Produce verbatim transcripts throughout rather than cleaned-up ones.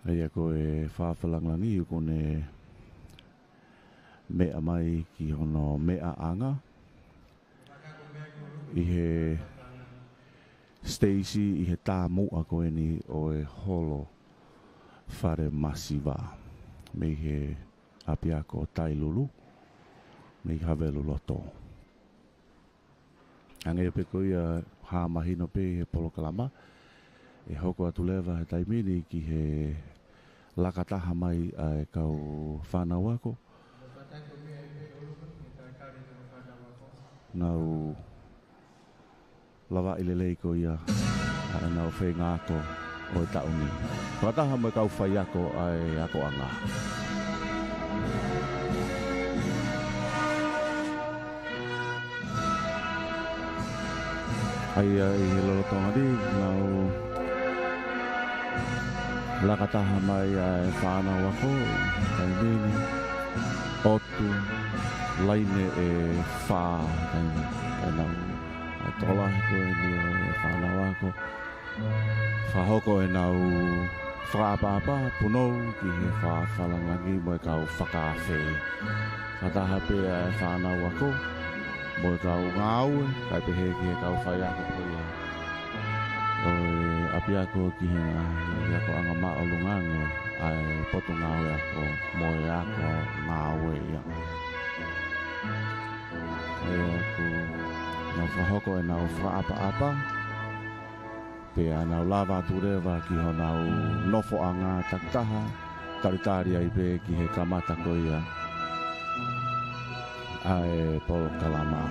ʻA ia ko e fāfā lāngilangi ʻoku ne meʻa mai ki hono meʻaʻanga ʻi he siteisi ʻi he tāmuʻa ko eni ʻo e holo fale masiva mei he ʻapiako Tailulu, mei Haveluloto. Hangē pē ko ia ʻoku hā mahino pē he polokalama, ʻe hoko atu leva he taimi ni ki he laka taha mai ʻa e kau fānau ako. Nau lavaʻi lelei ko ia ʻa ʻenau feinga ako ʻo e taʻu ni, fakataha mo e kau faiako ʻa e akoʻanga. ʻA ia ʻi he lolotonga ni, nau laka taha mai ʻa e fānau ako, taimi ni, ʻotu, laine ʻe fā, taimi, ʻenau, ʻa e tokolahi ko eni ʻo e fānau ako. Fakahoko ʻenau fakaʻapaʻapa, punou ki he fāfā lāngilangi mo e kau fakaafe. Fakataha pē ʻa e fānau ako mo e kau ngāue, kae pehē ki he kau faiako ko ia ʻo e ʻapiako ki he ngaahi akoʻanga māʻolunga ange ʻa e Potungāue Ako mo e ako ngāue ia. ʻA ia ʻoku nau fakahoko ʻenau fakaʻapaʻapa, pea nau lava atu leva ki honau nofoʻanga takitaha, talitali ai pē ki he kamata ko ia ʻa e polokalama.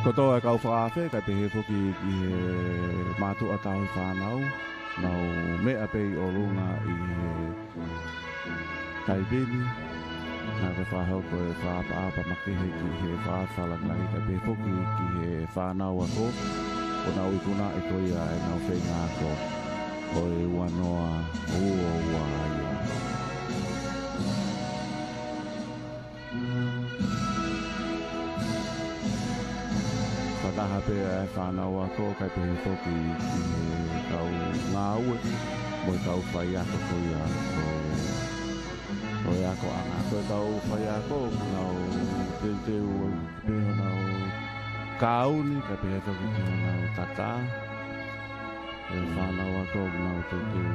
Kotoa e kau fakaafe, kae pehē foki ki he mātuʻa tauhi fānau, nau meʻa pē ʻi ʻolunga ʻi he taimi ni, naʻa ke fakahoko e fakaʻapaʻapa makehe ki he fāfā lāngilangi kae pehē foki ki he fānau ako, ʻoku nau ikunaʻi ko ia ʻenau feinga ako ʻo e ua noa ua ua ia. Fakataha pē ʻa e fānau ako kae pehē foki ki he kau ngāue mo e kau faiako ko ia ʻo e, ʻo e akoʻanga. Ko e kau faiako ʻoku nau teuteu pē honau kauni kae pehē foki ki honau tatā. ʻE fānau ako ʻoku nau teuteu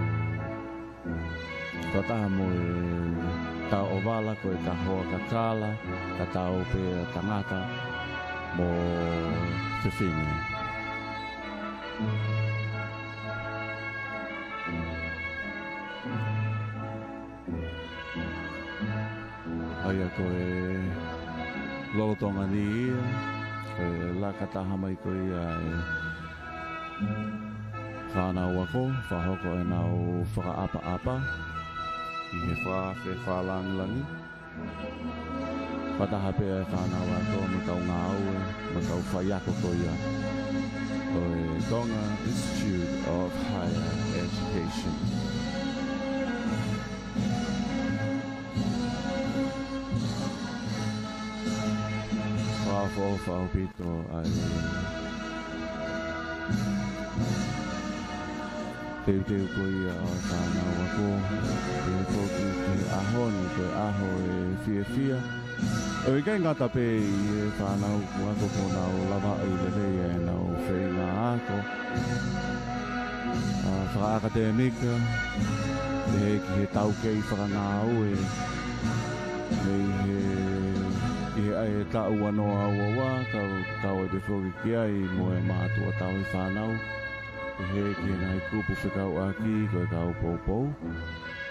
fakataha mo e tau ʻovala ko e kahoa kakala, tatau pē ʻa tangata mo fefine. ʻA ia ko e lolotonga ni ia, ko e laka taha mai ko ia e fānau ako, fakahoko ʻenau fakaʻapaʻapa ʻi he fakaʻapaʻapa lāngilangi. Fakataha pē ʻa e fānau ako mo e kau ngāue, mo e kau faiako ko ia ʻo e Tonga Institute of Higher Education. Fakaʻofoʻofa ʻaupito ʻa e teuteu ko ia ʻa e fānau ako, ʻi he foki ki he ʻaho ni, ko e ʻaho ʻe fiefia. ʻOku ʻikai ngata pē ʻi he fānau ako kuo nau lavaʻi lelei ʻenau feinga ako ʻa e fakaʻakatēmika, pehē ki he taukei fakangāue, mei he, ʻi he ʻa e taʻu ua noa ua ua, kau, kau ai pē foki ki ai mo e mātuʻa tauhi fānau, pehē ki he ngaahi kupu fekauʻaki ko e kau poupou.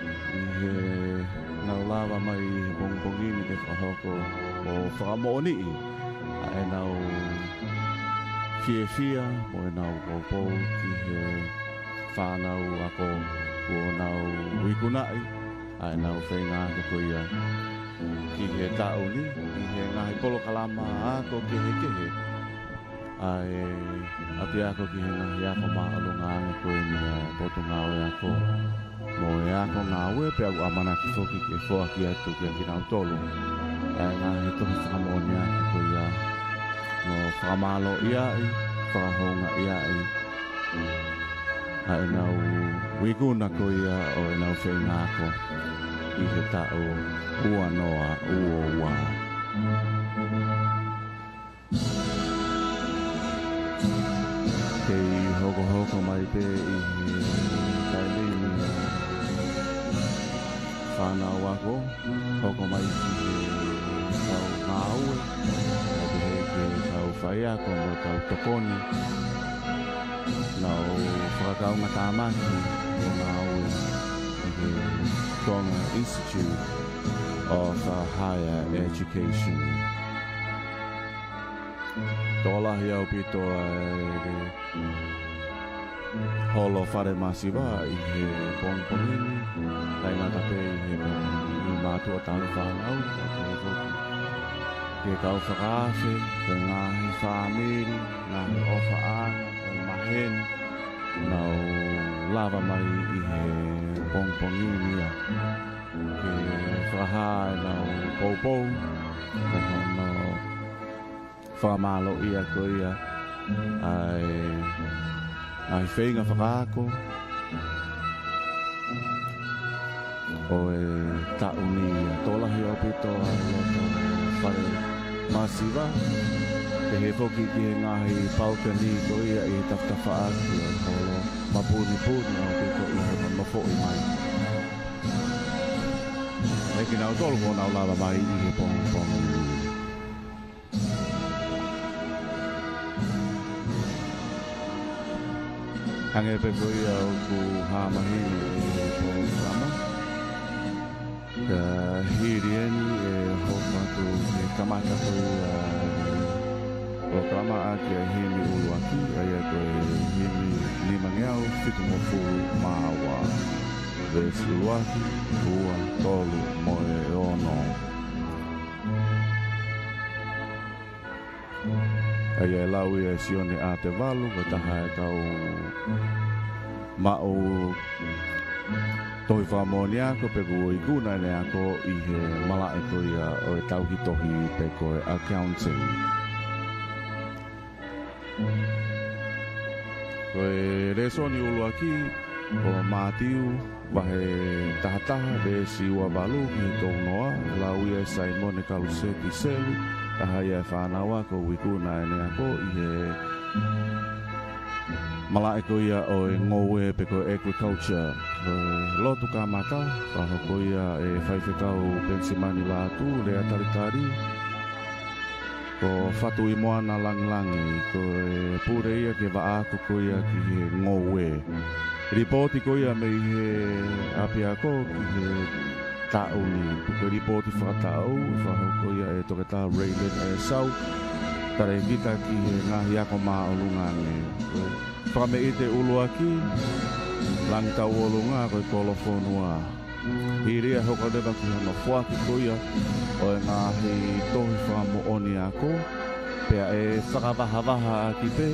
ʻI he nau lava mai ʻi he pongipongi ni ke fakahoko ʻo fakamoʻoniʻi ʻa ʻenau fiefia mo ʻenau poupou ki he fānau ako kuo nau ikunaʻi ʻa ʻenau feinga ako ko ia ki he taʻu ni, ʻi he ngaahi polokalama ako kehekehe ʻa e ʻapiako ki he ngaahi ako māʻolunga ange ko eni ʻa e Potungāue Ako mo e ako ngāue, pea ʻoku ʻamanaki foki ke foaki atu kiate kinautolu ʻa e ngaahi tohi fakamoʻoniʻaki ko ia, mo fakamālōʻiaʻi, fakahoungaʻiaʻi ʻa ʻenau Ikuna ko ia ʻo ʻenau feinga ako ʻi he taʻu ua noa ua ua. Kei hokohoko mai pē ʻi he taimi ni ʻa e fānau ako, hoko mai ki he kau ngāue, pea pehē ki he kau faiako mo e kau tokoni, nau fakakaungātāmaki ʻo ngāue ʻi he Tonga Institute of Higher Education. Tokolahi ʻaupito ʻa e holo fale masiva ʻi he pongipongi ni, ʻikai ngata pē ʻi he, ʻi he mātuʻa tauhi fānau, ka pehē foki ki he kau fakaafe, ki he ngaahi fāmili, ngaahi ʻofaʻanga, ki he maheni, nau lava mai ʻi he pongipongi ni ia ke fakahā ʻenau poupou, mo hono fakamālōʻia ko ia ʻa e, ʻa e feinga fakaako ʻo e taʻu ni ia. Tokolahi ʻaupito ʻa e loto fale masiva. Pehē foki ki he ngaahi paukeni ko ia ʻi he tafatafaʻaki ʻo e holo, mapunipuni ʻaupito ʻi hono nofoʻi mai. ʻE kinautolu kuo nau lava mai ʻi he pongipongi ni. Hangē pē ko ia ʻoku hā mahino ʻi he polokalama, ka hili eni ʻe hoko atu ke kamata ko ia ʻa e polokalama ʻaki ʻa e himi ʻuluaki, ʻa ia ko e himi nimangeau fitungofulu mā ua, veesi ʻuluaki, ua, tolu mo e ono. ʻA ia ʻe lau ia ʻe Sione ʻAtevalu, ko e taha e kau maʻu tohi fakamoʻoni ako, pea kuo ikuna ʻene ako ʻi he malaʻe ko ia ʻo e tauhi tohi pe ko e accounting. Ko e lēsoni ʻuluaki ko Mātiu vahe taha taha, veesi ua valu ki he tolu noa, lau ia ʻe Saimone Kaluseti Selu, taha ia e fānau ako ʻoku ikuna ʻene ako ʻi he malaʻe ko ia ʻo e ngoue pe ko e agriculture. Ko e lotu kamata, fakahoko ia ʻe Faifekau Penisimani Lātū, lea talitali, ko Fatuʻimoana Langilangi, ko e pule ia ke vaʻa ako ko ia ki he ngoue. Lipooti ko ia mei he ʻapiako ki he taʻu ni. Ko e lipooti fakataʻu, fakahoko ia ʻe Toketā Raymond ʻEsau, talēkita ki he ngaahi ako māʻolunga ange. Ko e fakameʻite ʻuluaki, Langi Tauʻolunga, ko e Kolofonua. Hili ia ʻe hoko leva ki hono foaki ko ia ʻo e ngaahi tohi fakamoʻoni ako, pea ʻe fakavahavaha ʻaki pē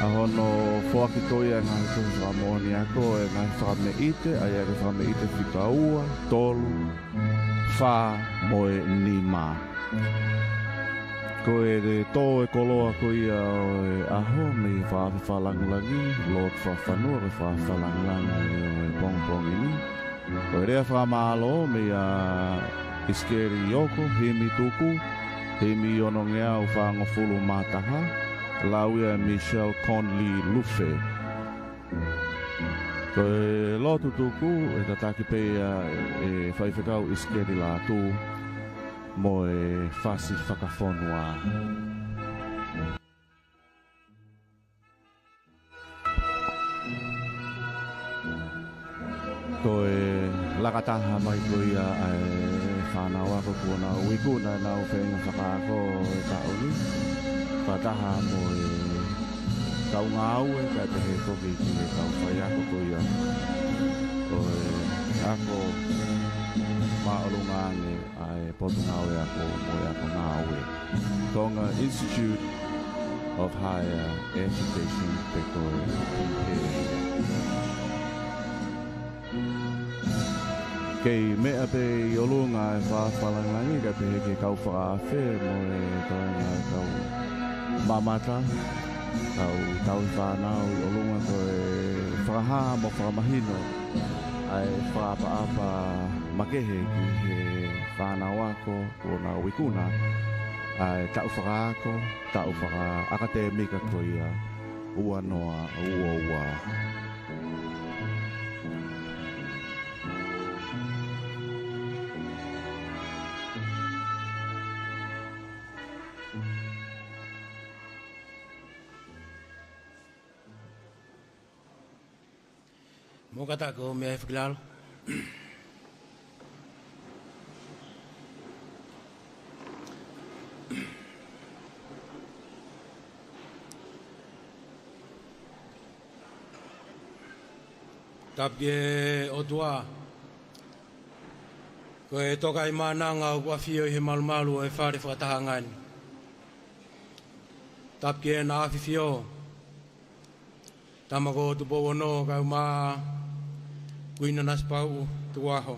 ʻa hono foaki ko ia e ngaahi tohi fakamoʻoni ako, e ngaahi fakameʻite, ʻa ia ko e fakameʻite fika ua, tolu, fā mo e nima. Ko e tō e koloa ko ia ʻo e ʻaho mei he fakaafe fakalangilangi, lotu fakafanua, ko e fakaafe fakalangilangi ʻo e pongipongi ni. Ko e lea fakamālō meia ʻIsikeli Ioko, himi tuku, himi onongeau fāngofulu mā taha, lau ia ʻe Michelle Conley Lufe. Ko e lotu tuku ʻe tataki pē ia ʻe Faifekau ʻIsikeli Lātū mo e fasi fakafonua. Ko e laka taha mai ko ia ʻa e fānau ako kuo nau ikuna ʻenau feinga fakaako ʻo e taʻu ni, fakataha mo e kau ngāue, kae pehē foki ki he kau faiako ko ia ʻo e ako māʻolunga ange ʻa e Potungāue Ako mo e Ako Ngāue, Tonga Institute of Higher Education pe ko e T H E. Kei meʻa pē ʻi ʻolunga e fakaafe fakalangilangi, kae pehē ki he kau fakaafe mo e toenga e kau mamata, kau tauhi fānau ʻi ʻolunga, ko e Fakahā mo fakamahino ʻa e fakaʻapaʻapa makehe ki he fānau ako kuo nau ikuna ʻa e taʻu fakaako, taʻu fakaʻakatēmika ko ia ua noa ua ua. Mou kātaki ʻo meʻa he fakilalo. Tapu ki he ʻOtua, ko e Tokaimaʻananga ʻoku ʻafio ʻi he malumalu ʻo e fale fakatahaʻanga ni. Tapu ki heʻena ʻAfifio, Tama ko Tupou Ono, kae ʻumaʻā Kuini Nanasipauʻu Tukuʻaho.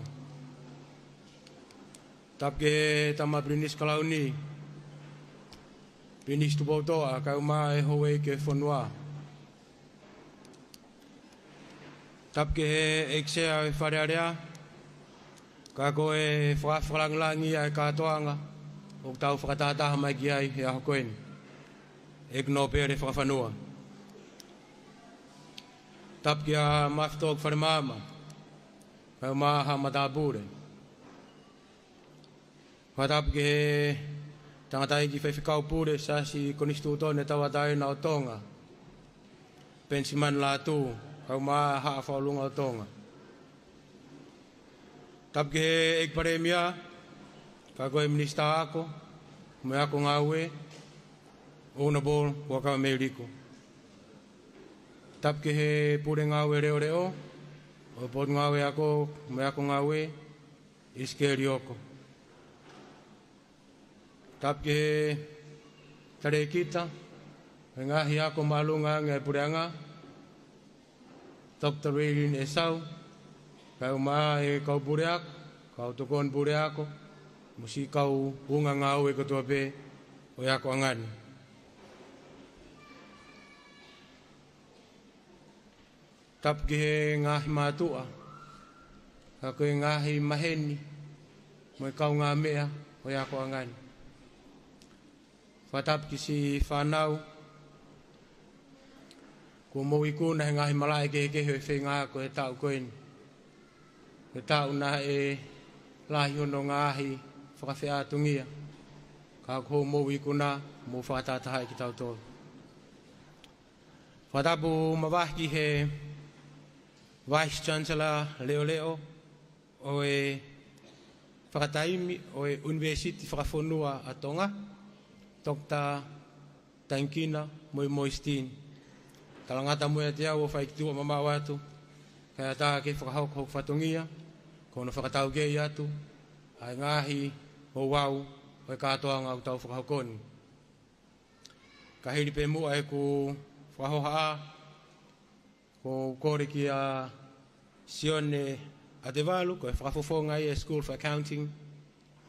Tapu ki he Tama Pilinisi Kalauni, Pilinisi Tupoutoʻa, kae ʻumaʻā e houʻeiki ʻo e fonua. Tapu ki he ʻEiki Sea ʻo e Fale Alea, ka ko e fakaʻafi fakalāngilangi ʻa e kātoanga ʻoku tau fakatahataha mai ki ai he ʻaho ko eni, ʻEiki Nōpele Fakafanua. Tapu kia Mafitō Falemaama, kae ʻumaʻā haʻa matāpule. Fakatapu ki he tangataʻeiki faifekau pule Siasi Konisitūtone Tauʻatāina ʻo Tonga, Penisimani Lātū, kae ʻumaʻā haʻa Fakaʻolunga ʻo Tonga. Tapu ki he ʻEiki Palēmia, ka ko e Minisitā Ako mo e Ako Ngāue, Honourable Huʻakavameiliku. Tapu ki he Pule Ngāue Leʻoleʻo ʻo e Potungāue Ako mo e Ako Ngāue, ʻIsikeli Oko. Tapu ki he Talēkita ʻo e Ngaahi Ako Māʻolunga ange ʻa e Puleʻanga, Doctor Raylene ʻEsau, kae ʻumaʻā e kau puleako, kau tokoni puleako, mo siʻi kau unga ngāue kotoa pē ʻo e akoʻanga ni. Tapu ki he ngaahi mātuʻa, ka ko e ngaahi maheni mo e kaungāmeʻa ʻo e akoʻanga ni. Fakatapu ki siʻi fānau kuo mou ikuna he ngaahi malaʻe kehekehe ʻo e feinga ako he taʻu ko eni. Ko e taʻu naʻe lahi hono ngaahi fakafeʻātungia, ka ko hoʻomou ikuna, mou fakatahatahaʻi kitautolu. Fakatapu mavahe ki he Vice Chancellor Leʻoleʻo ʻo e fakataimi ʻo e ʻUnivēsiti Fakafonua ʻa Tonga, Doctor Tankina Moemoe Steen. Talangata mo ia ʻiate au ʻo fai ki tuʻa mamaʻo atu, kae ʻatā ke fakahoko hoku fatongia, ko hono fakataukei atu ʻa e ngaahi ouau ʻo e kātoanga ʻoku tau fakahoko ni. Ka hili pē muʻa ʻeku fakahohaʻa, ʻoku ou kole kia Sione ʻAtevalu, ko e fakafofonga ia e School for Accounting,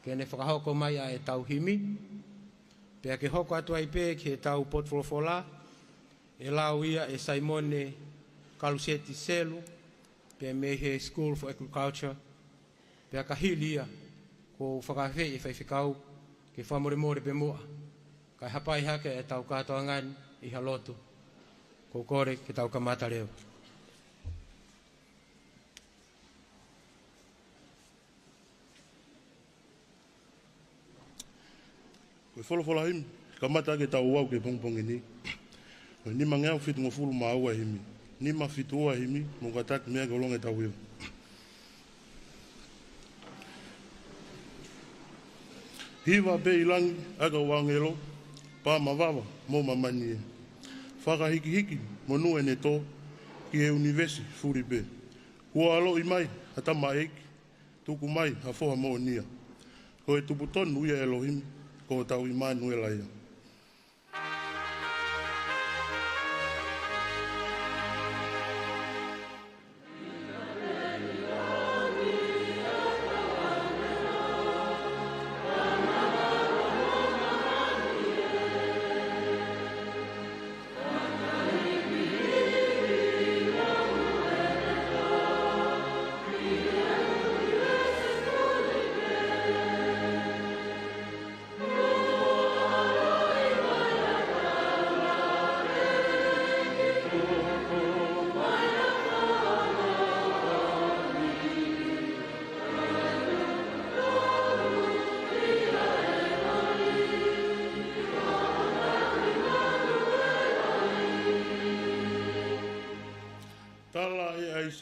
ke ne fakahoko mai ʻa e tau himi. Pea ke hoko atu ai pē ki he tau potufolofola, ʻe lau ia ʻe Saimone Kaluseti Selu, pea mei he School for Agriculture, pea ka hili ia, ʻoku ou fakaafeʻi e faifekau ke fakamolemole pē muʻa, kae hapai hake e tau kātoanga ni ʻi ha lotu. ʻOku ou kole ke tau kamata leva. Ko e folofola himi, kamata ʻaki e tau ouau ki he pongipongi ni, ko e nimangeau fitungofulu mā ua e himi. Nima fitu ua e himi, mou kātaki meʻa ke u longo e tau hiva. Hiva pē ʻi langi ʻa e kau ʻāngelo, pā mavava mo māmani ē. Fakahikihiki monū ʻene tō ki he ʻunivēsi fuli pē. Kuo ʻaloʻi mai ha tamaʻeiki, tuku mai ha foha moʻonia. Ko e tupu tonu ia ʻa ʻElohimi, ko hotau ʻImanuela ia.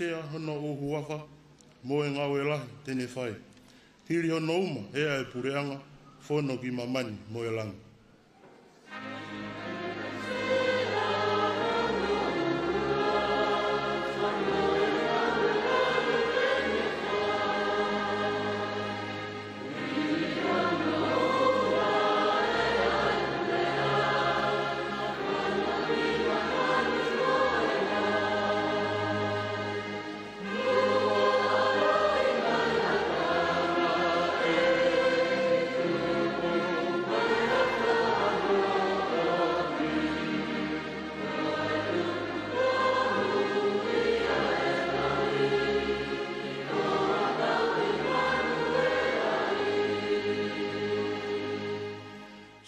ʻEa hono ʻū huafa, mo e ngāue lahi te ne fai. Hili hono uma ʻe ʻa e puleʻanga, fono ki māmani mo e langi.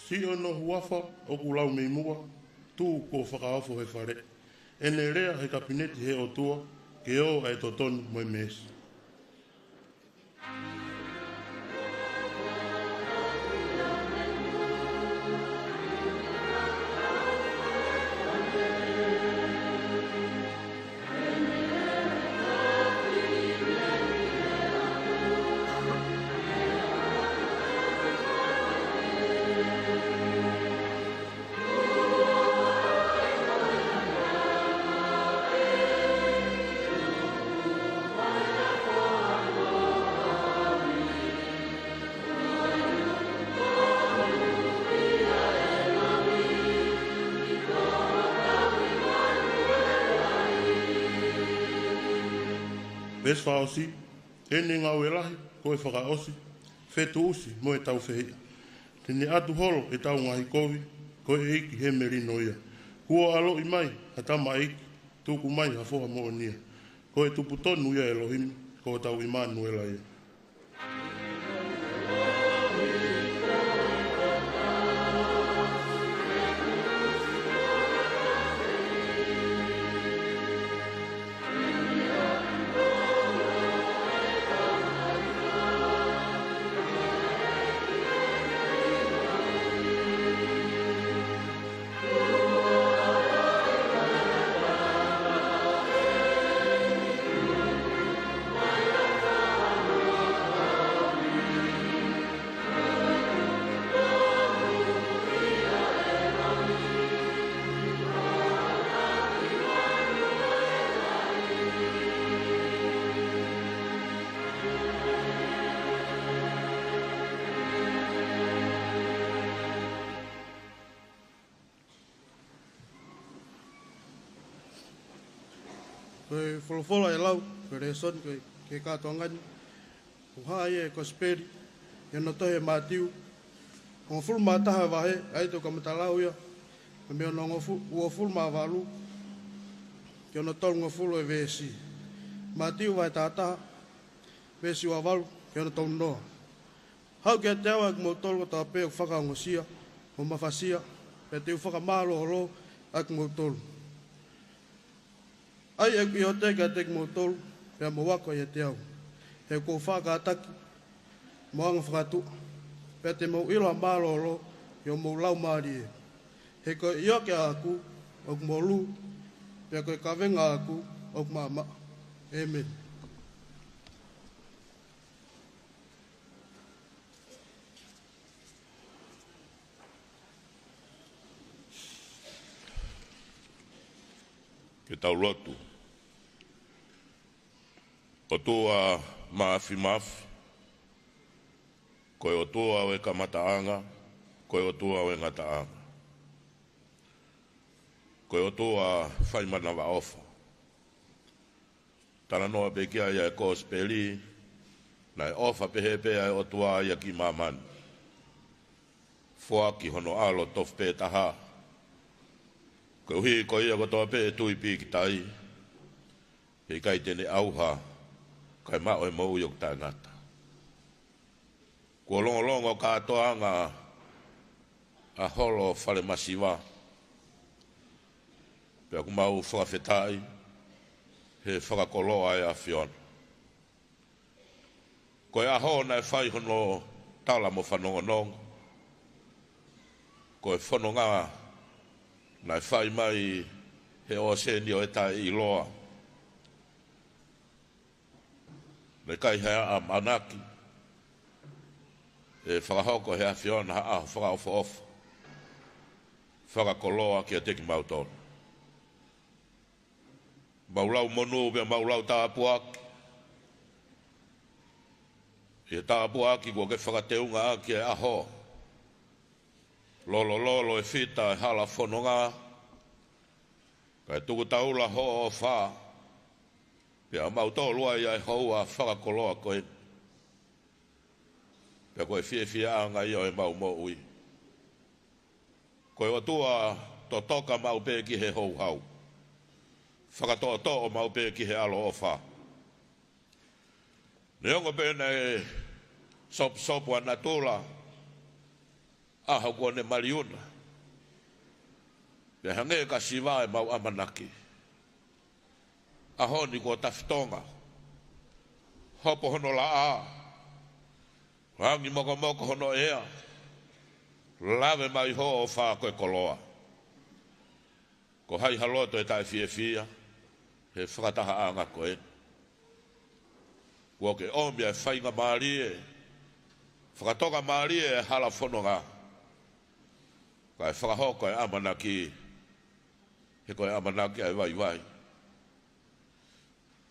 Siʻono huafa ʻoku lau mei muʻa, tuʻu kuo fakaofo he fale. ʻEne lea he kapineti he ʻOtua, ke ō ʻa e totonu mo e meesi. Veesi fakaʻosi. ʻEne ngāue lahi ko e fakaʻosi, fetuʻusi mo e taufehiʻa. Te ne ʻatu holo ʻetau ngaahi kovi, ko e ʻEiki he melino ia. Kuo ʻaloʻi mai ha tamaiki, tuku mai ha foha moʻonia. Ko e tupu tonu ia ʻo ʻElohimi, ko hotau ʻImanuela ia. Ko e folofola ʻe lau, ko e lēsoni, ko e, ki he kātoanga ni, ʻoku hā ia ʻi he Kosipeli, ʻi hono tohi ʻe Mātiu, hongofulu mā taha vahe, ʻa ia te u kamata lau ia, mei hono hongofu-, uofulu mā valu, ki hono tolungofulu ʻo e veesi. Mātiu vahe taha taha, veesi ua valu, ki hono tolu noa. Haʻu kiate au ʻa kimoutolu kotoa pē ʻoku fakaongosia mo mafasia, pea te u fakamālohisino ʻa kimoutolu. ʻAi ʻeku ʻiate kiate kimoutolu, pea mou ako ʻiate au. He ʻoku ou faʻa kātaki mo anga fakatuʻa, pea te mou ʻilo ʻa e mālōlō ʻi homou laumālie. He ko e ʻioke ʻaʻaku ʻoku molū, pea ko e kavenga ʻaʻaku ʻoku maʻamaʻa. ʻĒmeni. Ke tau lotu. ʻOtua Māfimafi, ko e ʻOtua ʻo e kamataʻanga, ko e ʻOtua ʻo e ngataʻanga, ko e ʻOtua fai manavaʻofa. Talanoa pē ki ai ʻa e Kosipeli, naʻe ʻofa pehē pē ʻa e ʻOtua ia ki māmani, foaki hono ʻAlo tofu pē taha, koeʻuhi ko ia kotoa pē ʻe tui pīkitai, he ʻikai te ne ʻauha, kae maʻu e moʻui ʻoku taʻengata. Kuo longolongo kātoanga ʻa holo falemasiva, pea ʻoku mau fakafetaʻi he fakakoloa ʻa e ʻAfiona. Ko e ʻaho naʻe fai hono tala mo fanongonongo, ko e fononga naʻe fai mai he ʻōseni ʻo e taʻeʻiloa, Naʻe ʻikai ha ʻamanaki ʻe fakahoko ʻe he ʻAfiona ha ʻaho fakaʻofoʻofa, fakakoloa kiate kimautolu. Mau lau monū pea mau lau tāpuaki ʻi he tāpuaki kuo ke fakateunga ʻaki e ʻaho. Lolololo e fita e hala fononga, kae tuku taula hoʻo ʻofa, pea mau tolu ai ʻa e houa fakakoloa ko eni. Pea ko e fiefiaʻanga ia ʻo ʻemau moʻui. Ko e ʻOtua totoka maʻu pē ki he houhau, fakatoʻotoʻo maʻu pē ki he ʻaloʻofa. Neongo pē naʻe sopusopu ʻa natula, ʻaho kuo ne maliu na, pea hangē ka siva ʻemau ʻamanaki. ʻAho ni kuo tafitonga, hopo hono laʻā, angi mokomoko hono ʻea, lave mai hoʻo ʻofa ko e koloa. Ko hai ha loto ʻe taʻefiefia he fakatahaʻanga ko eni? Kuo ke ʻomi ʻa e faingamālie, fakatokamālie e hala fononga, kae fakahoko e ʻamanaki, he ko e ʻamanaki ʻa e vaivai.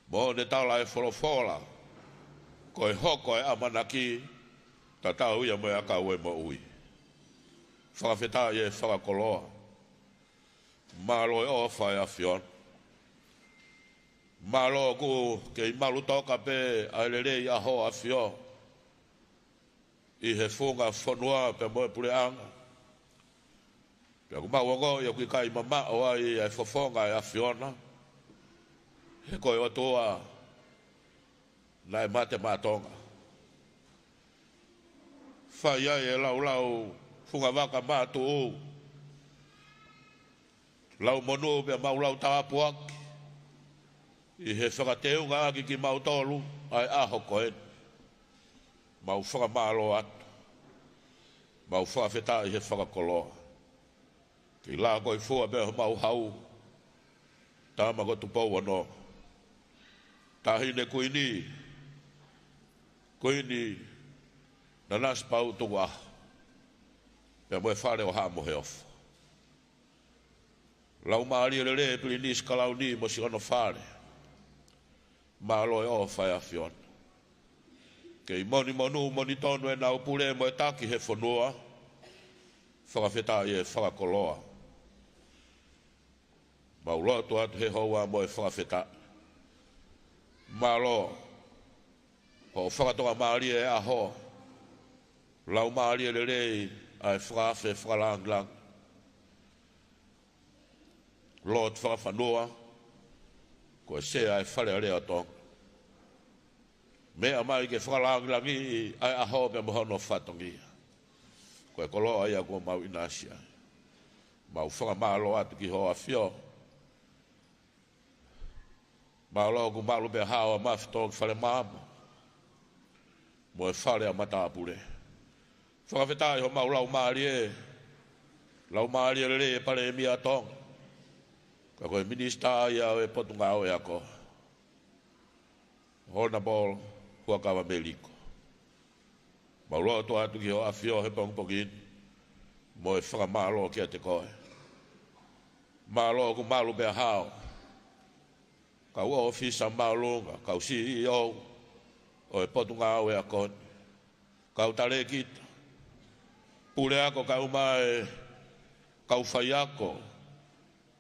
Mo ne tala e folofola, ko e hoko e ʻamanaki, tatau ia mo e ʻakau e moʻui. Fakafetaʻi e fakakoloa. Mālō e ʻofa ʻa e ʻAfiona. Mālō ʻoku kei malu toka pē ʻa e lelei ʻa hoʻo ʻAfio ʻi he funga fonua pea mo e puleʻanga. Pea ʻoku mau ongoʻi ʻoku ʻikai mamaʻo ai ʻa e fofonga ʻa e ʻAfiona, he ko e ʻOtua naʻe mate maʻa Tonga. Fai ai e laulau fungavaka mātuʻu. Lau monū pea mau lau tāpuaki ʻi he fakateunga ʻaki kimautolu ʻa e ʻaho ko eni. Mau fakamālō atu. Mau fakafetaʻi he fakakoloa. Kei lākoifua pē homau hau, Tama ko Tupou Ono, Taʻahine Kuini, Kuini Nanasipauʻu Tukuʻaho, pea mo e Fale ʻo Haʻa Moheofo. Laumālie lelei Pilinisi Kalauni mo siʻono fale. Mālō e ʻofa ʻa e ʻAfiona. Kei moni monū moni tonu ʻenau pule mo e taki he fonua. Fakafetaʻi e fakakoloa. Mau lotu atu he houa mo e fakafetaʻi. Mālō hoʻo fakatokamālie e ʻaho. Laumālie lelei ʻa e fakaafe fakalāngilangi. Lotu fakafonua, ko e Sea e Fale Alea ʻo Tonga. Meʻa mai ke fakalāngilangiʻi ʻa e ʻaho pea mo hono fatongia. Ko e koloa ia kuo mau ʻinasi ai. Mau fakamālō atu ki hoʻo ʻAfio. Mālō ʻoku malu pea hao ʻa Mafito ki Falemaama mo e Fale ʻa Matāpule. Fakafetaʻi homau laumālie, laumālie lelei e Palēmia ʻa Tonga, ka ko e Minisitā ia ʻo e Potungāue Ako, Honourable Huʻakavameiliku. Mau lotu atu ki hoʻo ʻAfio he pongipongi ni, mo e fakamālō kiate koe. Mālō ʻoku malu pea hao kau ʻōfisa māʻolunga, kau C E O ʻo e Potungāue Ako ni, kau talēkita, puleako kae ʻumaʻā e kau faiako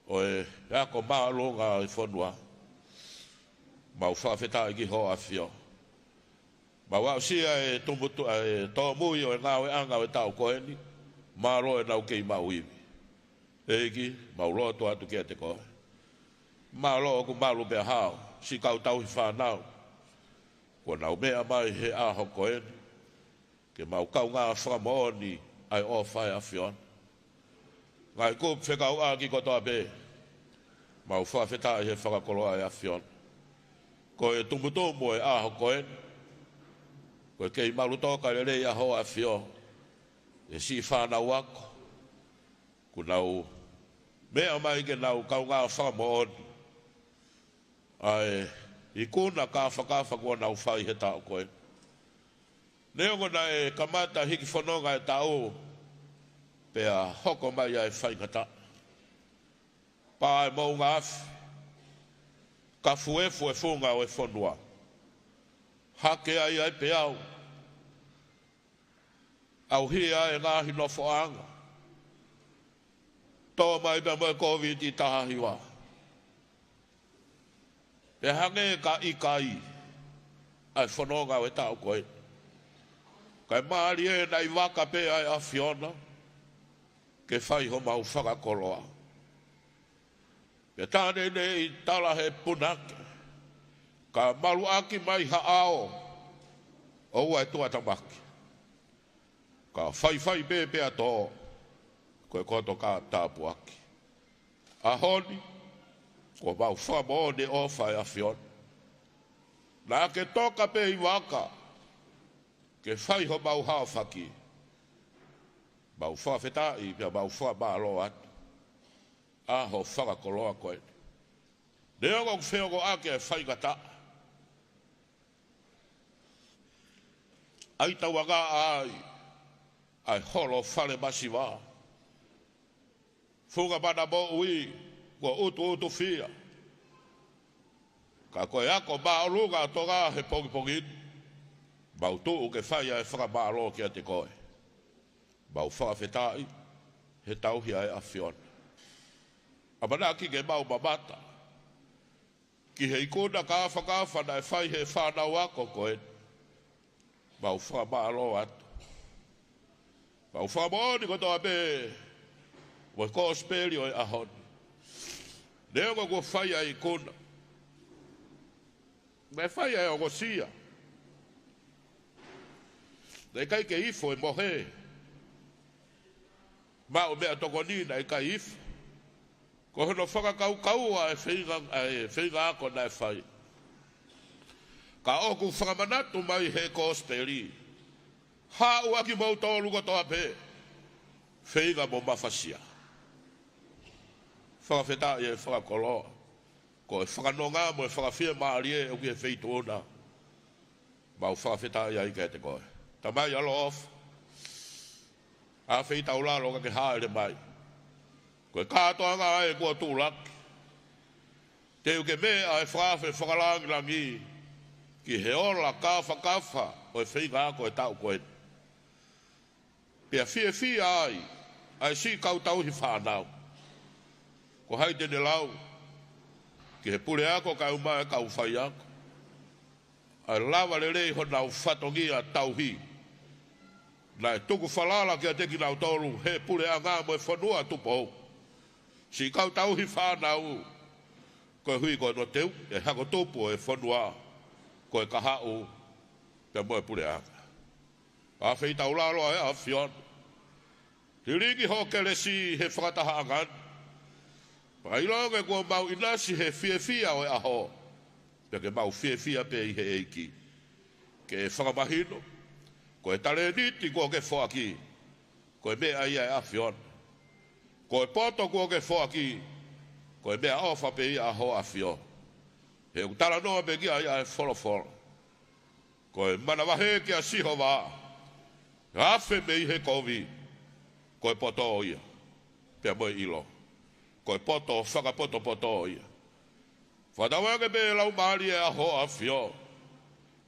ʻo e ako māʻolunga ʻo e fonua. Mau fakafetaʻi ki hoʻo ʻAfio. Mau aʻusia e tumutu-, e tōmui ʻo e ngāueʻanga ʻo e taʻu ko eni. Mālō ʻenau kei maʻu ivi. ʻEiki, mau lotu atu kiate koe. Mālō ʻoku malu pea hao siʻi kau tauhi fānau kuo nau meʻa mai he ʻaho ko eni, ke mau kaungā fakamoʻoni ʻa e ʻofa ʻa e ʻAfiona. Ngaahi kupu fekauʻaki kotoa pē, mau fakafetaʻi he fakakoloa ʻa e ʻAfiona. Ko e tumutumu ʻo e ʻaho ko eni, ko e kei malu toka e lelei ʻa hoʻo ʻAfio ʻi he siʻi fānau ako kuo nau meʻa mai ke nau kaungā fakamoʻoni ʻa e ikuna kāfakafa kuo nau fai he taʻu ko ē. Neongo naʻe kamata hiki fononga e taʻu, pea hoko mai ʻa e faingataʻa. Pā e moʻunga afi, kafu efu e funga ʻo e fonua. Hake ai ʻa e peau, ʻauhia e ngaahi nofoʻanga. Tō mai pea mo e Kōviti taha hiva. Pea hangē ka ʻikai ʻa e fononga ʻo e taʻu ko ē, kae mālie naʻe ʻi vaka pē ʻa e ʻAfiona ke fai homau fakakoloa. Pea tā neʻineʻi tala he punake, ka maluʻaki mai ha ʻao, ʻoua ʻe tuʻatamaki. Ka faifai pē pea tō, ko e koto ka tāpuaki. ʻAho ni, kuo mau fakamoʻoni e ʻofa ʻa e ʻAfiona. Naʻa ke toka pē ʻi vaka ke fai homau haofaki. Mau fakafetaʻi pea mau fakamālō atu ʻa ho fakakoloa ko eni. Neongo ʻoku feongoʻaki e faingataʻa, ʻai tauanga ai ʻa e holo fale masiva, funga mana moʻui kuo ʻutuʻutufia. Ka ko e ako māʻolunga ʻa Tonga he pongipongi ni, mau tuʻu ke fai ʻa e fakamālō kiate koe. Mau fakafetaʻi he tauhi ʻa e ʻAfiona. ʻAmanaki ke mau mamata ki he ikuna kāfakafa naʻe fai he fānau ako ko eni. Mau fakamālō atu. Mau fakamoʻoni kotoa pē mo e kosipeli ʻo e ʻaho ni. Neongo kuo fai ʻa e ikuna, mo e fai ʻa e ongosia, naʻe ʻikai ke ifo e mohe. Maʻu meʻatokoni naʻe ʻikai ifo. Ko hono fakakaukau ʻa e feinga, ʻa e feinga ako naʻe fai. Ka ʻoku fakamanatu mai he kosipeli, haʻu ʻa kimoutolu kotoa pē, feinga mo mafasia. Fakafetaʻi e fakakoloa, ko e fakanonga mo e fakafiemālie ʻoku ʻi he feituʻu na. Mau fakafetaʻi ai kiate koe. Tamai ʻaloʻofa, ʻa e feitaulalo ka ke hāʻele mai. Ko e kātoanga ʻa e kuo tuʻulaki. Teu ke meʻa e fakaafe fakalāngilangi ki he ola kāfakafa ʻo e feinga ako e taʻu ko eni. Pea fiefia ai ʻa e siʻi kau tauhi fānau. Ko hai te ne lau ki he puleako kae ʻumaʻā e kau faiako, ʻa e lava lelei honau fatongia tauhi. Naʻe tuku falala kiate kinautolu he puleʻanga mo e fonua Tupou siʻi kau tauhi fānau, koeʻuhi ko hono teu e hako tupu ʻo e fonua, ko e kahaʻu pea mo e puleʻanga. ʻA e feitaulalo ʻa e ʻAfiona, lilingi hoʻo kelesi he fakatahaʻanga ni. Pea ʻilonga kuo mau ʻinasi he fiefia ʻo e ʻaho, pea ke mau fiefia pē ʻi he ʻEiki. Ke fakamahino, ko e talēniti kuo ke foaki, ko e meʻa ia ʻa e ʻAfiona. Ko e poto kuo ke foaki, ko e meʻaʻofa pē ia ʻa hoʻo ʻAfio. He ʻoku talanoa pē ki ai ʻa e folofola, ko e manavahē kia Sihova, afe mei he kovi, ko e poto ia, pea mo e ʻilo, ko e poto fakapotopoto ia. Fakatauange pē Laumālie ʻa hoʻo ʻAfio,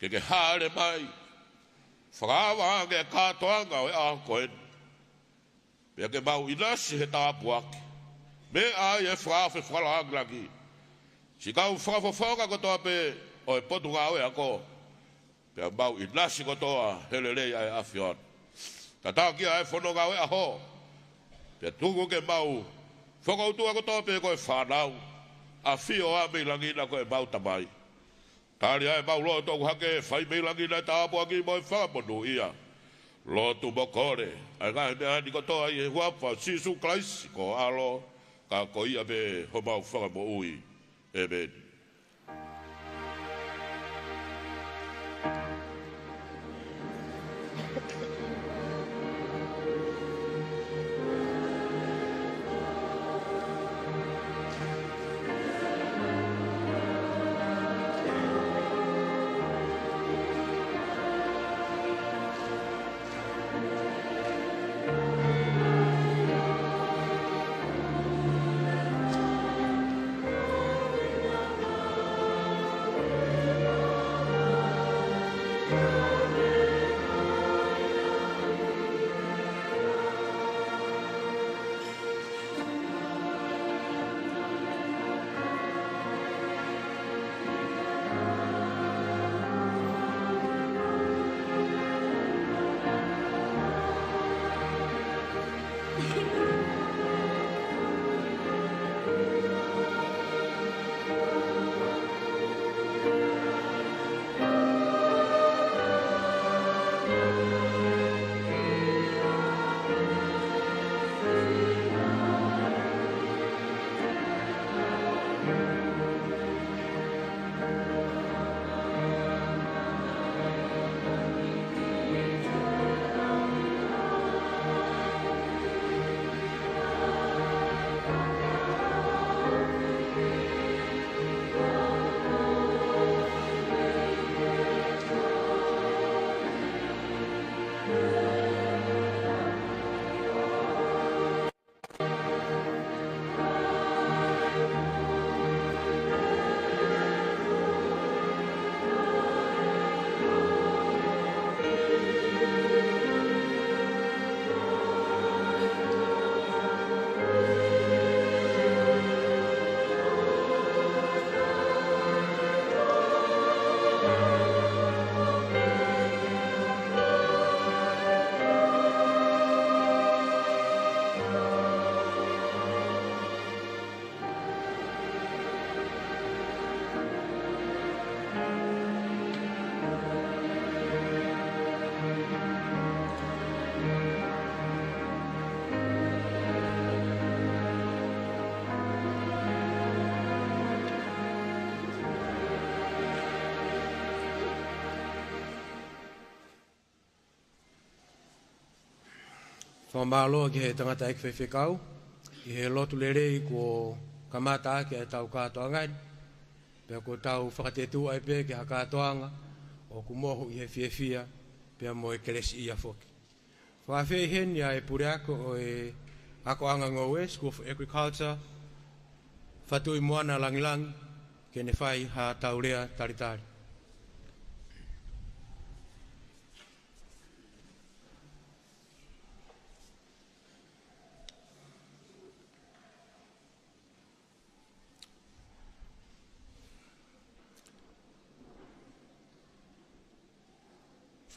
ke ke hāʻele mai, fakaava ange e kātoanga ʻo e ʻaho ko eni. Pea ke mau ʻinasi he tāpuaki, meʻa ai e fakaafe fakalāngilangi siʻi kau fakafofonga kotoa pē ʻo e Potungāue Ako. Pea mau ʻinasi kotoa he lelei ʻa e ʻAfiona. Tataki ʻa e fononga ʻo e ʻaho, pea tuku ke mau fokoutua kotoa pē ko e fānau ʻafio ʻa mei langi na ko e mau Tamai. Tali ʻa e mau lotu ʻoku hake, fai mei langi na e tāpuaki mo e fakamonūʻia. Lotu mo kole ʻa e ngaahi meʻa ni kotoa ʻi he huafa ʻo Sīsū Kalaisi ko ho ʻAlo, ka ko ia pē homau Fakamoʻui. ʻĒmeni. Fakamālō ki he tangataʻeiki faifekau ʻi he lotu lelei kuo kamata ʻaki ʻetau kātoanga ni. Pea kuo tau fakatetuʻa ai pē ki ha kātoanga ʻoku mohu ʻi he fiefia pea mo e kelesiʻia foki. Fakaafeʻi heni ʻa e puleako ʻo e akoʻanga ngoue, School of Agriculture, Fatuʻimoana Langilangi, ke ne fai ha tau lea talitali.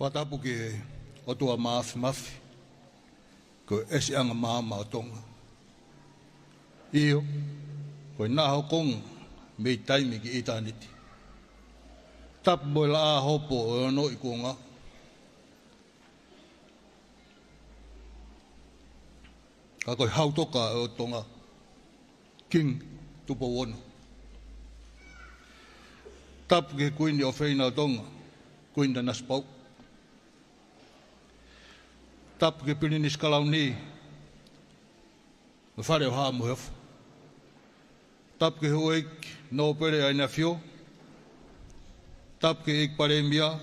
Fakatapu ki he ʻOtua Māfimafi, ko e ʻesiʻanga maama ʻo Tonga. ʻIo, ko e naʻa hokonga mei taimi ki ʻitāniti. Tapu mo e laʻā hopo ʻo e ono ikuʻanga. Ka ko e Hau Toka ʻo Tonga, Kingi Tupou Ono. Tapu ki he Kuini ʻofeina ʻo Tonga, Kuini Nanasipauʻu. Tapu ki he Pilinisi Kalauni, mo e Fale ʻo Haʻa Moheofo. Tapu ki he Houʻeiki Nōpele ʻa ʻEne ʻAfio. Tapu ki he ʻEiki Palēmia,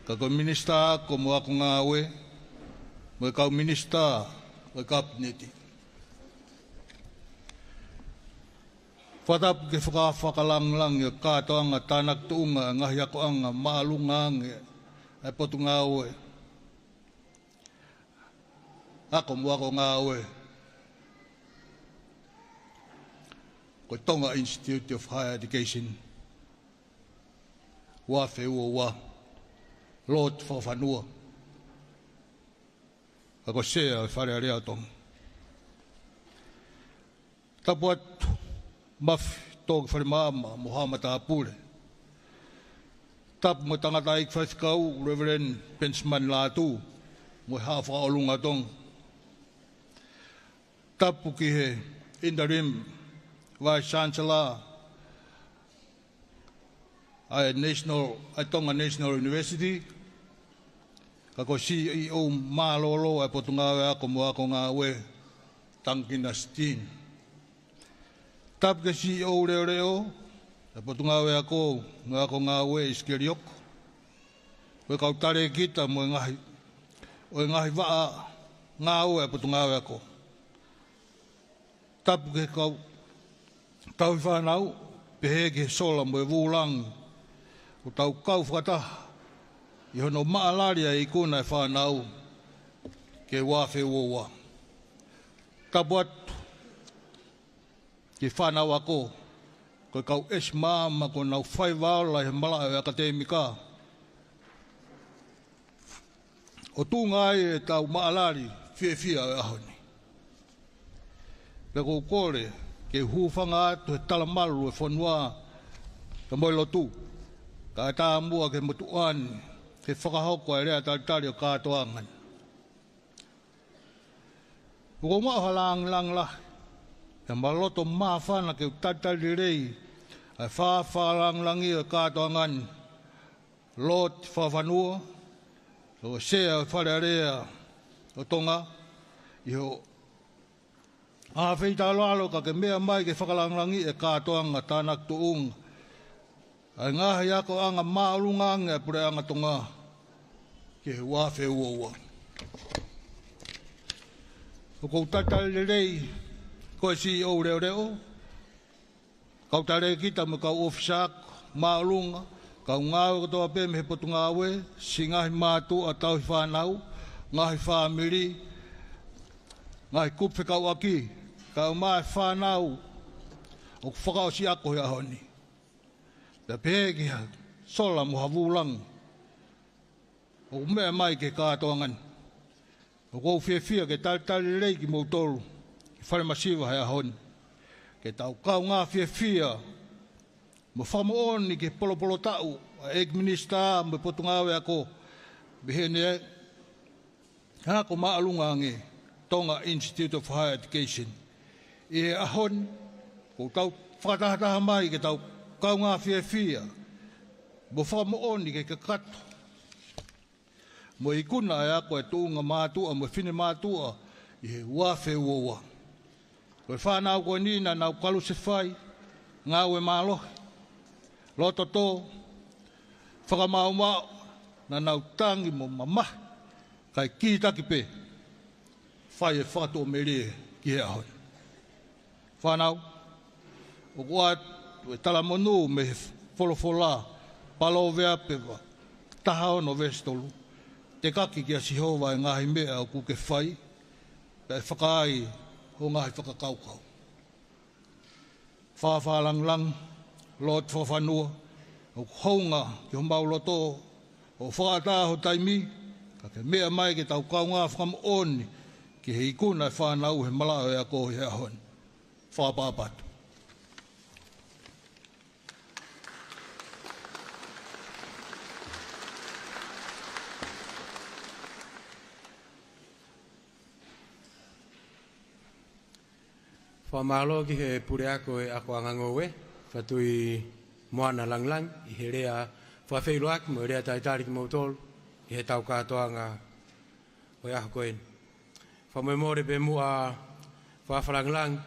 ka ko e Minisitā Ako mo Ako Ngāue, mo e kau minisitā ʻo e Kapineti. Fakatapu ki he faka-, fakalangilangi ʻo e kātoanga tānaki tuʻunga ʻa e ngaahi akoʻanga māʻolunga ange ʻa e Potungāue Ako mo Ako Ngāue, ko e Tonga Institute of Higher Education, ua afe ua ua, Lord Fakafanua, ka ko e Sea ʻo e Fale Alea ʻo Tonga. Tapu atu, Mafi Toki Falemaama mo haʻa matāpule. Tapu mo e tangataʻeiki faifekau, Reverend Benjamin Lātū, mo e Haʻa Fakaʻolunga ʻo Tonga. Tapu ki he Interim Vice Chancellor ʻa e National, ʻa e Tonga National University, ka ko e C E O mālōlō ʻa e Potungāue Ako mo Ako Ngāue, Tangikina Steen. Tapu ki he C E O leʻoleʻo ʻa e Potungāue Ako mo Ako Ngāue, ʻIsikeli Oko, ko e kau talēkita mo e ngaahi, ʻo e ngaahi vaʻa ngāue ʻa e Potungāue Ako. Tapu ki he kau tauhi fānau, pehē ki he sola mo e vūlangi, ʻoku tau kau fakataha ʻi hono maʻalali ʻa e ikuna ʻa e fānau ki he ua afe ua ua. Tapu atu ki he fānau ako, ko e kau ʻesi maama kuo nau faiva ola ʻi he malaʻe ʻo e ʻakatēmika, ʻo tuʻunga ai ʻetau maʻalali fiefia ʻo e ʻaho ni. Pea ʻoku ou kole ke u hūfanga atu he talamalu ʻo e fonua, ka mo e lotu, kae ʻatā muʻa ki he motuʻa ni ke fakahoko ʻa e lea talitali ʻo e kātoanga ni. ʻOku ou maʻu ha langilangi lahi, pea mo e loto māfana ke u talitali lelei ʻa e fakalangilangi ʻo e kātoanga ni, Lord Fakafanua, ʻo e Sea ʻo e Fale Alea ʻo Tonga, ʻi hoʻo ʻafeʻi taʻeʻaonga ka ke meʻa mai ke fakalangilangi e kātoanga tānaki tuʻunga ʻa e ngaahi akoʻanga māʻolunga ange ʻa e Puleʻanga Tonga ki he ua afe ua ua. ʻOku ou talitali lelei koe C E O leʻoleʻo, kau talēkita mo e kau ʻōfisa ako māʻolunga, kau ngāue kotoa pē mei he Potungāue, siʻi ngaahi mātuʻa tauhi fānau, ngaahi fāmili, ngaahi kupu fekauʻaki, kae ʻumaʻā e fānau ʻoku fakaʻosi ako he ʻaho ni. Pea pehē ki ha sola mo ha vūlangi ʻoku meʻa mai ki he kātoanga ni. ʻOku ou fiefia ke talitali lelei kimoutolu ki he fale masiva he ʻaho ni, ke tau kaungā fiefia mo fakamoʻoni ki he polopolo taʻu ʻa e ʻEiki Minisitā mo e Potungāue Ako mei heʻene ako māʻolunga ange, Tonga Institute of Higher Education. ʻI he ʻaho ni, ʻoku tau fakatahataha mai ke tau kaungā fiefia mo fakamoʻoni ki he kakato mo e ikuna ʻa e ako ʻa e tuʻunga mātuʻa mo e finemātuʻa ʻi he ua afe ua ua. Ko e fānau ko eni naʻa nau kalusefai, ngāue mālohi, loto tō, fakamaʻumaʻu, naʻa nau tangi mo mamahi, kae kītaki pē, fai e fakatuʻamelie ki he ʻaho ni. Fānau, ʻoku ʻoatu e talamonū mei he folofola, Palōveape vahe taha ono veesi tolu: Tekaki kia Sihova e ngaahi meʻa ʻoku ke fai, pea ʻe fakaai hoʻo ngaahi fakakaukau. Fakafakalāngilangi, Lord Fakafanua, ʻoku hounga ki homau loto hoʻo fakaʻatā ho taimi, kae ke meʻa mai ke tau kaungā fakamoʻoni ki he ikuna e fānau he malaʻe ʻo e ako he ʻaho ni. Fakapapatu. Fakamālō ki he puleako e ʻakoʻanga ngoue, Fatuimoana Langilangi, ʻi he lea fakafeʻiloaki mo e lea talitali kimoutolu ʻi heʻetau kātoanga ʻo e ʻaho ko eni. Fakamolemole pē muʻa Fakafakalāngilangi,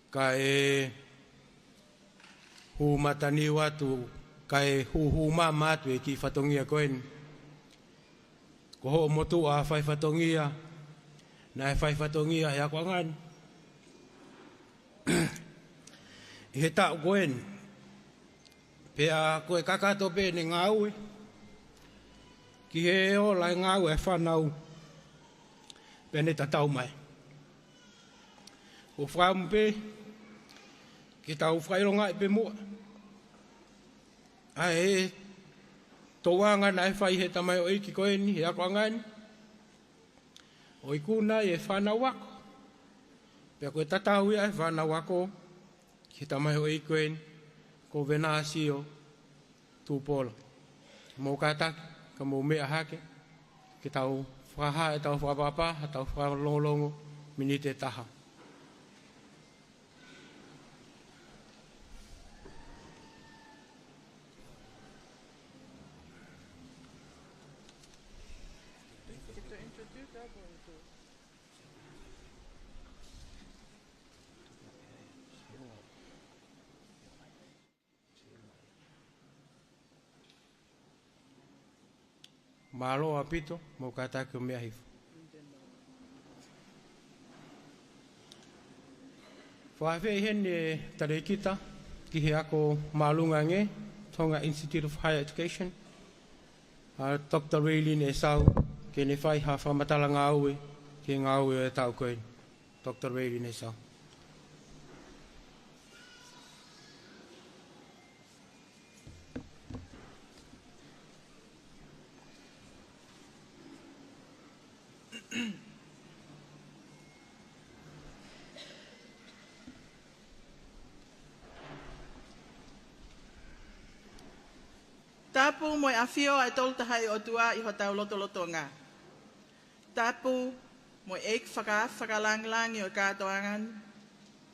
kae hū mataniu atu, kae hūhū maama atu e kiʻi fatongia ko eni. Ko hoʻo motuʻa faifatongia, naʻe faifatongia he akoʻanga ni ʻi he taʻu ko eni. Pea ko e kakato pē ʻene ngāue, ki he ola e ngāue e fānau, pea ne tatau mai. ʻOku ou fakaʻamu pē ke tau fakaʻilongaʻi pē muʻa ʻa e tōʻonga naʻe fai he tamaioʻeiki ko eni he akoʻanga ni, ʻo ikuna e fānau ako. Pea ko e tatau ia e fānau ako ki he tamaioʻeiki ko eni, ko Venasio Tupola. Mou kātaki, ka mou meʻa hake, ke tau fakahā ʻetau fakapapā, haʻatau fakalongolongo, miniti ʻe taha. Mālō ʻaupito, mou kātaki ʻo meʻa hifo. Fakafeʻi heni e talēkita ki he ako māʻolunga ange, Tonga Institute of Higher Education, ʻa Doctor Raelene ʻEsau, ke ne fai ha fakamatala ngāue ki he ngāue ʻo e taʻu ko eni. Doctor Raelene ʻEsau. Tapu mo e ʻafio ʻa e Tolu Tahaʻi ʻOtua ʻi hotau lotolotonga. Tapu mo e ʻEiki Faka-, Fakalangilangi ʻo e kātoanga ni,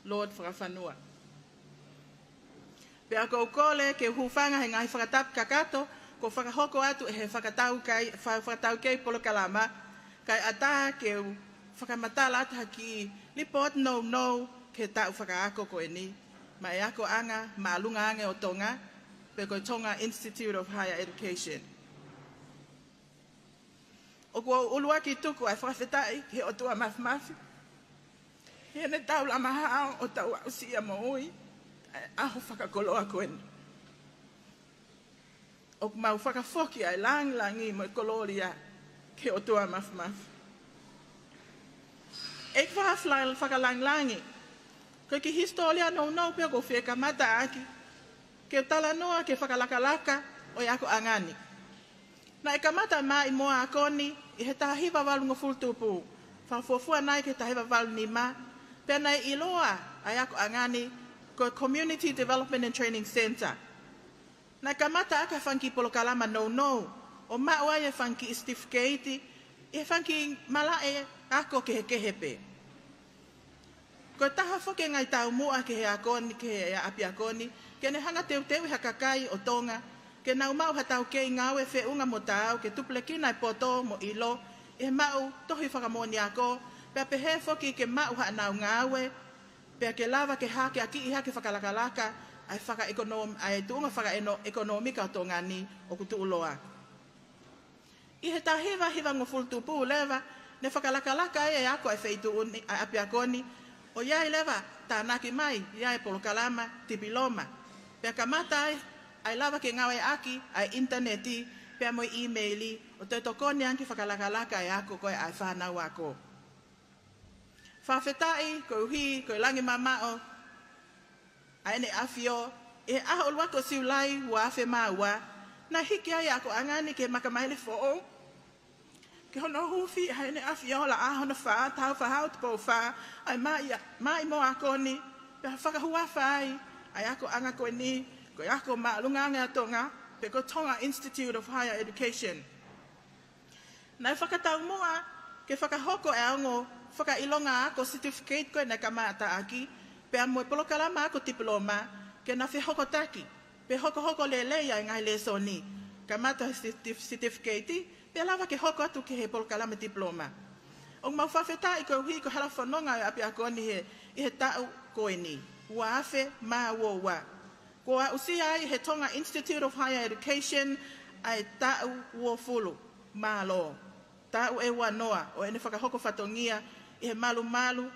Lord Fakafanua. Pea ʻoku ou kole ke u hūfanga he ngaahi fakatapu kakato kuo fakahoko atu ʻe he fakatau kai-, fa-, fakataukei polokalama, kae ʻatā ke u fakamatala atu ha kiʻi lipooti nounou ki he taʻu fakaako ko eni maʻa e akoʻanga māʻolunga ange ʻo Tonga, pe ko e Tonga Institute of Higher Education. ʻOku ou ʻuluaki tuku ʻa e fakafetaʻi ki he ʻOtua Mafimafi, ʻi heʻene taulama hao ʻo tau aʻusia moʻui ʻa e ʻaho fakakoloa ko eni. ʻOku mau fakafoki ʻa e langilangi mo e kolōlia ki he ʻOtua Mafimafi. ʻEiki Faka-, Fakalangilangi, ko e kiʻi hisitōlia nounou pē ʻoku ou fie kamata ʻaki, ke u talanoa ki he fakalakalaka ʻo e akoʻanga ni. Naʻe kamata mai ʻi Moa Ako ni ʻi he taha hiva valungofulu tupu, fakafuofua nai ki he taha hiva valu nima, pea naʻe ʻiloa ʻa e akoʻanga ni ko e Community Development and Training Centre. Naʻe kamata ʻaki ha fanga kiʻi polokalama nounou, ʻo maʻu ai e fanga kiʻi certificate ʻi he fanga kiʻi malaʻe ako kehekehe pē. Ko e taha foki e ngaahi taumuʻa ki he ako ni, ki he ʻapiako ni, ke ne hanga teuteuʻi ha kakai ʻo Tonga ke nau maʻu ha taukei ngāue feʻunga mo taau ke tupulekina e poto mo ʻilo ʻi he maʻu tohi fakamoʻoniʻi ako, pea pehē foki ke maʻu haʻanau ngāue, pea ke lava ke hakeakiʻi hake fakalakalaka ʻa e fakaʻekonōm-, ʻa e tuʻunga fakaʻeno-, ʻekonōmika ʻo Tonga ni ʻoku tuʻuloa. ʻI he taha hiva hiva ngofulu tupu leva, ne fakalakalaka ai e ako ʻa e feituʻu ni, ʻa e ʻapiako ni, ʻo ʻi ai leva tānaki mai ʻi ai e polokalama tipiloma. Pea kamata ai ʻa e lava ke ngāueʻaki ʻa e ʻinitaneti, pea mo e ʻīmeili, ʻo toe tokoni ange ki he fakalakalaka e ako ko ē ʻa e fānau ako. Fakafetaʻi, koeʻuhi ko e langi mamaʻo ʻa ʻEne ʻAfio, ʻi he ʻaho ʻuluaki ʻo Siulai ua afe mā ua, naʻe hiki ai e akoʻanga ni ki he makamahele foʻou, ki hono huufi ʻe ʻEne ʻAfio Laʻā hono fā, Tāufaʻāhau Tupou Fā, ʻa e Maʻi, Maʻi mo Ako ni, pea fakahuafa ai ʻa e akoʻanga ko eni ko e Ako Māʻolunga Ange ʻa Tonga, pe ko e Tonga Institute of Higher Education. Naʻe fakataumuʻa ke fakahoko e ongo fakaʻilonga ako certificate ko ē naʻe kamataʻaki, pea mo e polokalama ako tipiloma, ke na fehokotaki, pe hokohoko lelei ʻa e ngaahi lēsoni, kamata he certif-, certificate, pea lava ke hoko atu ki he polokalama tipiloma. ʻOku mau fakafetaʻi koeʻuhi ko e hala fononga ʻo e ʻapiako ni he, ʻi he taʻu ko eni, ua afe mā ua ua. Kuo aʻusia ai he Tonga Institute of Higher Education ʻa e taʻu uofulu. Mālō. Taʻu ʻe ua noa ʻo ʻene fakahoko fatongia ʻi he malumalu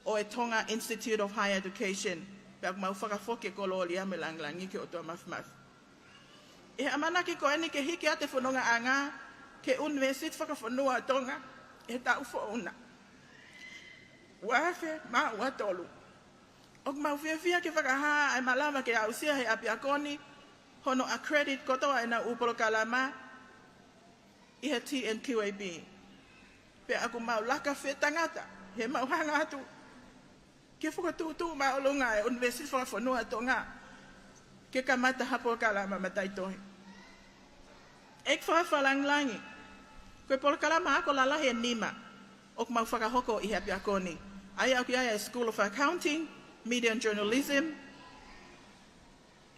ʻo e Tonga Institute of Higher Education. Pea ʻoku mau fakafoki e kolōlia mo e lāngilangi ki he ʻOtua Mafimafi. ʻI he ʻamanaki ko eni ke hiki atu e fonongaʻanga ki he ʻUnivēsiti Fakafonua ʻo Tonga ʻi he taʻu foʻou na, ua afe mā ua tolu. ʻOku mau fiefia ke fakahā ʻa e malava ke aʻusia he ʻapiako ni hono accredit kotoa ʻenau ʻū polokalama ʻi he T N Q A B. Pea ʻoku mau laka fetangata he mau hanga atu ki he Fokotuʻutuʻu Māʻolunga ʻa e ʻUnivēsiti Fakafonua ʻo Tonga ke kamata ha polokalama mataʻitohi. ʻEiki Fakafakalāngilangi, ko e polokalama ako lalahi ʻe nima ʻoku mau fakahoko ʻi he ʻapiako ni, ʻa ia ʻoku ʻi ai e School of Accounting, Media and Journalism,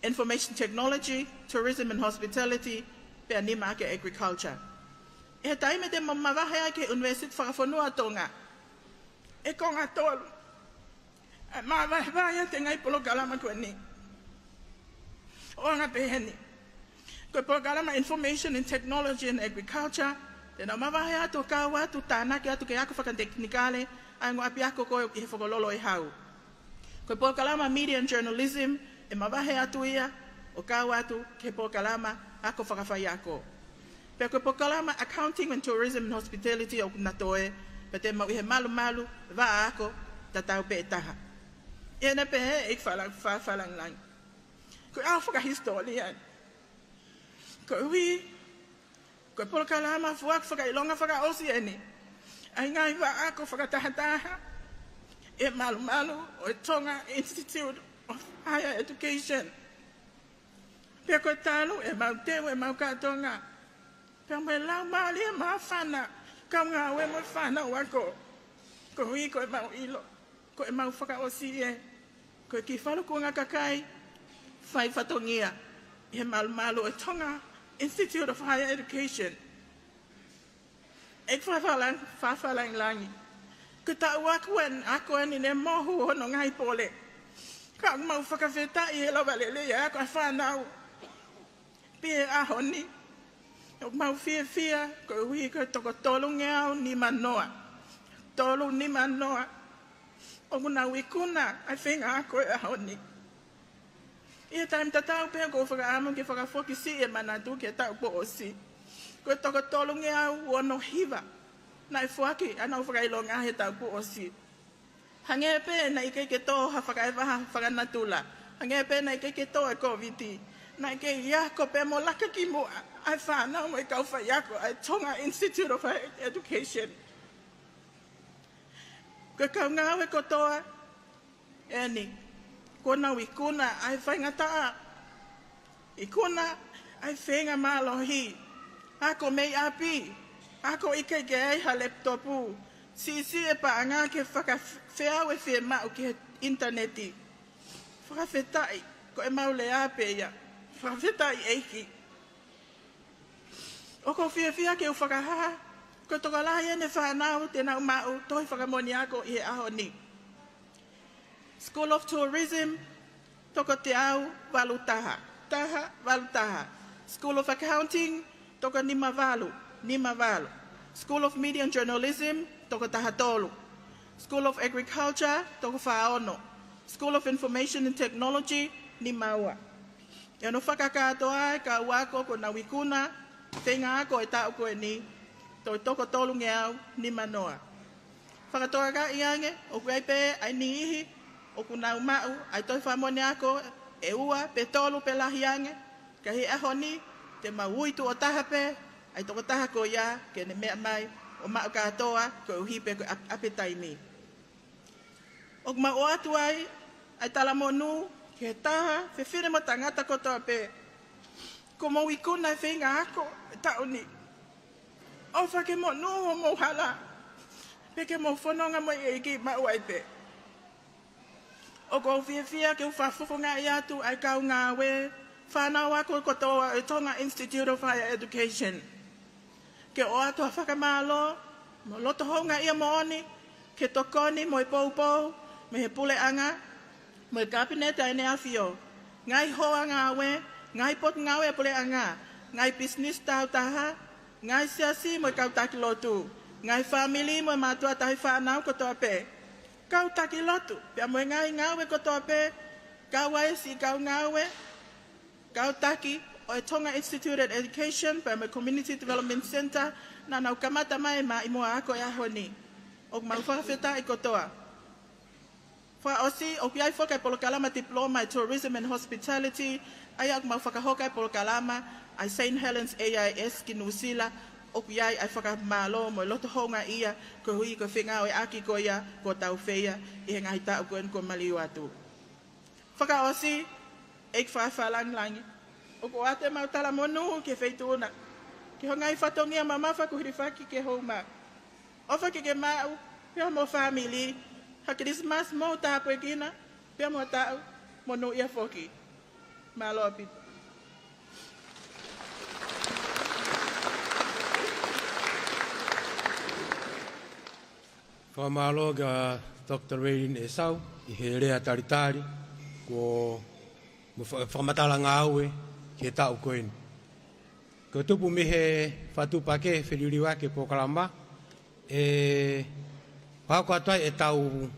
Information Technology, Tourism and Hospitality, pea nima ʻaki e Agriculture. ʻI he taimi te mau mavahe ai ki he ʻUnivēsiti Fakafonua ʻo Tonga, ʻe konga tolu ʻa e māvahevahe atu e ngaahi polokalama ko eni. ʻO anga pē heni. Ko e polokalama Information and Technology and Agriculture, te nau mavahe atu ʻo kau atu, tānaki atu ki he ako fakatekinikale ʻa e ongo ʻapiako ko ē ʻi he Fokololo ʻi Hau. Ko e polokalama Media and Journalism, ʻe mavahe atu ia ʻo kau atu ki he polokalama ako fakafaiako. Pea ko e polokalama Accounting and Tourism and Hospitality ʻoku na toe, pea te mau ʻi he malumalu vaʻa ako tatau pē ʻe taha. ʻI heʻene pehē ʻEiki Fala-, Fakafakalāngilangi, ko e ʻaho fakahisitōlia eni. Koeʻuhi ko e polokalama foaki fakaʻilonga fakaʻosi eni ʻa e ngaahi vaʻa ako fakatahataha ʻi he malumalu ʻo e Tonga Institute of Higher Education. Pea ko e talu ʻemau teu ʻemau kātoanga, pea mo e laumālie māfana, kau ngāue mo e fānau ako, koeʻuhi ko ʻemau ʻilo ko ʻemau fakaʻosi ē, ko e kiʻi falukunga kakai fai fatongia ʻi he malumalu ʻo e Tonga Institute of Higher Education. ʻEiki Fakafakalāng-, Fakafakalāngilangi, ko e taʻu ako eni, ako eni ne mohu hono ngaahi pole. Ka ʻoku mau fakafetaʻi he lava lelei ʻa e ako ʻa e fānau pea ʻi he ʻaho ni, ʻoku mau fiefia koeʻuhi ko e toko tolungeau nima noa. Tolu nima noa ʻoku nau ikuna ʻa e feinga ako he ʻaho ni. ʻI he taimi tatau pē ʻoku ou fakaʻamu ke fakafoki siʻi e manatu ki he taʻu kuo ʻosi. Ko e toko tolungeau ono hiva naʻe foaki ʻenau fakaʻilonga he taʻu kuo ʻosi. Hangē pē naʻe ʻikai ke tō ha fakaʻevaha fakanatula. Hangē pē naʻe ʻikai ke tō e Kōviti. Naʻe kei ako pē mo laka ki muʻa ʻa e fānau mo e kau faiako ʻa e Tonga Institute of Higher Education. Ko e kau ngāue kotoa eni, kuo nau ikuna ʻa e faingataʻa, ikuna ʻa e feinga mālohi, ako mei ʻapi, ako ʻikai ke ʻi ai ha laptop, siʻisiʻi e paʻanga ke fakafeau e fiemaʻu ki he ʻinitaneti. Fakafetaʻi, ko ʻemau lea pē ia. Fakafetaʻi ʻEiki. ʻOku ou fiefia ke u fakahā Ko e tokolahi ʻeni e fānau te nau maʻu tohi fakamoʻoni ako ʻi he ʻaho ni. School of Tourism, toko teau valu taha, taha valu taha. School of Accounting, toko nima valu, nima valu. School of Media and Journalism, toko taha tolu. School of Agriculture, toko fā ono. School of Information and Technology, nima ua. ʻI hono fakakātoa e kau ako kuo nau ikuna feinga ako e taʻu ko eni, toe toko tolungeau nima noa. Fakatokangaʻi ange, ʻoku ʻi ai pē ʻa e niʻihi ʻoku nau maʻu ʻa e tohi fakamoʻoni ako ʻe ua pe tolu pe lahi ange, ka ʻi he ʻaho ni te mau ui tuʻo taha pē ʻa e tokotaha ko ia ke ne meʻa mai ʻo maʻu kātoa koeʻuhi pē ko e ʻap-, ʻapi taimi. ʻOku mau ʻoatu ai ʻa e talamonū ki he taha, fefine mo tangata kotoa pē kuo mou ikuna e feinga ako e taʻu ni. ʻOfa ke monū homou hala, pea ke mou fononga mo e ʻEiki maʻu ai pē. ʻOku ou fiefia ke u fakafofongaʻi atu ʻa e kau ngāue, fānau ako kotoa ʻo e Tonga Institute of Higher Education, ke ʻoatu ha fakamālō mo e loto houngaʻia moʻoni ki he tokoni mo e poupou mei he puleʻanga mo e Kapineti ʻa ʻEne ʻAfio, ngaahi hoa ngāue, ngaahi potungāue ʻa e puleʻanga, ngaahi pisinisi tāutaha, ngaahi siasi mo e kau taki lotu, ngaahi fāmili mo e mātuʻa taʻefānau kotoa pē, kau taki lotu, pea mo e ngaahi ngāue kotoa pē, kau ai e siʻi kau ngāue, kau taki ʻo e Tonga Institute of Education pea mo e Community Development Centre naʻa nau kamata mai e maʻimoa ako e ʻaho ni. ʻOku mau fakafetaʻi kotoa. Fakaʻosi, ʻoku ʻi ai foki e polokalama diploma ʻi Tourism and Hospitality, ʻa ia ʻoku mau fakahoko ai e polokalama ʻa e Saint Helens A I S ki Nuʻusila, ʻoku ʻi ai ʻa e fakamālō mo e loto houngaʻia koeʻuhi ko e fengāueʻaki ko ia kuo tau fai ʻi he ngaahi taʻu ko eni kuo maliu atu. Fakaʻosi, ʻEiki Fakalāngilangi, ʻoku ʻoatu ʻemau talamonū ki he Feituʻu na, ki hoʻo ngaahi fatongia mamafa kuo hilifaki ki he houa. ʻOfa ke ke maʻu, pea mo e fāmili, ha Kilisimasi moʻui tāpuekina, pea mo e taʻu monūʻia foki. Mālō ʻaupito. Fakamālō kia Doctor Raelin ʻEsau ʻi he lea talitali kuo mo e fa-, fakamatala ngāue ki he taʻu ko eni. Ko e tupu mei he fakatuʻupakē feliliuaki e polokalama, ʻe fakahoko atu ai ʻetau,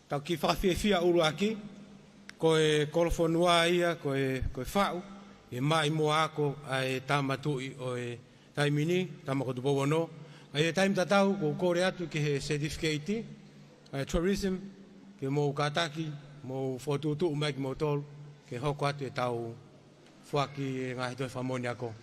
ʻetau kiʻi fakafiefia ʻuluaki, ko e kolofonua ia, ko e, ko e faʻu e maʻimoa ako ʻa e Tama Tuʻi ʻo e taimi ni, Tama ko Tupou Ono. ʻA ia ʻi he taimi tatau, ʻoku ou kole atu ki he certificate ʻa e tourism, ke mou kātaki, mou fokotuʻutuʻu mai kimoutolu, ke hoko atu ʻetau foaki e ngaahi tohi fakamoʻoni ako.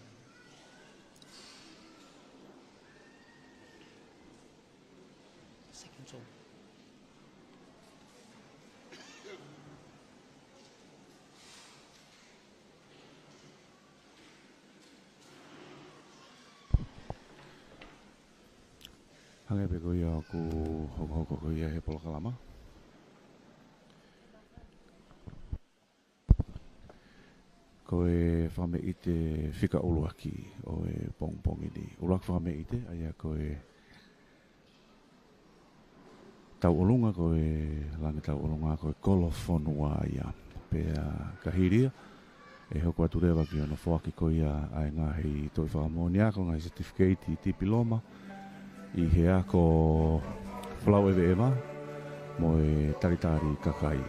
Hangē pē ko ia ʻoku hokohoko ko ia he polokalama. Ko e fakameʻite fika ʻuluaki ʻo e pongipongi ni. ʻUluaki fakameʻite, ʻa ia ko e tauʻolunga, ko e langi tauʻolunga, ko e kolofonua ia. Pea ka hili ia, ʻe hoko atu leva ki hono foaki ko ia ʻa e ngaahi tohi fakamoʻoni ako, ngaahi certificate, tipiloma, ʻi he ako folau ʻeveʻeva mo e talitali kakai.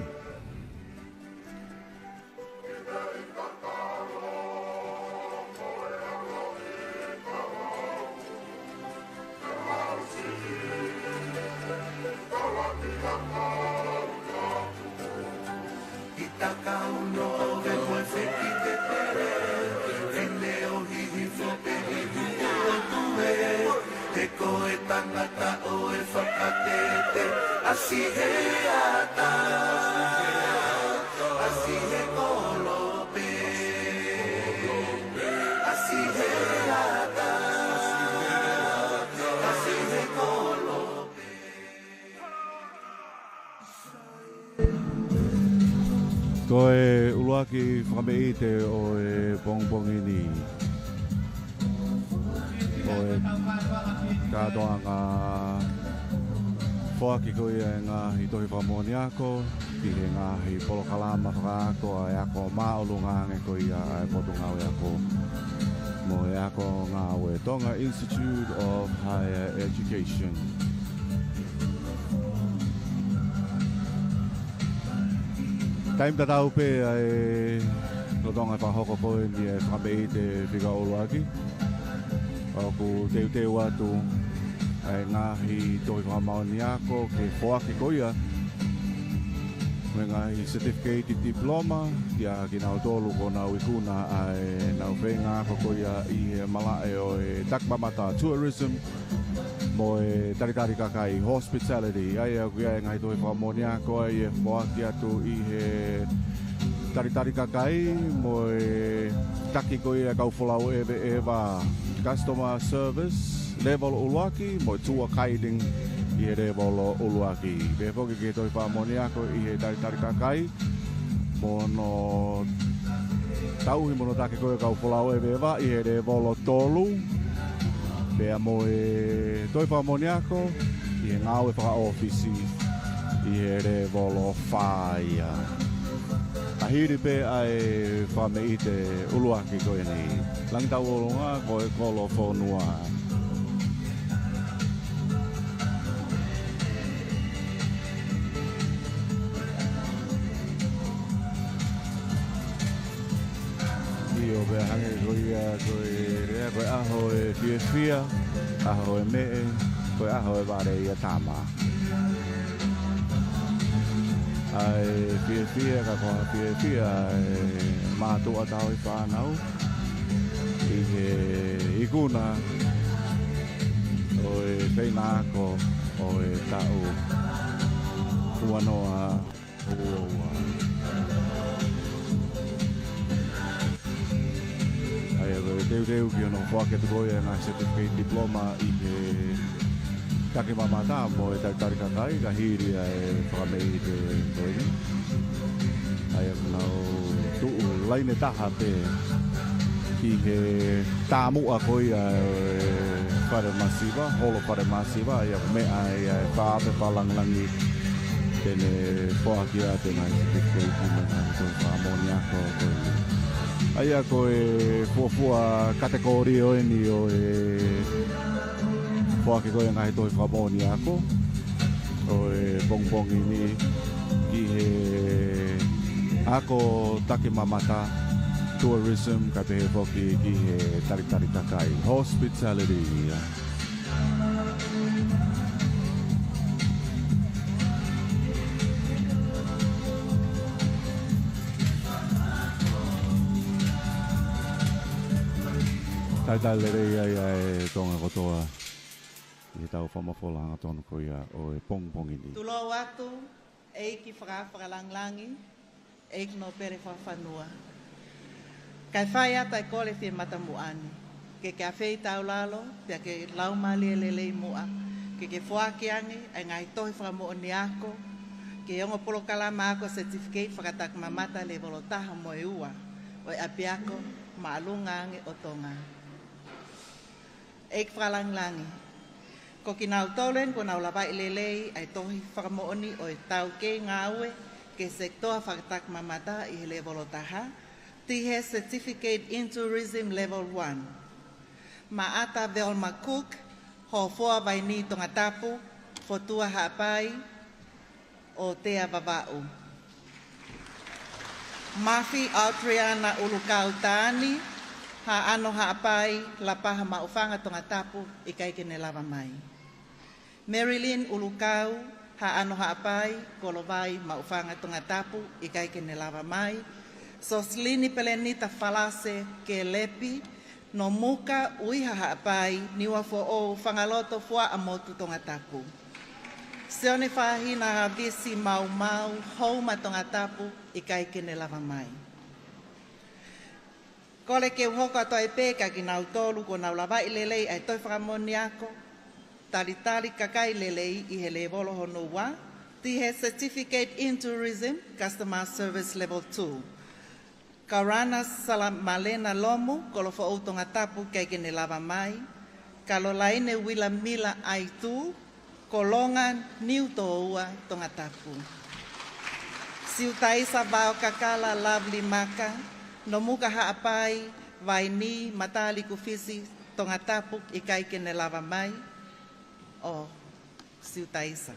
He ko e tangata ʻo e fakatete, ʻasi he ata, ʻasi he kolope, ʻasi he ata, ʻasi he kolope. Ko e ʻuluaki fakameʻite ʻo e pongipongi ni. ʻO e Kātoanga foaki ko ia e ngaahi tohi fakamoʻoni ako ki he ngaahi polokalama fakaako ʻa e ako māʻolunga ange ko ia ʻa e Potungāue Ako mo e Ako Ngāue, Tonga Institute of Higher Education. Taimi tatau pē ʻa e lolotonga fakahoko ko eni e fakameʻite fika ʻuluaki. ʻOku teuteu atu ʻa e ngaahi tohi fakamoʻoni ako ke foaki ko ia mo e ngaahi certificate diploma kiate kinautolu kuo nau ikuna ʻa ʻenau feinga ako ko ia ʻi he malaʻe ʻo e takimamata tourism mo e talitali kakai hospitality. ʻA ia ʻoku ʻi ai e ngaahi tohi fakamoʻoni ako ʻa ia ʻe foaki atu ʻi he talitali kakai mo e taki ko ia e kau folau ʻeveʻeva, customer service level ʻuluaki mo e tour guiding ʻi he level ʻuluaki. Pehē foki ki he tohi fakamoʻoni ako ʻi he talitali kakai mo hono tauhi mo hono taki ko ia e kau folau ʻeveʻeva ʻi he level tolu. Pea mo e tohi fakamoʻoni ako ʻi he ngāue fakaʻōfisi ʻi he level fā ia. Ka hili pē ʻa e fakameʻite ʻuluaki ko eni. Langi Tauʻolunga, ko e kolo fonua. ʻIo, pea hangē ko ia ko e lea, ko e ʻaho ʻo e fiefia, ʻaho ʻo e meʻe, ko e ʻaho ʻo e vale ia tama. ʻA e fiefia, ka ko ha fiefia e mātuʻa tauhi fānau ʻi he ikuna ʻo e feinga ako ʻo e taʻu ua noa ua ua. ʻA ia ko e teuteu ki hono foaki atu ko ia e ngaahi certificate diploma ʻi he takimamata mo e talitali kakai, ka hili ʻa e fakameʻite ko eni. ʻA ia ʻoku nau tuʻu laine taha pē ki he tamuʻa ko ia e fale masiva, holo fale masiva, ʻa ia ʻoku meʻa ai ʻa e fā pepa lāngilangi te ne foaki atu e ngaahi certificate mo e ngaahi tohi fakamoʻoni ako ko ia. ʻA ia ko e fuofua katekōlia eni ʻo e foaki ko ia e ngaahi tohi fakamoʻoni ako ʻo e pongipongi ni ki he ako takimamata tourism, kae pehē foki ki he talitali kakai hospitality. Talitali lelei ai ʻa e Tonga kotoa ʻi heʻetau fakamafola hangatonu ko ia ʻo e pongipongi ni. Tulou atu, ʻEiki Fakaʻaho Fakalāngilangi, ʻEiki Nōpele Fakafanua. Kae fai atu ʻa e kole fie matamuʻa ni, ke ke afeitaulalo, pea ke laumālie lelei muʻa, ke ke foaki ange ʻa e ngaahi tohi fakamoʻoni ako ki he ongo polokalama ako certificate fakatakimamata lēvolo taha mo e ua ʻo e ʻApiako Māʻolunga ange ʻo Tonga. ʻEiki Fakalāngilangi, ko kinautolu eni kuo nau lavaʻi lelei ʻa e tohi fakamoʻoni ʻo e taukei ngāue ki he sekitoa fakatakimamata ʻi he lēvolo taha, ʻi he Certificate in Tourism Level one. Maʻata Velma Cook, Hofoa Vainī Tongatapu, Fotua Haʻapai, ʻo Tea Vavaʻu. Mafi Audriana ʻUlukau Taani, Haʻano Haʻapai, Lapaha Maʻufanga Tongatapu, ʻikai ke ne lava mai. Marilyn ʻUlukau, Haʻano Haʻapai, Kolovai Maʻufanga Tongatapu, ʻikai ke ne lava mai. Sosilini Pelenita Falase Kelepi, Nomuka, ʻUiha Haʻapai, Niuafoʻou, Fangaloto, Fuaʻamotu Tongatapu. Sione Fahina Havisi Maumau, Houma Tongatapu, ʻikai ke ne lava mai. Kole ke u hoko atu ai pē kia kinautolu kuo nau lavaʻi lelei ʻa e tohi fakamoʻoni ako talitali kakai lelei ʻi he lēvolo hono ua, ʻi he Certificate in Tourism, Customer Service Level two. Karana Salamalena Lomu, Kolofoʻou Tongatapu, ʻikai ke ne lava mai. Kalolaine Uilamila ʻAitū, Kolonga, Niutōua, Tongatapu. Siutaisa Vaokakala Lovely Maka, Nomuka Haʻapai, Vaini, Mataliku Fisi, Tongatapu, ʻikai ke ne lava mai. ʻO Siutaisa.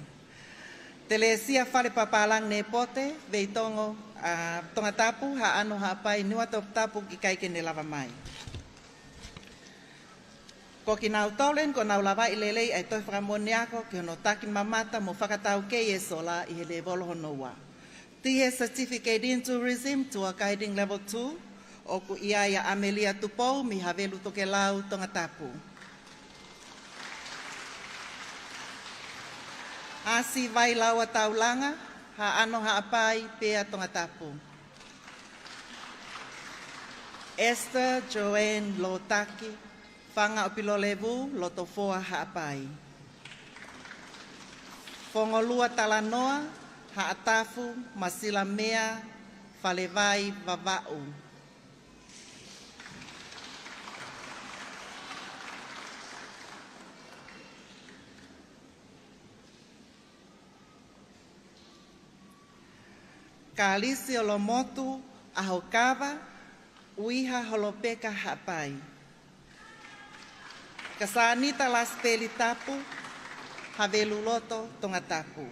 Telesia Fale Papalang Nepote, Veitongo, ʻa, Tongatapu, Haʻano Haʻapai, Niuatoputapu, ʻikai ke ne lava mai. Ko kinautolu eni kuo nau lavaʻi lelei ʻa e tohi fakamoʻoni ako ki hono taki mamata mo fakataukei e sola ʻi he lēvolo hono ua. Tihe Certificate in Tourism, Tour Guiding Level two, ʻoku ʻi ai ʻa Amelia Tupou mei Havelu Tokelau, Tongatapu. ʻAsi Vailaua Taulanga, Haʻano Haʻapai pea Tongatapu. Esther Joanne Lotaki, Fanga ʻo Pilolevu, Lotofoa Haʻapai. Fongolua Talanoa, Haʻatafu, Masilamea, Falevai, Vavaʻu. Kalisi ʻo Lomotu, ʻAhokava, ʻUiha Holopeka Haʻapai. Kasanita Lasipeli Tapu, Haveluloto, Tongatapu.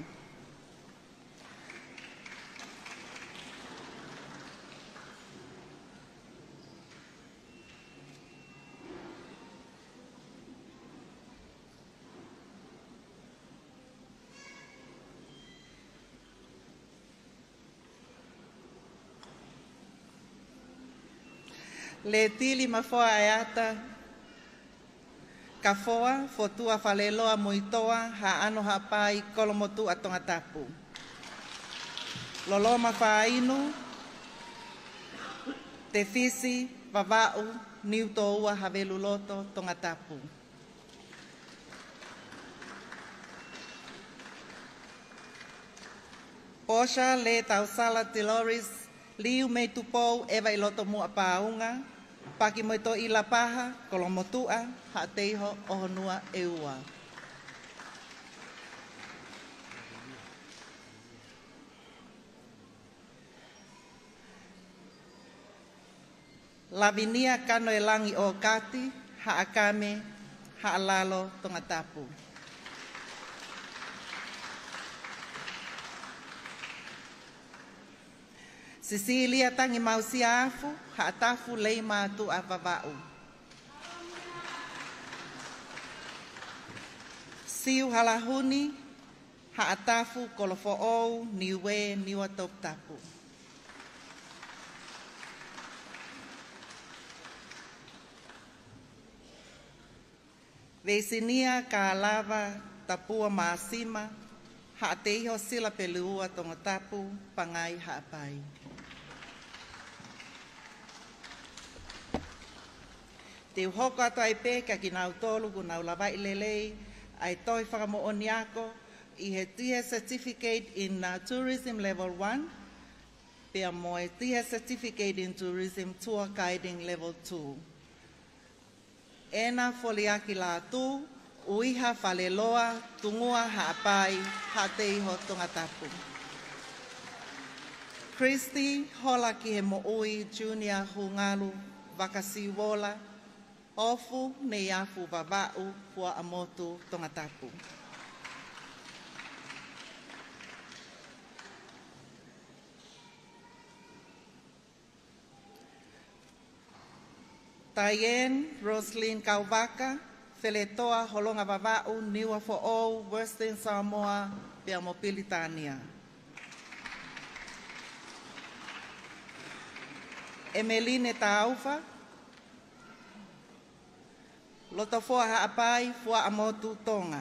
Letili Mafoa ʻEata, Kafoa, Fotua Faleloa Muitoa, Haʻano Haʻapai, Kolomotuʻa, Tongatapu. Loloma Fainu, Tefisi, Vavaʻu, Niutōua, Haveluloto, Tongatapu. Posa Lē Tausala Tiloris, Liu mei Tupou, ʻEva ʻi Lotomuʻa Paunga, Paki mo e Toʻi Lapaha, Kolomotuʻa, Haʻateiho ʻOhonua ʻEua. Lavinia Kanoelangi ʻOkati, Haʻakame, Haʻalalo, Tongatapu. Sisilia Tangimausia Afu, Haʻatafu, Leimātuʻa, Vavaʻu. Siu Halahuni, Haʻatafu, Kolofoʻou, Niue, Niuatoputapu. Veisinia Kalava Tapua Māsima, Haʻateiho Sila Peluua, Tongatapu, Pangai, Haʻapai. Te u hoko atu ai pē kia kinautolu kuo nau lavaʻi lelei ʻa e tohi fakamoʻoni ako ʻi he Tihe Certificate in, uh, Tourism Level one, pea mo e Tihe Certificate in Tourism Tour Guiding Level two. ʻEna Foliaki Lātū, ʻUiha Faleloa, Tungua Haʻapai, Haʻateiho, Tongatapu. Christy Holakihemoʻui Junior Hungalu Vakasiuola, Ofu Neiafu Vavaʻu, Fuaʻamotu, Tongatapu. Diane Roslyn Kauvaka, Feletoa, Holonga Vavaʻu, Niuafoʻou, Western Samoa, pea mo Pilitānia. Emeline Taufa, Lotofoa Haʻapai, Fuaʻamotu, Tonga.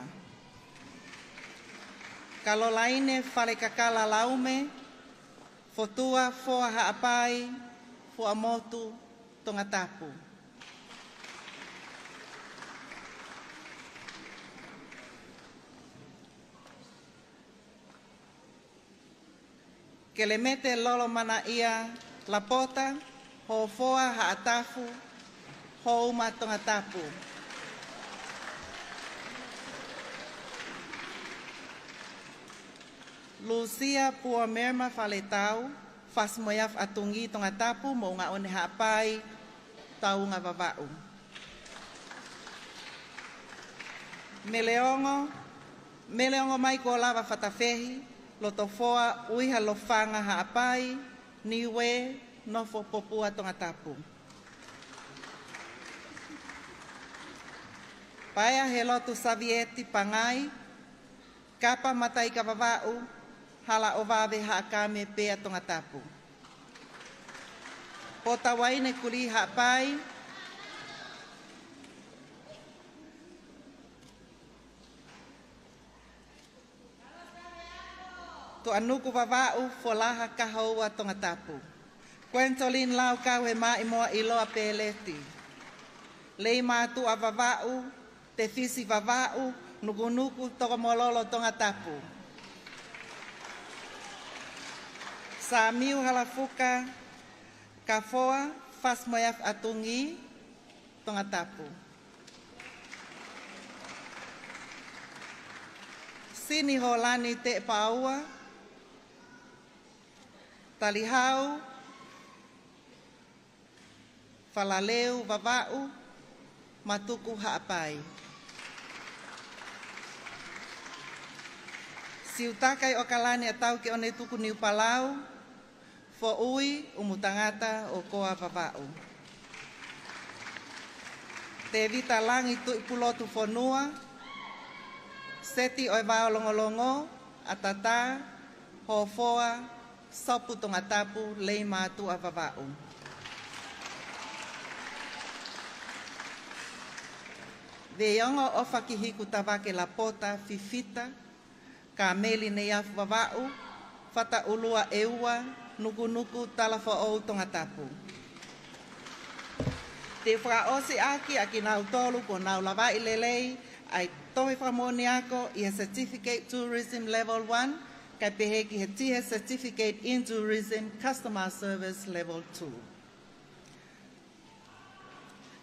Kalolaine Falekakala Laume, Fotua Foa Haʻapai, Fuaʻamotu, Tongatapu. Kelemete Lolomanaʻia Lapota, Hofoa Haʻatafu, Houma, Tongatapu. Lusia Puamerma Faletau, Fasi mo e Afi ʻa Tungī Tongatapu, Moʻunga ʻOne Haʻapai, Taunga Vavaʻu. Meleongo, Meleongo Maikuolava Fatafehi, Lotofoa ʻUiha Lofanga Haʻapai, Niue, Nofo Popua Tongatapu. Paea Helotu Savieti Pangai, Kapa Mataika Vavaʻu, Hala ʻo Vave Haʻakame Pea Tongatapu. Potavaine Kulī Haʻapai, Tuʻanuku Vavaʻu, Folaha Kahoua Tongatapu. Quentolin Laukau he Maʻimoa ʻIloa Peleti. Leimātuʻa Vavaʻu, Tefisi Vavaʻu, Nukunuku Tokomololo Tongatapu. Samiu Halafuka Kafoa, Fasi mo e Afi ʻa Tungī Tongatapu. Sini Holani Teʻepaua, Talihau Falaleu Vavaʻu, Matuku Haʻapai. Siutakai ʻOkalani ʻa Tauke ʻOnetuku Niupalau, Foʻui ʻUmutangata ʻOkoa Vavaʻu. Tevita Langi Tuʻipulotu Fonua, Seti ʻo e Vao Longolongo, ʻAtata, Hofoa, Sopu Tongatapu, Leimātuʻa Vavaʻu. Veiongo ʻOfakihiku Tavake Lapota Fifita, Kameli Neiafu Vavaʻu, Fataʻulua ʻEua, Nukunuku Talafoʻou Tongatapu. Te u fakaʻosi ʻaki ʻa kinautolu kuo nau lavaʻi lelei ʻa e tohi fakamoʻoni ako ʻi he Certificate Tourism Level One, kae pehē ki he Tihe Certificate in Tourism Customer Service Level Two.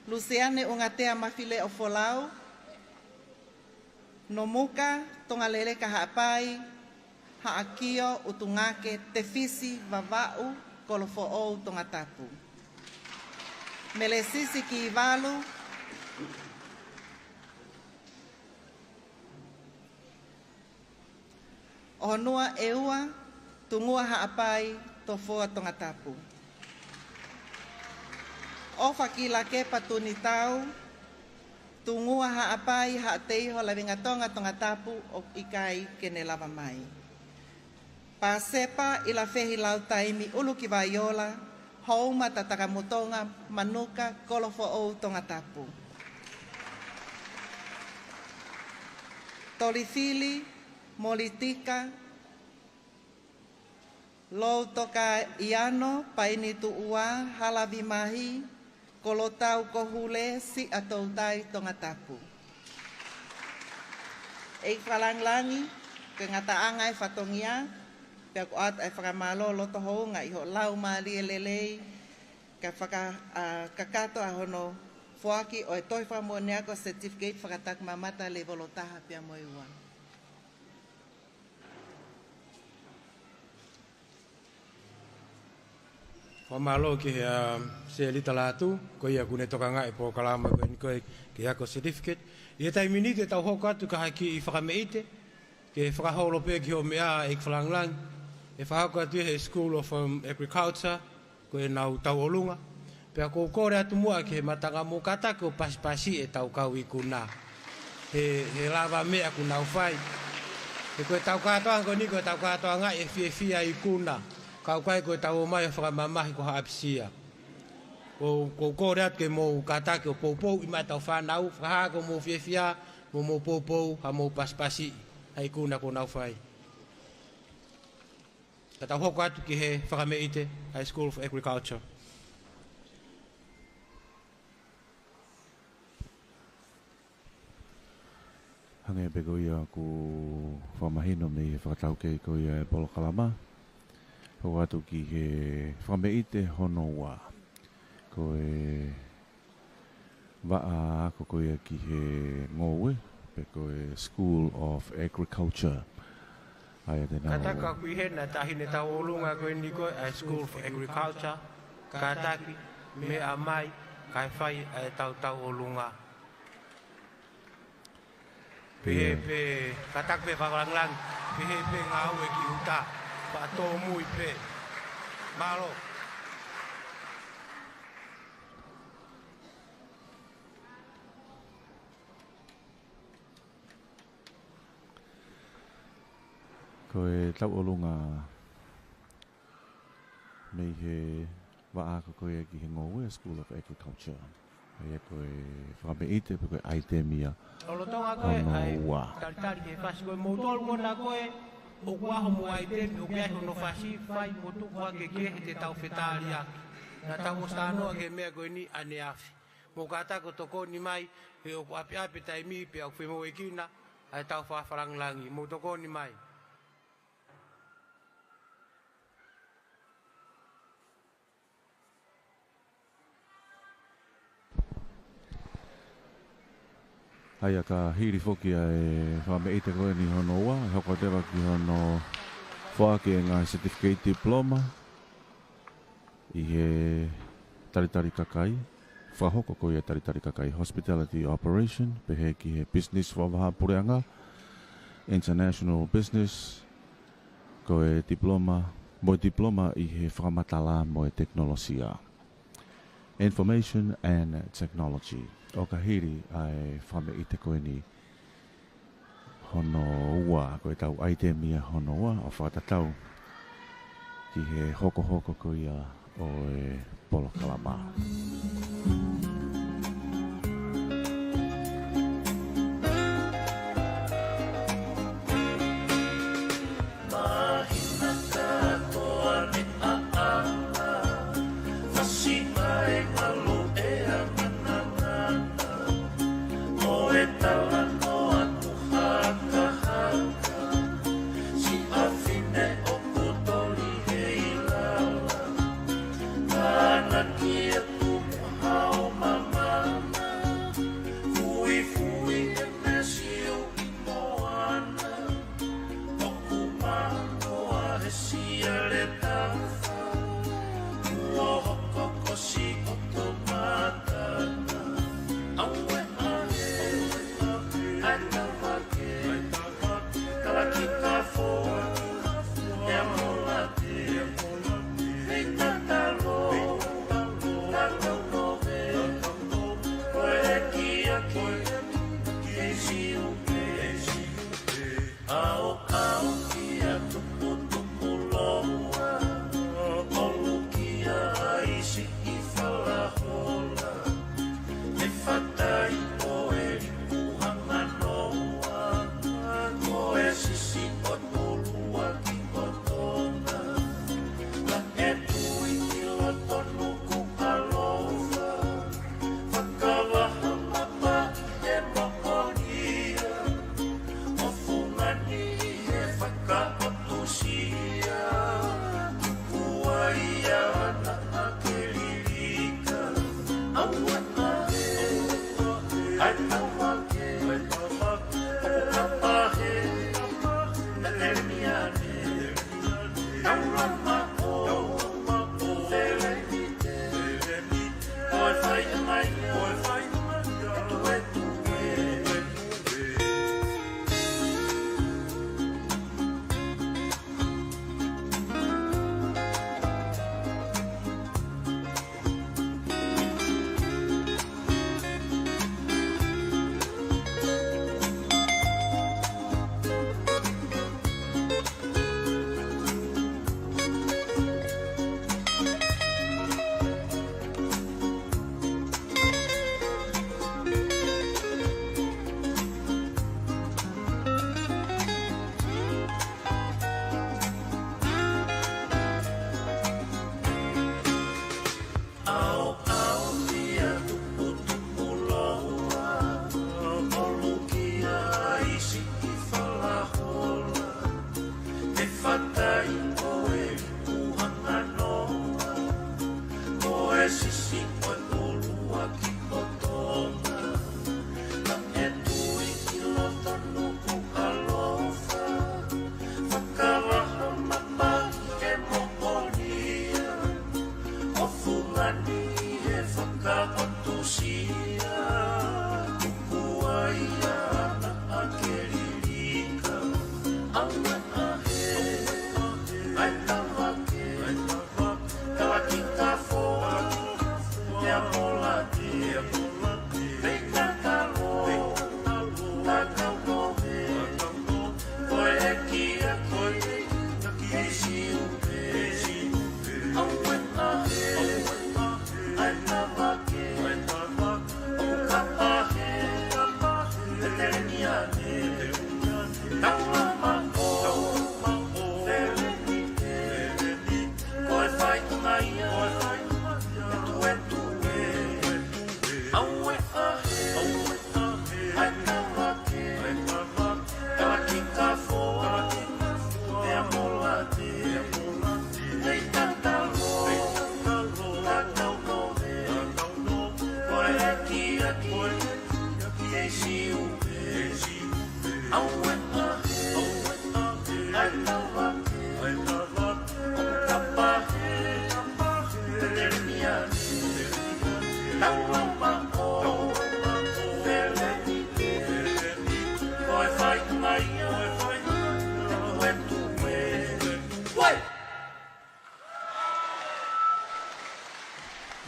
Lusiane ʻUngatea Mafileʻo Folau, Nomuka Tongaleleka Haʻapai, Haʻakio ʻUtungake Tefisi Vavaʻu, Kolofoʻou Tongatapu. Melesisi Kivalu, ʻOhonua ʻEua, Tungua Haʻapai, Tofoa Tongatapu. ʻOfakilakepa Tunitau, Tungua Haʻapai, Haʻateiho, Lavengatonga Tongatapu, ʻoku ʻikai ke ne lava mai. Pasepa ʻIlafehi Lautaimi ʻUlukivaiola, Houma Tatakamotonga, Manuka, Kolofoʻou Tongatapu. Tolifili Molitika, Loutokaiano Paini Tuʻua, Halavimahi, Kolotau Kohule, Siʻa Toutai Tongatapu. ʻEiki Fakalangilangi, ko e ngataʻanga e fatongia, pea ʻoku ʻoatu ʻa e fakamālō loto houngaʻi hoʻo laumālie lelei, ka faka-, ʻa, kakato ʻa hono foaki ʻo e tohi fakamoʻoni ako certificate fakatakimamata levolo taha pea mo e ua. Fakamālō ki he, ʻa, Selita Lātū, ko ia ʻoku ne tokangaʻi e polokalama ko eni ko e ki he ako certificate. ʻI he taimi ni te tau hoko atu ki ha kiʻi fakameʻite, ke fakaholo pē ki hoʻo meʻa ʻEiki Fakalangilangi. ʻE fakahoko atu ia he School of, um, Agriculture, ko ʻenau tauʻolunga. Pea ʻoku ou kole atu muʻa ki he matanga mo kātaki ʻo pasipasi ʻetau kau ikuna he, he lavameʻa ʻoku nau fai. He ko ʻetau kātoanga ko eni, ko ʻetau kātoanga ʻi he fiefia ikuna. Ka ʻoku ʻikai ko ʻetau ō mai ʻo fakamamahi ko ha ʻapisia. ʻOku ou kole atu ke mou kātaki ʻo poupouʻi mai ʻetau fānau, fakahā ko hoʻomou fiefia, mo hoʻomou poupou, haʻamou pasipasi ʻa e ikuna ʻoku nau fai. Ka tau hoko atu ki he fakameʻite ʻa e School of Agriculture. Hangē pē ko ia ʻoku fakamahino mei he fakataukei ko ia e polokalama. Hoko atu ki he fakameʻite hono ua. Ko e vaʻa ako ko ia ki he ngoue, pe ko e School of Agriculture. ʻA ia te nau. Kātaki ka ʻoku ʻi heni ʻa e taʻahine tauʻolunga ko eni ko e ʻa e School of Agriculture, kātaki, meʻa mai, kae fai ʻa e tau tauʻolunga. Pehē pē, kātaki pē fakalāngilangi, pehē pē ngāue ki ʻuta, faʻa tōmui pē. Mālō. Ko e tauʻolunga mei he vaʻa ko ia ki he ngoue, School of Agriculture. ʻA ia ko e fakameʻite pe ko e ʻaitemi ia. ʻO lolotonga ko e hono ʻai, ua. Talitali ki he fasi ko e moutolu ko ena ko e, ʻoku ʻi ai hoʻomo ʻaitemi, ʻoku ʻi ai hono fasi, fai mo tuku hake ki he te tau fetaliaki. Naʻa tau ʻosi talanoa ki he meʻa ko eni ʻaneafi. Mou kātaki ʻo tokoni mai, he ʻoku ʻapiʻapi taimi pea ʻoku fie maʻu ʻe kina, ʻa e tau fakalāngilangi. Mou tokoni mai. ʻA ia ka hili foki ʻa e fakameʻite ko eni hono ua, ʻe hoko atu leva ki hono foaki ʻa e ngaahi certificate diploma ʻi he talitali kakai, fakahoko ko ia talitali kakai, hospitality operation, pehē ki he business fakavahaʻapuleʻanga, international business, ko e diploma, mo e diploma ʻi he fakamatala mo e tekinolosia. Information and Technology. ʻO ka hili ʻa e fakameʻite ko eni hono ua, ko e tau ʻaitemi ia hono ua, ʻo fakatatau ki he hokohoko ko ia ʻo e polokalama. Māhina kātoa ne ʻaʻana, fasi mai ʻa e ngalo ʻe anganangana, mo e talanoa ʻoku hakahaka, siʻa fine ʻoku toli he ilala, tānaki ʻa e tumu hao mamana, fuifui e mesiu ʻi moana. ʻOku manoa he siale tafa, kuo hoko ko siʻoto matana. Aue ahe, ʻai tavake, kalaki kafo, ʻe amola te, hei tatalo, tatau nove, ko e kiaki, kei siu, kei siu. ʻAo, ʻao kia tuputupu loa, ʻolu kia ʻai siʻi falahola, ʻe fatai ʻo e liku hanganoa, ko e sisi ʻo tolua ki ʻOtonga, naʻe tui ki loto Nukuʻalofa, fakavaha mapa e mokolia, ʻo fungani he fakaʻotusia, kuai ana ake lilika, aua naʻe, ʻai tau ake, ʻoku kapa he, na telemiane.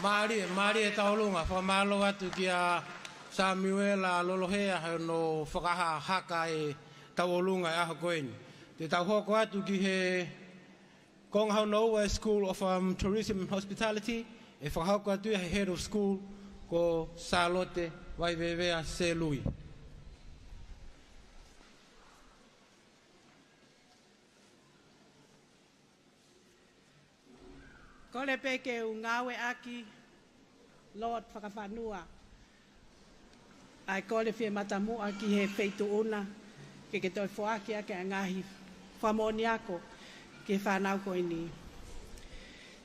Mālie, mālie e tauʻolunga, fakamālō atu kia Samiuela Lolohea he hono fakahā haka e tauʻolunga e ʻaho ko eni. Te tau hoko atu ki he konga hono ua e School of, um, Tourism and Hospitality, ʻe fakahoko atu ia he Head of School ko Sālote Vaivevea Selui. Kole pē ke u ngāueʻaki Lord Fakafanua ʻa e kole fie matamuʻa ki he feituʻu na, ke ke toe foaki ʻaki ʻa e ngaahi fakamoʻoni ako ki he fānau ko eni.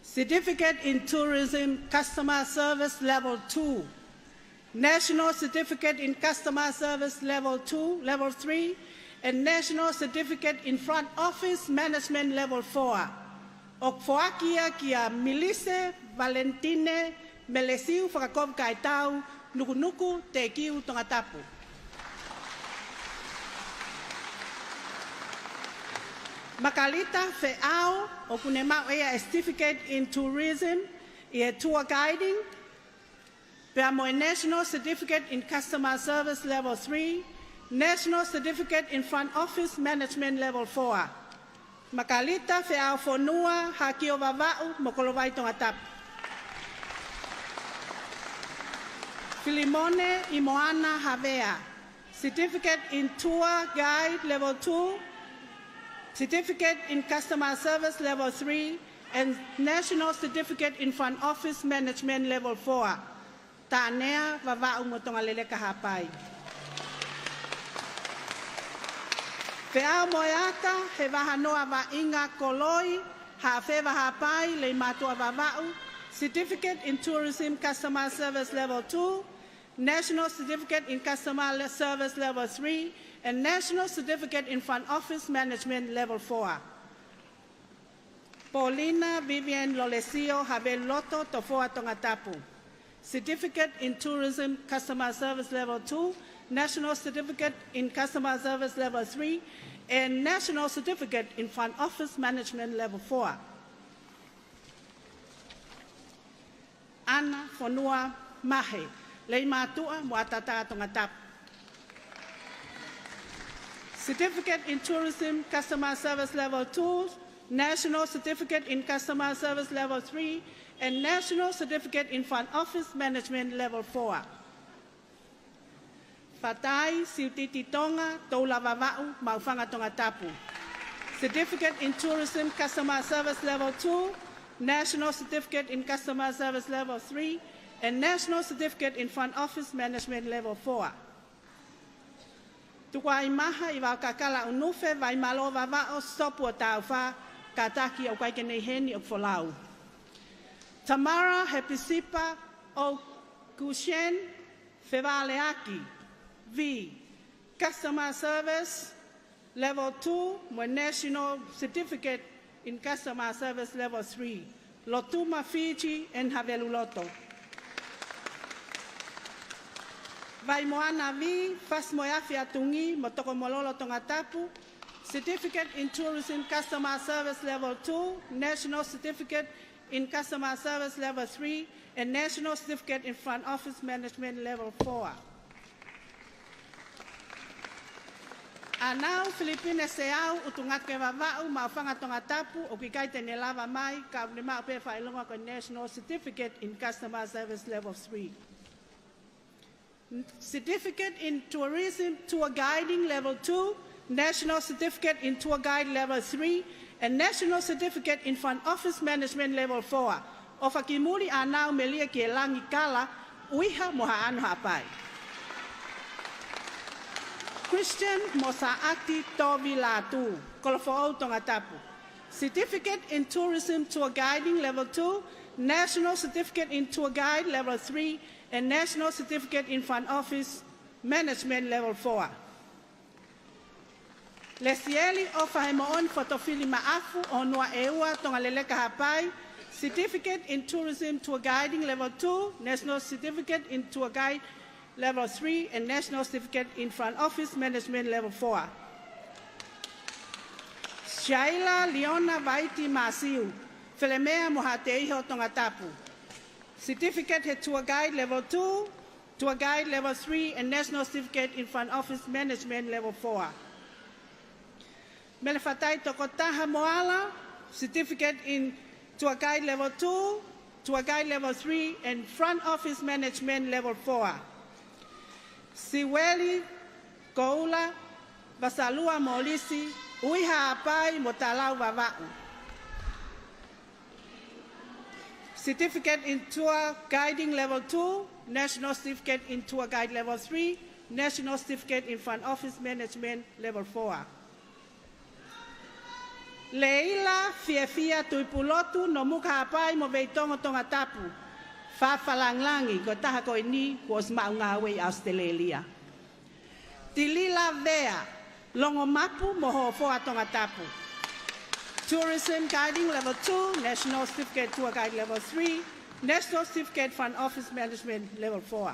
Certificate in Tourism Customer Service Level two, National Certificate in Customer Service Level two, Level three, and National Certificate in Front Office Management Level four. ʻOku foaki ia kia Milise Valentine Melesiu Fakakovi Kaitau, Nukunuku, Tekiu, Tongatapu. Makalita Feʻao, ʻoku ne maʻu ʻe ia e Certificate in Tourism ʻi he Tour Guiding, pea mo e National Certificate in Customer Service Level three, National Certificate in Front Office Management Level four. Makalita Feʻaofonua Hakio Vavaʻu mo Kolovai Tongatapu. Filimone ʻImoana Havea, Certificate in Tour Guide Level two, Certificate in Customer Service Level three, and National Certificate in Front Office Management Level four. Tānea Vavaʻu mo Tongaleleka Haʻapai. Feʻaomoeata Hevahanoa Vaʻinga Koloi Haʻafeva Haʻapai, Leimātuʻa Vavaʻu, Certificate in Tourism Customer Service Level two, National Certificate in Customer Le-, Service Level three, and National Certificate in Front Office Management Level four. Paulina Vivian Lolesio Haveluloto, Tofoa, Tongatapu, Certificate in Tourism Customer Service Level two, National Certificate in Customer Service Level three, and National Certificate in Front Office Management Level four. ʻAna Fonua Mahe, Leimātuʻa mo ʻAtatā, Tongatapu, Certificate in Tourism Customer Service Level two, National Certificate in Customer Service Level three, and National Certificate in Front Office Management Level four. Fatai Siutiti Tonga Toula Vavaʻu, Maʻufanga, Tongatapu, Certificate in Tourism Customer Service Level two, National Certificate in Customer Service Level three, and National Certificate in Front Office Management Level four. Tukuaimaha ʻIvaokakala ʻUnufe Vaimalo Vavaʻu, Sopu ʻo Taufa, kātaki ʻoku ʻikai ke ne ʻi heni, ʻoku folau. Tamara Hepisipa ʻOkusien, Fevaleaki, V, Customer Service Level two mo e National Certificate in Customer Service Level three, Lotuma Fiji and Haveluloto. Vaimoana V, Fasimoeafi Atungi mo Tokomololo, Tongatapu, Certificate in Tourism Customer Service Level two, National Certificate in Customer Service Level three, and National Certificate in Front Office Management Level four. ʻAnau Filipina Seau, ʻUtungatuke Vavaʻu, Maʻufanga, Tongatapu, ʻoku ʻikai te ne lava mai, ka ʻoku ne maʻu pē fakaʻilonga ko e National Certificate in Customer Service Level three. Certificate in Tourism Tour Guiding Level two, National Certificate in Tour Guide Level three, and National Certificate in Front Office Management Level four. ʻOfa ki muli ʻAnau Melia Kielangi Kala, ʻUiha mo Haʻano Haʻapai. Christian mo Saʻati Tovi Lātū, Kolofoʻou, Tongatapu. Certificate in Tourism Tour Guiding Level two, National Certificate in Tour Guide Level three, and National Certificate in Front Office Management Level four. Lesieli ʻOfahemoʻoni Fotofili Maʻafu, ʻUniua ʻEua, Tonga Leleka Haʻapai, Certificate in Tourism Tour Guiding Level two, National Certificate in Tour Guide Level three, and National Certificate in Front Office Management Level four. Shaila Leona Vaiti Masiu, Felemea mo Haʻateiho, Tongatapu. Certificate he Tour Guide Level two, Tour Guide Level three, and National Certificate in Front Office Management Level four. Melefatai Tokotaha Moala, Certificate in Tour Guide Level two, Tour Guide Level three, and Front Office Management Level four. Siueli Koula Vasalua Molisi, ʻUiha Haʻapai mo Talau Vavaʻu. Certificate in Tour Guiding Level two, National Certificate in Tour Guide Level three, National Certificate in Front Office Management Level four. Leila Fiefia Tuʻipulotu, Nomuka Haʻapai mo Veitongo, Tongatapu. Fakalangilangi, ko e taha ko eni kuo ʻosi maʻu ngāue ʻi ʻAositelēlia. Tilila Vea, Longomapu mo Hofoa, Tongatapu. Tourism Guiding Level two, National Certificate Tour Guide Level three, National Certificate Front Office Management Level four.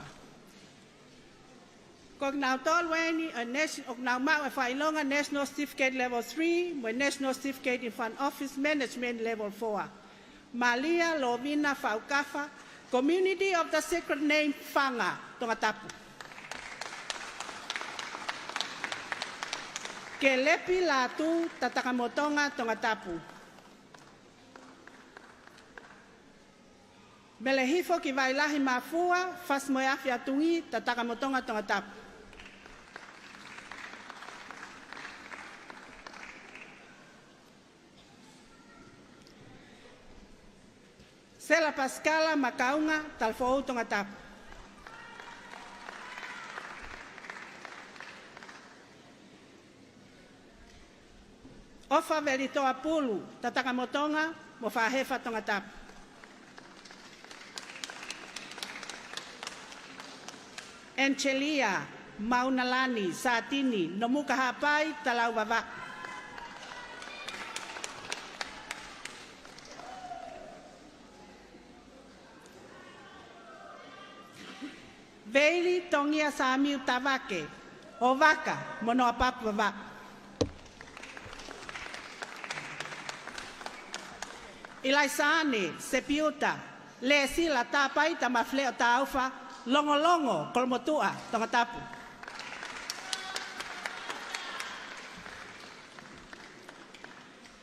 Ko kinautolu eni ʻa e nation-, ʻoku nau maʻu e fakaʻilonga National Certificate Level three mo e National Certificate in Front Office Management Level four. Malia Lovina Faukafa, Community of the Sacred Name, Faga, Tongatapu. Kelepi Lātū, Tatakamotonga, Tongatapu. Melehifoki Vailahi Mafua, Fasi-moe-Afi-Atungi, Tatakamotonga, Tongatapu. Sela Pasikala Makaunga, Talafoʻou, Tongatapu. ʻOfa Velitoa Pulu, Tatakamotonga mo Faʻahefa, Tongatapu. Angelia Maunalani Satini, Nomuka Haʻapai, Talau Vavaʻu. Veili Tongia Samiu Tavake, ʻOvaka mo Noapapu, Vavaʻu. ʻIlaisaane Sepiuta Lesila Tapaita Mafileʻo Taufa, Longolongo, Kolomotuʻa, Tongatapu.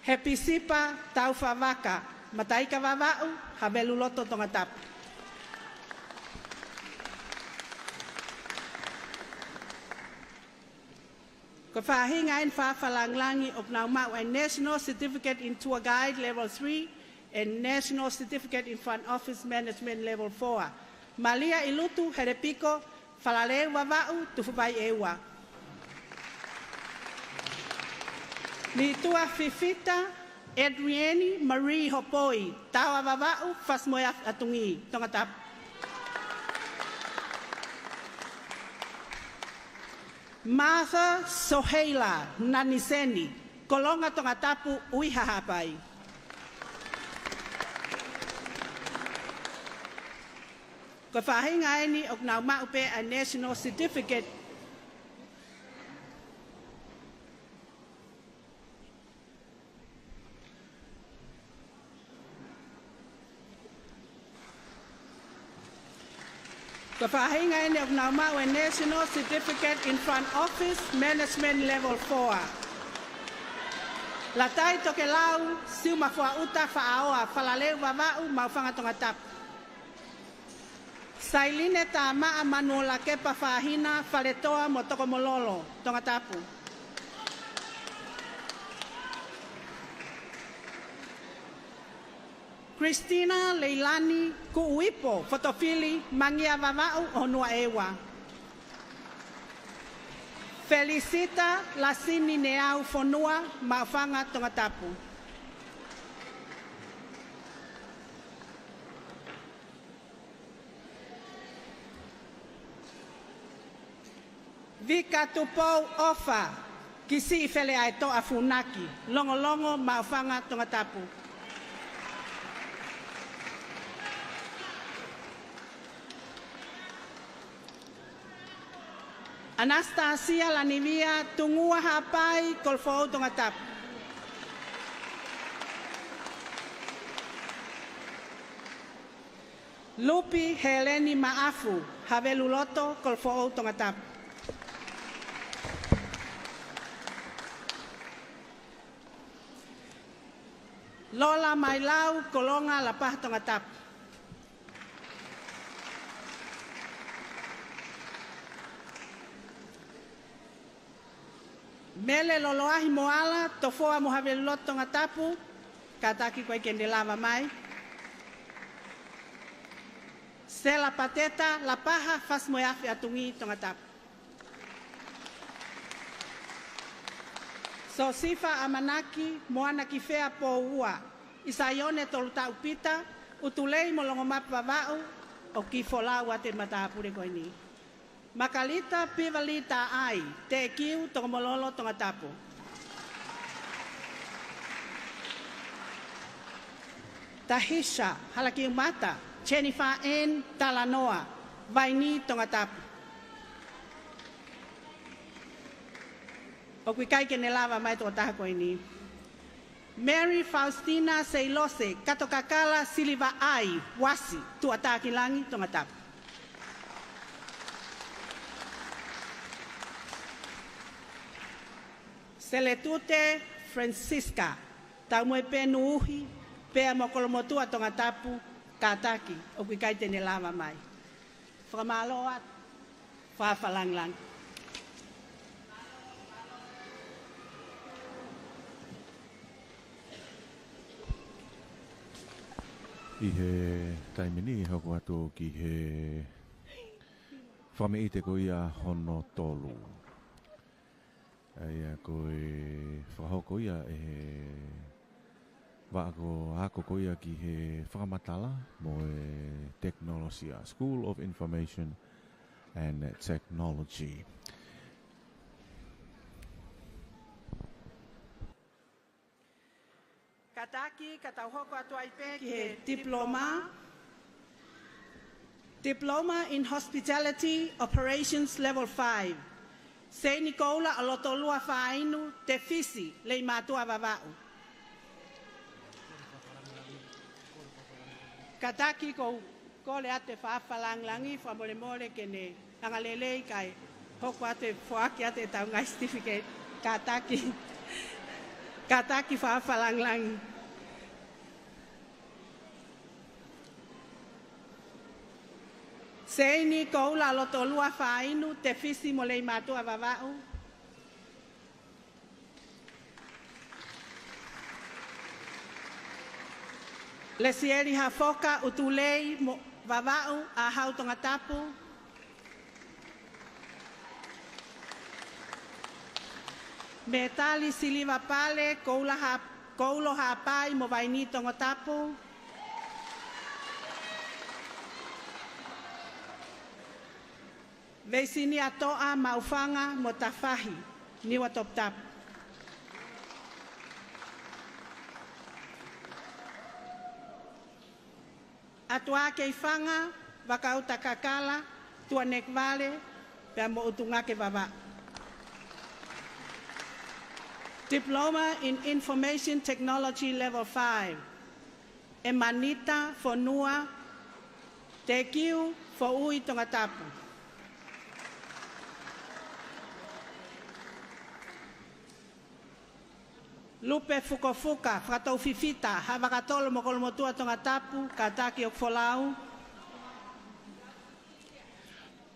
Hepisipa Taufa Vaka, Mataika, Vavaʻu, Haveluloto, Tongatapu. Ko e faʻahinga eni fakalangilangi ʻoku nau maʻu e National Certificate in Tour Guide Level three and National Certificate in Front Office Management Level four. Malia ʻIlutu Helepiko, Falaleu, Vavaʻu, Tufuvai ʻEua. Nitua Fifita Adrienne Marie Hopoi, Taoa, Vavaʻu, Fasi-moe-Afi-Atungi, Tongatapu. Martha Soheila Naniseni, Kolonga, Tongatapu, ʻUiha Haʻapai. Ko e faʻahinga eni ʻoku nau maʻu pē ʻa e National Certificate. Ko e faʻahinga eni ʻoku nau maʻu e National Certificate in Front Office Management Level four. Latai Tokelau, Siumafuaʻuta, Faʻaoa, Falaleu, Vavaʻu, Maʻufanga, Tongatapu. Sailine Tamaʻa Manuolakepa Fahina, Faletoa mo Tokomololo, Tongatapu. Christina Leilani Kuʻuipo Fotofili, Mangia, Vavaʻu, ʻOhonua ʻEua. Felicita Lasini Neau Fonua, Maʻufanga, Tongatapu. Vika Tupou ʻOfa, Kisiʻifele ʻAetoʻa Funaki, Longolongo, Maʻufanga, Tongatapu. Anastasia Lanivia Tungua Haʻapai, Kolofoʻou, Tongatapu. Lupi Heleni Maʻafu, Haveluloto, Kolofoʻou, Tongatapu. Lola Mailau Kolonga, Lapaha, Tongatapu. Mele Loloahi Moala, Tofoa mo Haveluloto, Tongatapu, kātaki ko ē ke ne lava mai. Sela Pateta, Lapaha, Fasi mo e Afi Atungi, Tongatapu. Sosifa ʻAmanaki, Moana Kifea Poua, ʻIsaione Tolutaʻu Pita, ʻUtulei mo Longomapu, Vavaʻu, ʻoku kiʻi folau atu e matāpule ko eni. Makalita Pivalita ʻAi, Teʻekiu, Tokomololo, Tongatapu. Tahisha Halakiumata, Jennifer Ann Talanoa, Vaini, Tongatapu. ʻOku ʻikai ke ne lava mai e tokotaha ko eni. Mary Faustina Seilose Katokakala Silivaʻai Uasi, Tuʻatākilangi, Tongatapu. Seletute Francisca Taumuepenu Uhi pea mo Kolomotuʻa, Tongatapu, kātaki, ʻoku ʻikai te ne lava mai. Fakamālō atu. Fakafalangilangi. ʻI he taimi ni, hoko atu ki he fakameʻite ko ia hono tolu. ʻA ia ko e fakahoko ia ʻe he vaʻa ko ē ako ko ia ki he fakamatala mo e tekinolosia, School of Information and Technology. Kātaki, ka tau hoko atu ai pē ki he diploma. Diploma in Hospitality Operations Level five. Seini Koula ʻo Lotolua Fainu, Tefisi, Leimātuʻa, Vavaʻu. Kātaki, ʻoku ou kole atu e fakafalangilangi, fakamolemole ke ne angalelei kae hoko atu e foaki atu ʻetau ngaahi certificate. Kātaki. Kātaki fakafalangilangi. Seini Koula ʻo Lotolua Fainu, Tefisi mo Leimātuʻa, Vavaʻu. Lesieli Hafoka, ʻUtulei mo Vavaʻu, ʻAhau, Tongatapu. Metali Siliva Pale, Koula Ha-, Koulo Haʻapai mo Vaini, Tongatapu. Veisinia Toʻa, Maʻufanga mo Tafahi, Niuatoputapu. ʻAtuā Keifanga, Vakauta Kakala, Tuʻanekivale pea mo ʻUtungake, Vavaʻu. Diploma in Information Technology Level five. ʻEmanita Fonua, Teʻekiu, Foʻui, Tongatapu. Lupe Fukofuka, Fakatoufifita, Haʻavakatolo mo Kolomotuʻa, Tongatapu, kātaki ʻoku folau.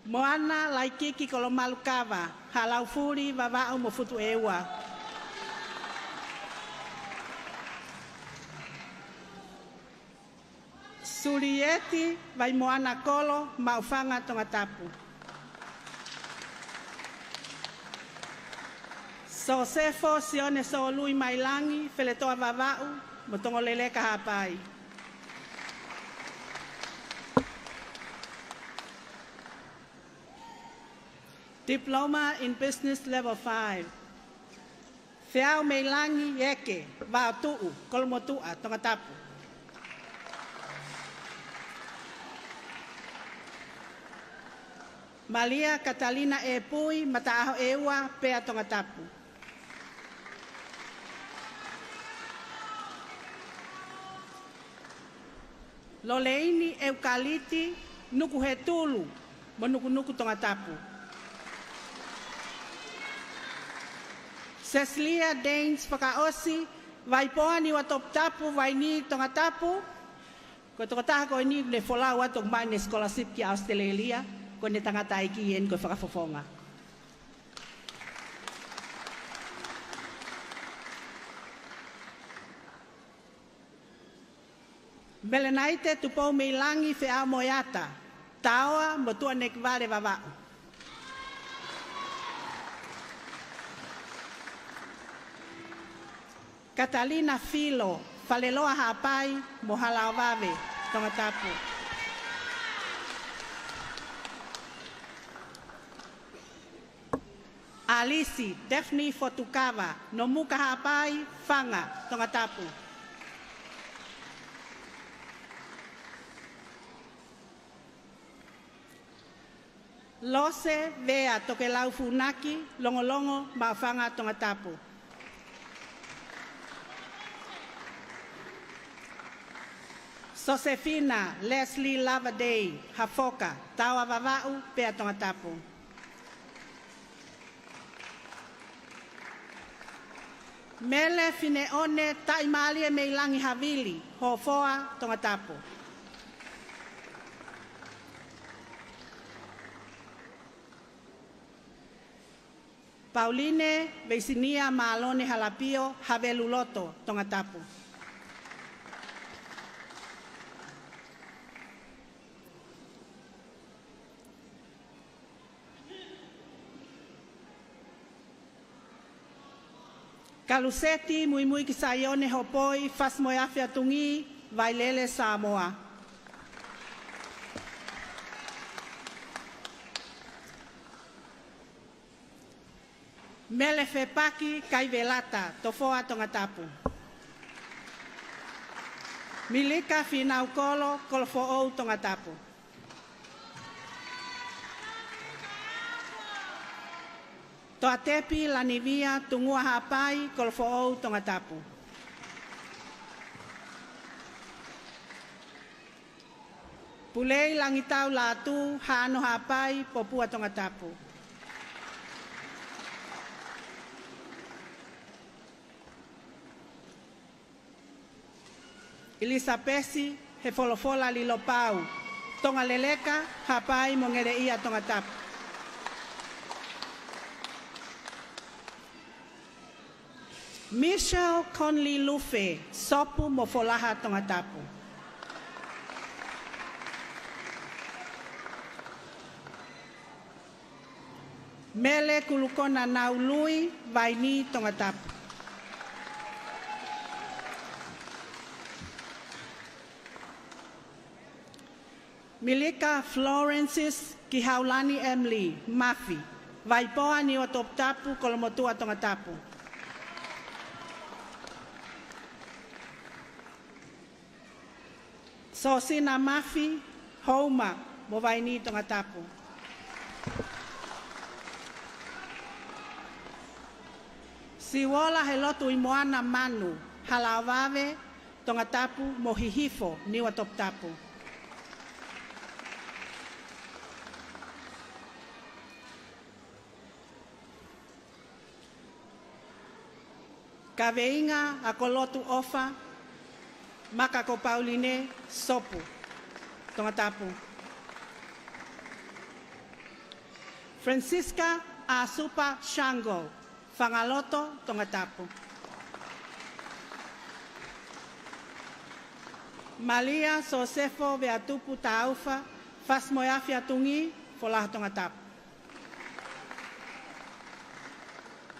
Moana Laikiki Kolomalukava, Haʻalaufuli, Vavaʻu mo Futuʻeua. Sulieti Vaimoana Kolo, Maʻufanga, Tongatapu. Sosefo Sione Solui Mailangi, Feletoa, Vavaʻu mo Tongoleleka, Haʻapai. Diploma in Business Level five. Feau Meilangi Eke, Vaotuʻu, Kolomotuʻa, Tongatapu. Malia Katalina ʻEpui, Mataʻaho ʻEua, Pea, Tongatapu. Loleini ʻEukaliti Nukuhetulu mo Nukunuku, Tongatapu. Cecilia Daines Fakaʻosi, Vaipoa, Niuatoputapu, Vaini, Tongatapu. Ko e tokotaha ko eni ne folau atu ʻo maʻu ʻene scholarship ki ʻAositelēlia, ko ʻene tangataʻeiki eni ko e fakafofonga. Melenaite Tupou Meilangi, Feau Moeata, Taoa mo Tuʻanekivale, Vavaʻu. Katalina Filo, Faleloa, Haʻapai mo Halaovave, Tongatapu. ʻAlisi Daphne Fotukava, Nomuka, Haʻapai, Fanga, Tongatapu. Lose Vea Tokelau Funaki, Longolongo, Maʻufanga, Tongatapu. Sosefina Leslie Lovedale Hafoka, Taoa, Vavaʻu, Pea, Tongatapu. Mele Fineʻone Taʻimālie Meilangi Havili, Hofoa, Tongatapu. Pauline Veisinia Malone Halapio, Haveluloto, Tongatapu. Kaluseti Muimui ki Saione Hopoi Fasi-moe-afe-ʻa-Tungī, Vailele, Samoa. Mele Fepaki Kaivelata, Tofoa, Tongatapu. Milika Finaukolo Kolofoʻou, Tongatapu. Toatepi Lanivia Tungua Haʻapai, Kolofoʻou, Tongatapu. Pulei Langitau Lātū Haʻano Haʻapai, Popua, Tongatapu. ʻIlisapesi Hefolofola Lilopau, Tongaleleka, Haʻapai mo Ngeleʻia, Tongatapu. Michelle Conley Lufe, Sopu mo Folaha, Tongatapu. Mele Kulukona Naului, Vaini, Tongatapu. Milika Florencis Kihaulani Emily, Mafi, Vaipoa, Niuatoputapu, Kolomotuʻa, Tongatapu. Sosina Mafi, Houma mo Vaini, Tongatapu. Siuola Helotuimoana Manu, Halaovave, Tongatapu mo Hihifo, Niuatoputapu. Kaveinga ʻa Kolotu ʻOfa, Maka ko Pauline, Sopu, Tongatapu. Francisca ʻAsupa Shango, Fangaloto, Tongatapu. Malia Sosefo Veatupu Taufa, Fasi mo e Afi ʻa Tungi, Folaha, Tongatapu.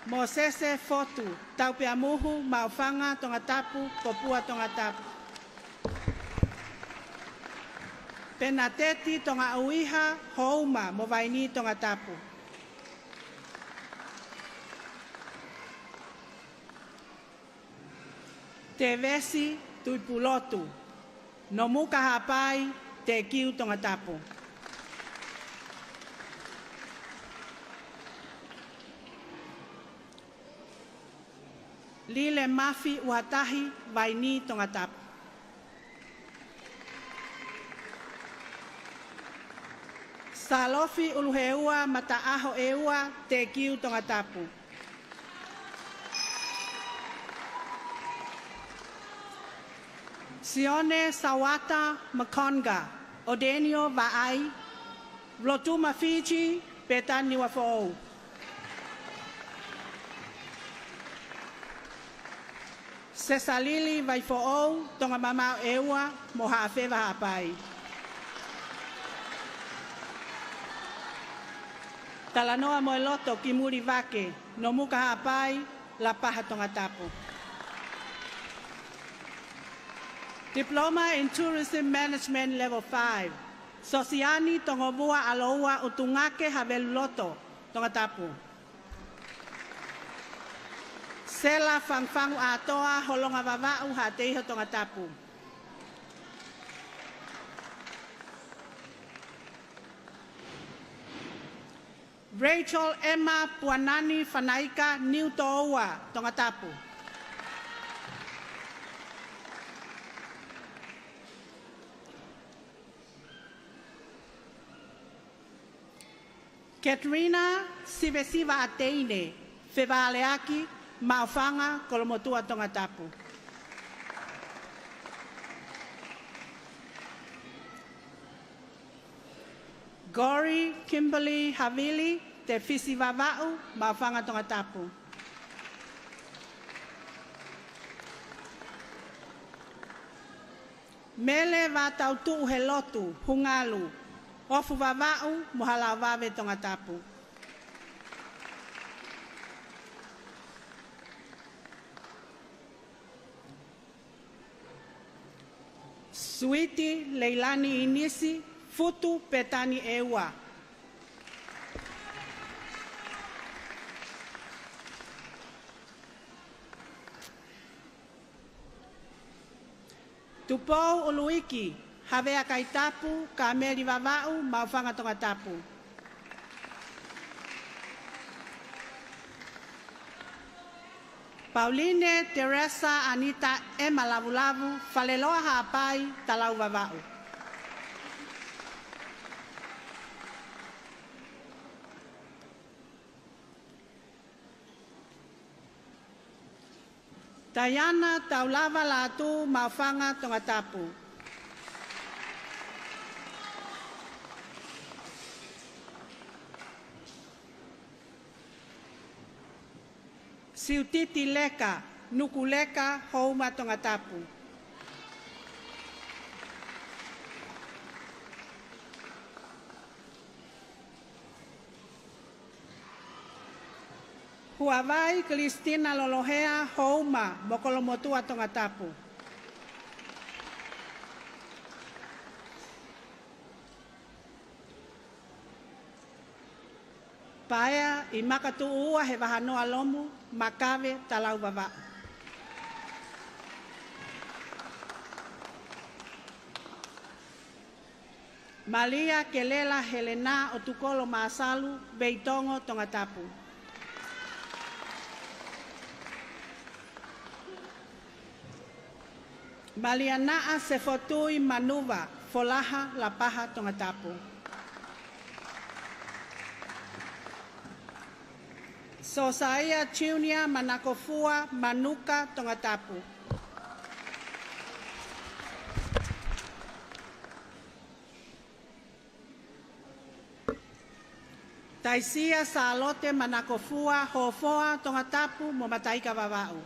Mosese Fotu Taupeamuhu, Maʻufanga, Tongatapu, Popua, Tongatapu. Penateti Tongaʻuiha Houma mo Vaini, Tongatapu. Tevesi Tuipulotu, Nomuka Haʻapai, Tekiu, Tongatapu. Lile Mafi Uatahi, Vaini, Tongatapu. Salofi Uluheua Mataʻaho ʻEua, Tekiu, Tongatapu. Sione Sawata Makonga, ʻOdenio Vaʻai, Lotuma Fiji, Petani Niuafoʻou. Sesalili Vaifoʻou, Tongamamao ʻEua mo Haʻafeva Haʻapai. Talanoa mo e Loto Kimulivake, Nomuka Haʻapai, Lapaha, Tongatapu. Diploma in Tourism Management Level five, Sosiani Tongovua ʻAloua ʻUtungake, Haveluloto, Tongatapu. Sela Fangufangu ʻAtoa, Holonga Vavaʻu, Haʻateiho, Tongatapu. Rachel Emma Puanani Fanaika, Niutōua, Tongatapu. Katrina Sivesiva ʻAteine, Fevaleaki, Maʻufanga, Kolomotuʻa, Tongatapu. Gori Kimberly Havili, Tefisi Vavaʻu, Maʻufanga, Tongatapu. Mele Vatautuʻuhelotu Hungalu, ʻOfu Vavaʻu mo Halaʻovave, Tongatapu. Suiti Leilani ʻInisi, Futu, Petani ʻEua. Tupou ʻUluiki, Havea Kaitapu, Kameli Vavaʻu, Maʻufanga, Tongatapu. Pauline Teresa Anita Ema Lavulavu, Faleloa Haʻapai, Talau Vavaʻu. Taiana Taulava Lātū, Maʻufanga, Tongatapu. Siutiti Leka, Nuku Leka, Houma, Tongatapu. Huavai Kilistina Lolohea, Houma mo Kolomotuʻa, Tongatapu. Paea ʻi Makatuʻu Ua he Vahanoa Lomu, Makave, Talau Vavaʻu. Malia Kelela Helena ʻOtukolo Masalu, Veitongo, Tongatapu. Malia Naʻa Sefotui Manuva, Folaha, Lapaha, Tongatapu. Sosaia Junior Manakofua Manuka, Tongatapu. Taisia Sālote Manakofua Hofoa, Tongatapu mo Mataika, Vavaʻu.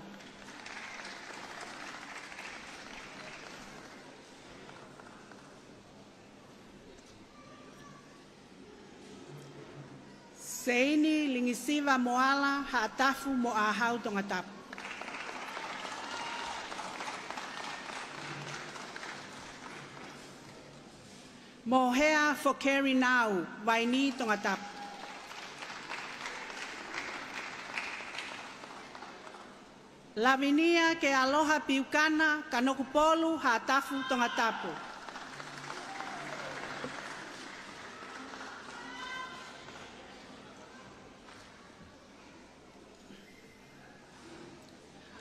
Seini Lingisiva Moala Haʻatafu mo ʻAhau, Tongatapu. Mohea Fokeri Nau, Vaini, Tongatapu. Lavinia Kealoha Piukana Kanokupolu Haʻatafu, Tongatapu.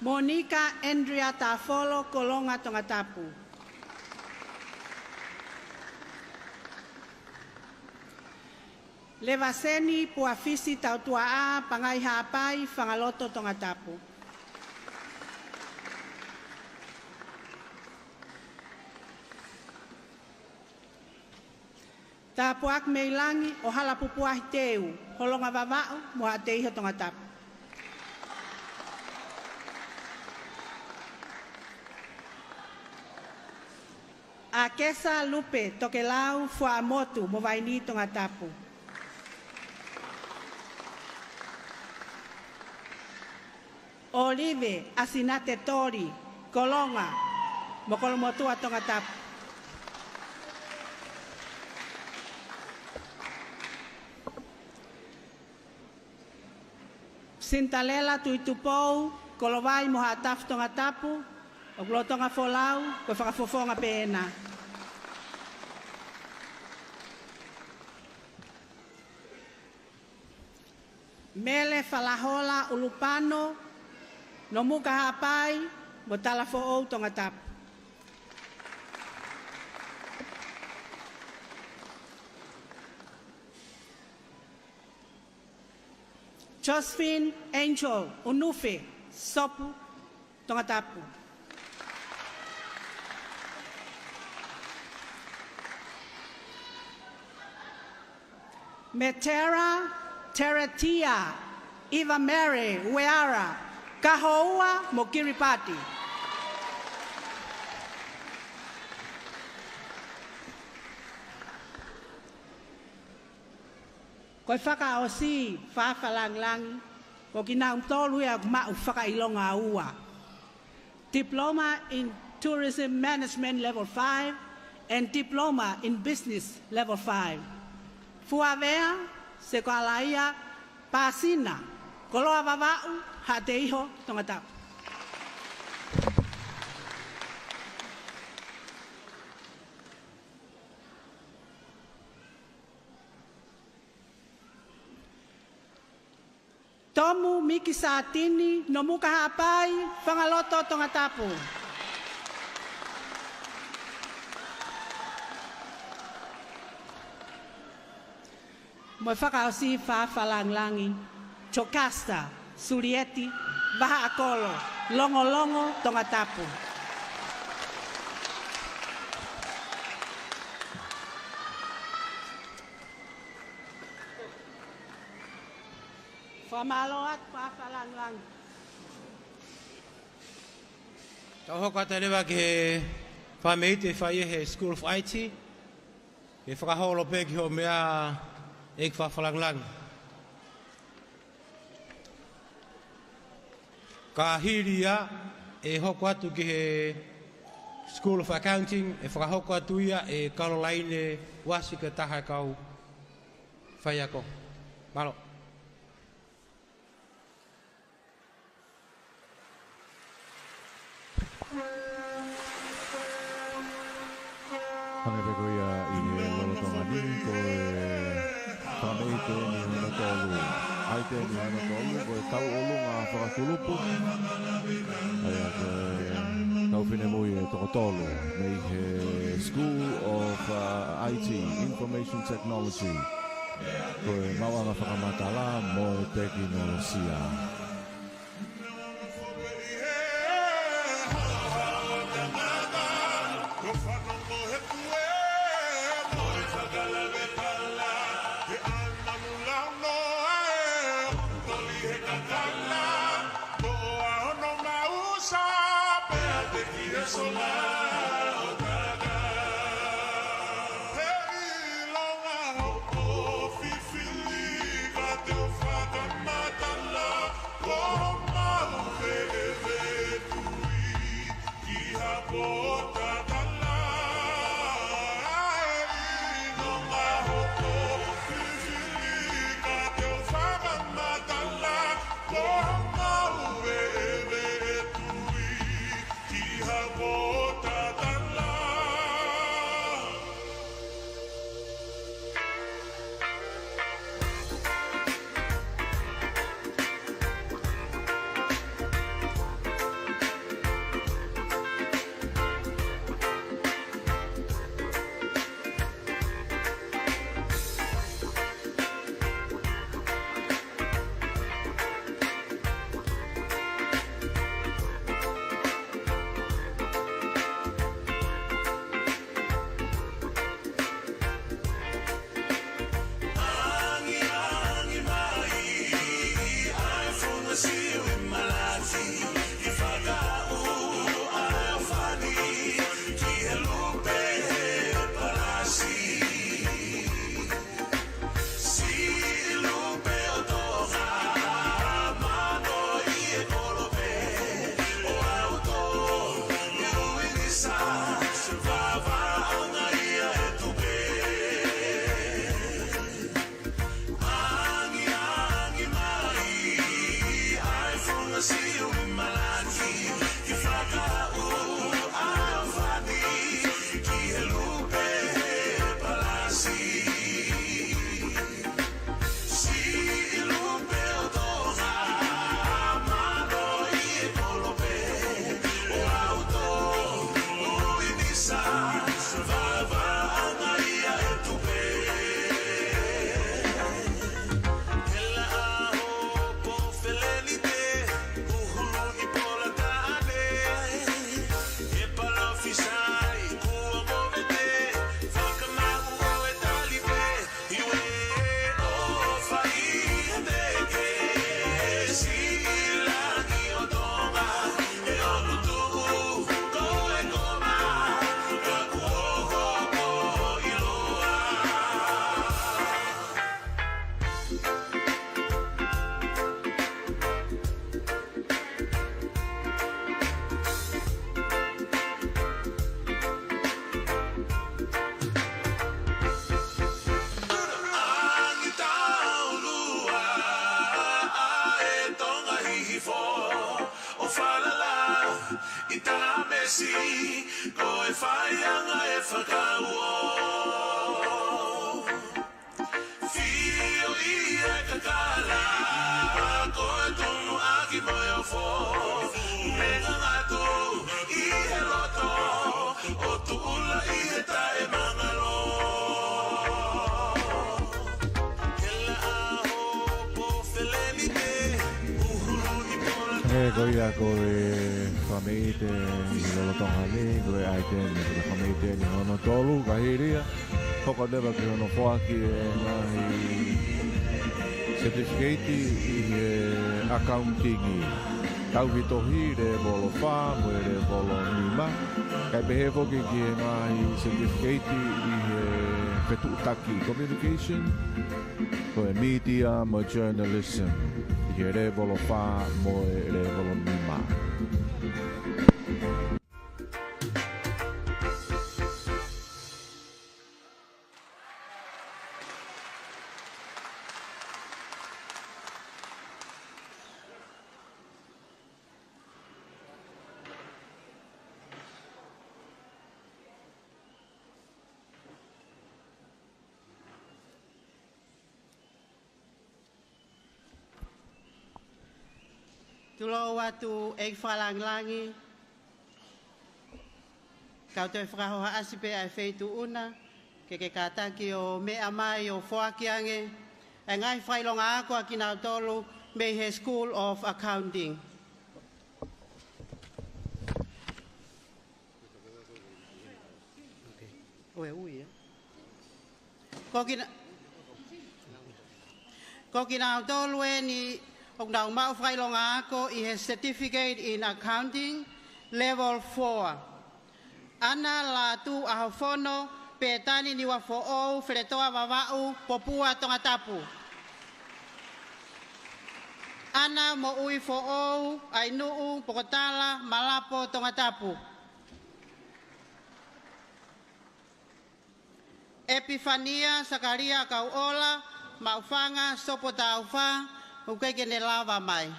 Monika Andrea Tafolo Kolonga, Tongatapu. Levaseni Puafisi Tautuaʻa Pangai Haʻapai, Fangaloto, Tongatapu. Tāpuaki Meilangi ʻo Halapupuahi Teu, Holonga, Vavaʻu mo Haʻateiho, Tongatapu. ʻAkesa Lupe Tokelau Fuaʻamotu mo Vaini, Tongatapu. ʻOlive ʻAsinate Toli Kolonga mo Kolomotuʻa, Tongatapu. Sinitalela Tuʻitupou Kolovai mo Haʻatafu, Tongatapu, ʻoku lolotonga folau, ko e fakafofonga pē ena. Mele Falahola ʻUlupano, Nomuka, Haʻapai mo Talafoʻou, Tongatapu. Josephine Angel ʻUnufe Sopu, Tongatapu. Metera Teretia ʻIva Mary Ueara, Kahoua mo Kiripati. Ko e fakaʻosi, Fafalangilangi, ko kinautolu ia ʻoku maʻu fakaʻilonga ua. Diploma in Tourism Management Level five and Diploma in Business Level five. Fuavea Sekalaia Pasina, Koloa, Vavaʻu, Haʻateiho, Tongatapu. Tomu Miki Satini, Nomuka, Haʻapai, Fangaloto, Tongatapu. Mo e fakaʻosi, Fafalangilangi, Jocasta Sulieti Vahaʻakolo, Longolongo, Tongatapu. Fakamālō atu, Fafalangilangi. Tau hoko atu leva ki he fāmili ʻe fai he School of I T. Ke fakaholo pē ki hoʻo meʻa, ʻEiki Fafalangilangi. Ka hili ia, ʻe hoko atu ki he School of Accounting, ʻe fakahoko atu ia ʻe Kalolaine Uasi, ko e taha e kau faiako. Mālō. Hangē pē ko ia ʻi he lolotonga ni, ko e fāmili ʻe niʻihi hono tolu. ʻAi ʻe niʻihi hono tolu, ko e tauʻolunga fakakulupu. ʻA ia ko e kau finemui ʻe toko tolu mei he School of, uh, I T, Information Technology. Ko e maʻuʻanga fakamatala mo e tekinolosia. He ʻilonga hopo fifili ka te u fakamatala, ko homau veʻe tui ki ha pō tatala. He ʻilonga hopo fifili ka te u fakamatala, ko homau veʻe tui ki ha pō tatala. Angiangi mai ʻa e funga siu ʻi Malaki, ke fakauʻu ʻa e ʻofani ki he lupe he palasi. Siʻi lupe ʻo Tonga, mano ʻi he kolope ʻo ʻauto, ʻi ʻUinisa, vavaʻanga ia e tupe. Angiangi mai ʻa e funga siu ʻi Malaki, ke fakauʻu ʻa e ʻofani ki he lupe he palasi. Siʻi lupe ʻo Tonga, mano ʻi he kolope ʻo ʻauto, ʻUinisa, vavaʻanga ia e tupe. Hela ʻa hopo felenite, ʻuhulu ʻi pola taʻane, he palafisai kuo movete, fakamaʻu ʻo e talipe, hiu ē ʻofa ʻi he teke, siʻi langi ʻo Tonga, ʻe ʻoku tuʻu koe ko ma, ka kuo hopo ʻiloa. Angi taulua ʻa e Tonga Hihifo, ʻo falala ʻi Tamesi, ko e faiʻanga e fakauō. Fio ʻi he kakala, ko e tunu ʻaki mo e ofo, me ngangatu ʻi he loto, ʻo tuʻula ʻi he taʻemangalo. Hela ʻa hopo felenite, ʻuhulu ʻi pola. Ē, ko ia ko e fakameʻite ʻi he lolotonga ni, ko e ʻaiteni ko e fakameʻite ni hono tolu, ka hili ia, hoko atu leva ki hono foaki e ngaahi certificate ʻi he accounting. Tauhi tohi lēvolo fā mo e lēvolo nima. Kae pehē foki ki he ngaahi certificate ʻi he fetuʻutaki communication, ko e media mo e journalism, ʻi he lēvolo fā mo e lēvolo nima. Tulou atu ʻEiki Fakalāngilangi, kau toe fakahohaʻasi pē ʻa e feituʻu na, Ke ke kātaki ʻo meʻa mai ʻo foaki ange ʻa e ngaahi fakaʻilonga ako ʻa kinautolu mei he School of Accounting. ʻOe ui, ē? Ko kina-, ko kinautolu eni ʻoku nau maʻu fakaʻilonga ako ʻi he Certificate in Accounting Level four. ʻAna Lātū ʻAhofono, Pētani Niuafoʻou, Feletoa Vavaʻu, Popua, Tongatapu. ʻAna Moʻuifoʻou, ʻAinuʻu, Pokotala, Malapo, Tongatapu. ʻEpifania Sakalia Kauʻola, Maʻufanga, Sopu ʻo Taufa, ʻoku ʻikai ke ne lava mai.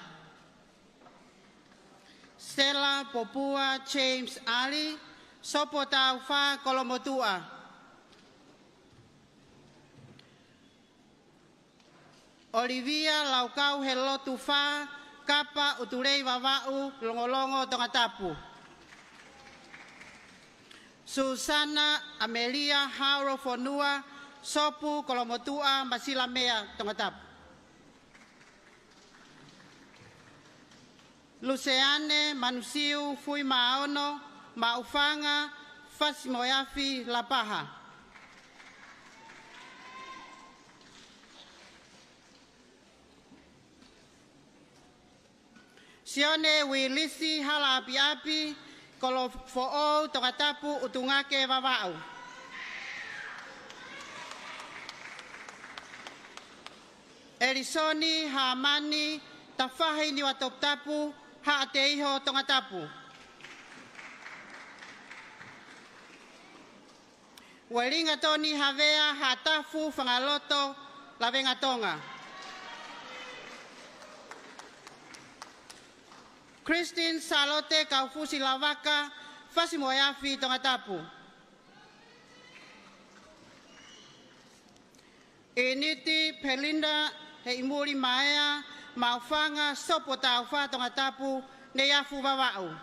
Stella Popua James Ali, Sopu ʻo Taufa, Kolomotuʻa. Olivia Laukau Helotu Fā, Kapa, ʻUtulei Vavaʻu, Longolongo, Tongatapu. Susana Amelia Hauro Fonua, Sopu, Kolomotuʻa, Masilamea, Tongatapu. Luseane Manusiu Fuimaono, Maʻufanga, Fasi mo e Afi, Lapaha. Sione Uilisi Halaapiapi, Kolofoʻou, Tongatapu, ʻUtungake, Vavaʻu. ʻElisoni Hamani Tafahi, Niuatoputapu, Haʻateiho, Tongatapu. Uelingatoni Havea Haʻatafu, Fangaloto, Lavengatonga. Christine Salote Kaufusi Lavaka, Fasi mo e Afi, Tongatapu. ʻIniti Pelinda Heimuli Maea, Maʻufanga, Sopu ʻo Taufa, Tongatapu, Neiafu, Vavaʻu.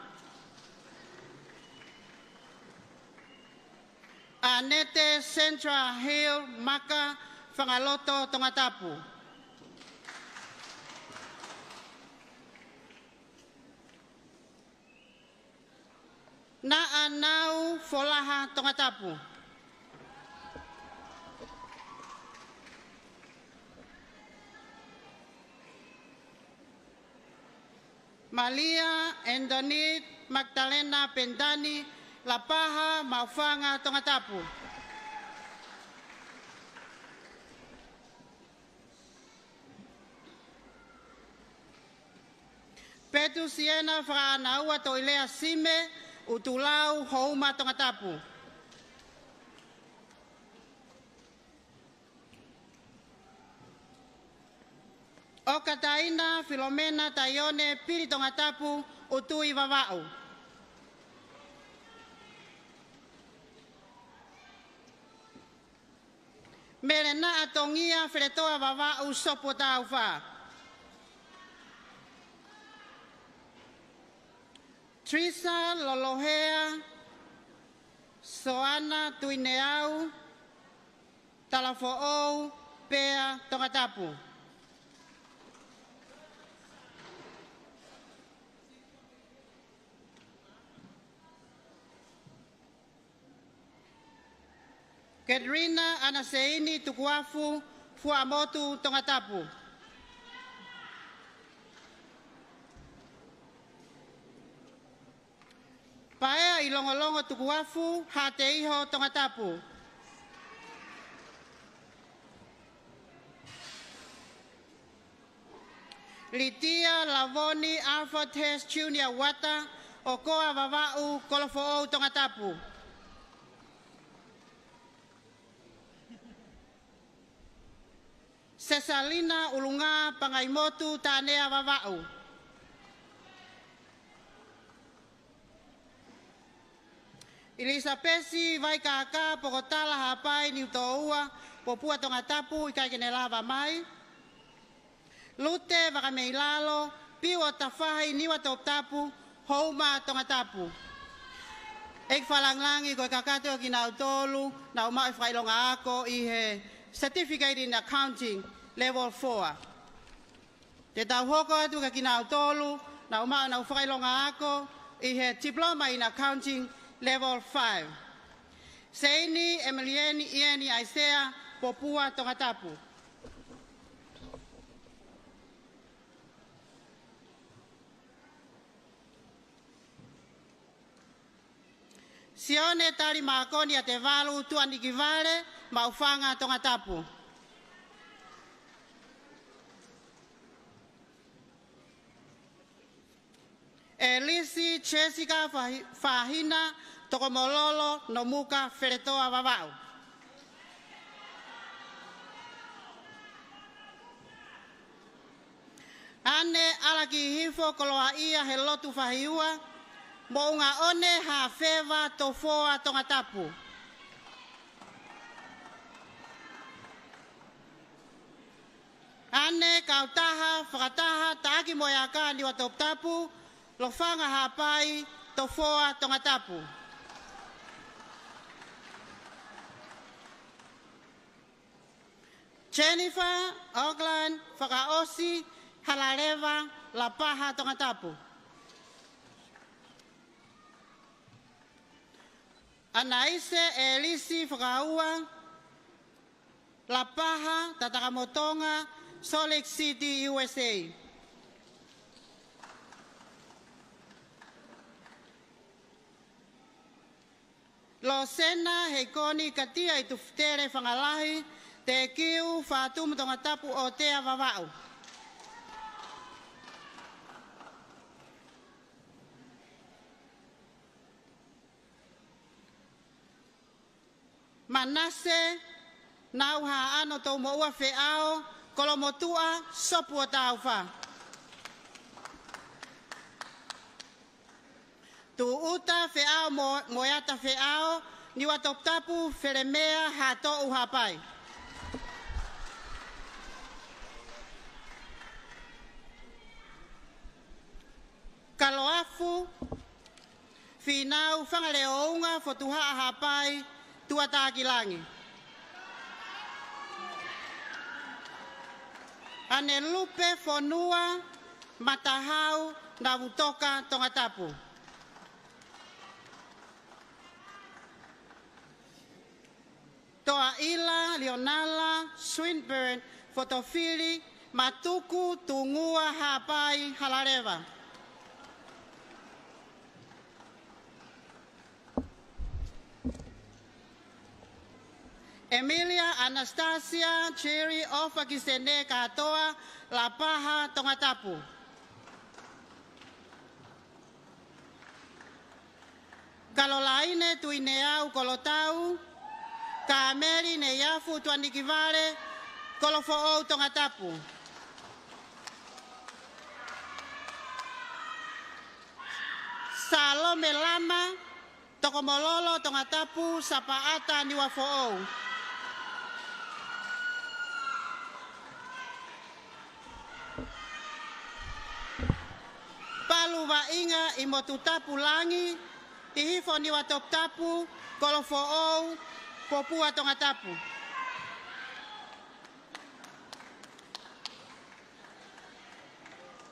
ʻAnete Sandra Hill Maka, Fangaloto, Tongatapu. Naʻanau Folaha, Tongatapu. Malia Antonit Magdalena Pendani, Lapaha, Maʻufanga, Tongatapu. Petu Siena Fakaʻanaua Toʻilea Sime, ʻUtulau, Houma, Tongatapu. ʻOkataina Filomena Taione, Pili, Tongatapu, ʻUtui, Vavaʻu. Melenaʻa Tongia, Feletoa Vavaʻu, Sopu ʻo Taufa. Trisa Lolohea Soana Tuineau, Talafoʻou, Pea, Tongatapu. Katrina Anaseini Tukuafu, Fuaʻamotu, Tongatapu. Paea ʻi Longolongo Tukuafu, Haʻateiho, Tongatapu. Litia Lavoni Alfred Hess Junior Uata, ʻOkoa, Vavaʻu, Kolofoʻou, Tongatapu. Sesalina ʻUlunga Pangaimotu, Tanea, Vavaʻu. ʻIlisapesi Vaikākā Pokotala Haʻapai Niutōua, Popua, Tongatapu, ʻikai ke ne lava mai. Lute Vakameilalo Piu ʻo Tafahi, Niuatoputapu, Houma, Tongatapu. ʻEiki fakalāngilangi, ko e kakato ʻo kinautolu naʻa nau maʻu e fakaʻilonga ako ʻi he Certificate in Accounting Level four. Te tau hoko atu kia kinautolu naʻa nau maʻu ʻenau fakaʻilonga ako ʻi he Diploma in Accounting Level five. Seini Emilieni Ieni ʻAisea, Popua, Tongatapu. Sione Tali Makoni ʻAtevalu, Tuʻanikivale, Maʻufanga, Tongatapu. ʻElisi Jessica Fahi-, Fahina Tokomololo Nomuka, Feletoa, Vavaʻu. Ane ʻAlakihifo Koloaʻia Helotu Fahiua, Moʻungaʻone Hafeva, Tofoa, Tongatapu. Ane Kautaha Fakataha Taʻaki mo e Aka Niuatoputapu, Lofanga Haʻapai, Tofoa, Tongatapu. Jennifer Auckland Fakaʻosi Halaleva, Lapaha, Tongatapu. ʻAnaise ʻElisi Fakaua, Lapaha, Tatakamotonga, Salt Lake City, U S A. Losena Heikoni Katia ʻi Tufutele, Fangalahi, Tekiu, Fatumu, Tongatapu, ʻOtea, Vavaʻu. Manase Nauhaʻano Toumoʻua Feʻao, Kolomotuʻa, Sopu ʻo Taufa. Tuʻuta Feʻao Mo-, Moeata Feʻao, Niuatoputapu, Felemea, Haʻatoʻu, Haʻapai. Kaloafu Fīnau Fangaleounga Fotuhaʻa Haʻapai, Tuʻatākilangi. ʻAnelupe Fonua Matahau Navutoka, Tongatapu. Toaʻila Leonala Swinburne Fotofili Matuku, Tungua, Haʻapai, Halaleva. Emilia Anastasia Jerry ʻOfa Kisene Katoa, Lapaha, Tongatapu. Kalolaine Tuineau Kolotau, Kameli Neiafu Tuʻanikivale, Kolofoʻou, Tongatapu. Salome Lama Tokomololo, Tongatapu, Sapaʻata, Niuafoʻou. Palu Vaʻinga ʻi Motutapu Langi, ʻi Hifo, Niuatoputapu, Kolofoʻou, Popua, Tongatapu.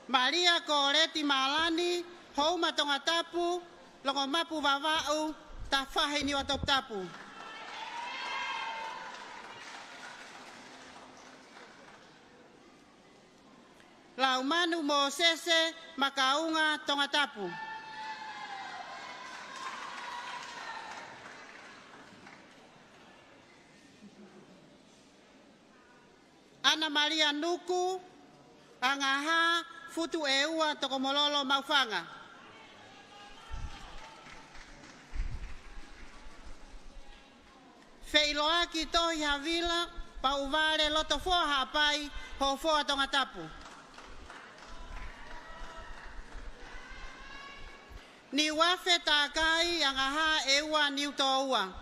Malia Koleti Malani, Houma, Tongatapu, Longomapu, Vavaʻu, Tafahi, Niuatoputapu. Laumanu Mōsese Makaunga, Tongatapu. ʻAna Malia Nuku, Angahā, Futu ʻEua, Tokomololo, Maʻufanga. Feʻiloaki Tohi Havila Pauvale, Lotofoa Haʻapai, Hofoa, Tongatapu. Niuafe Takai, Angahā ʻEua, Niutōua.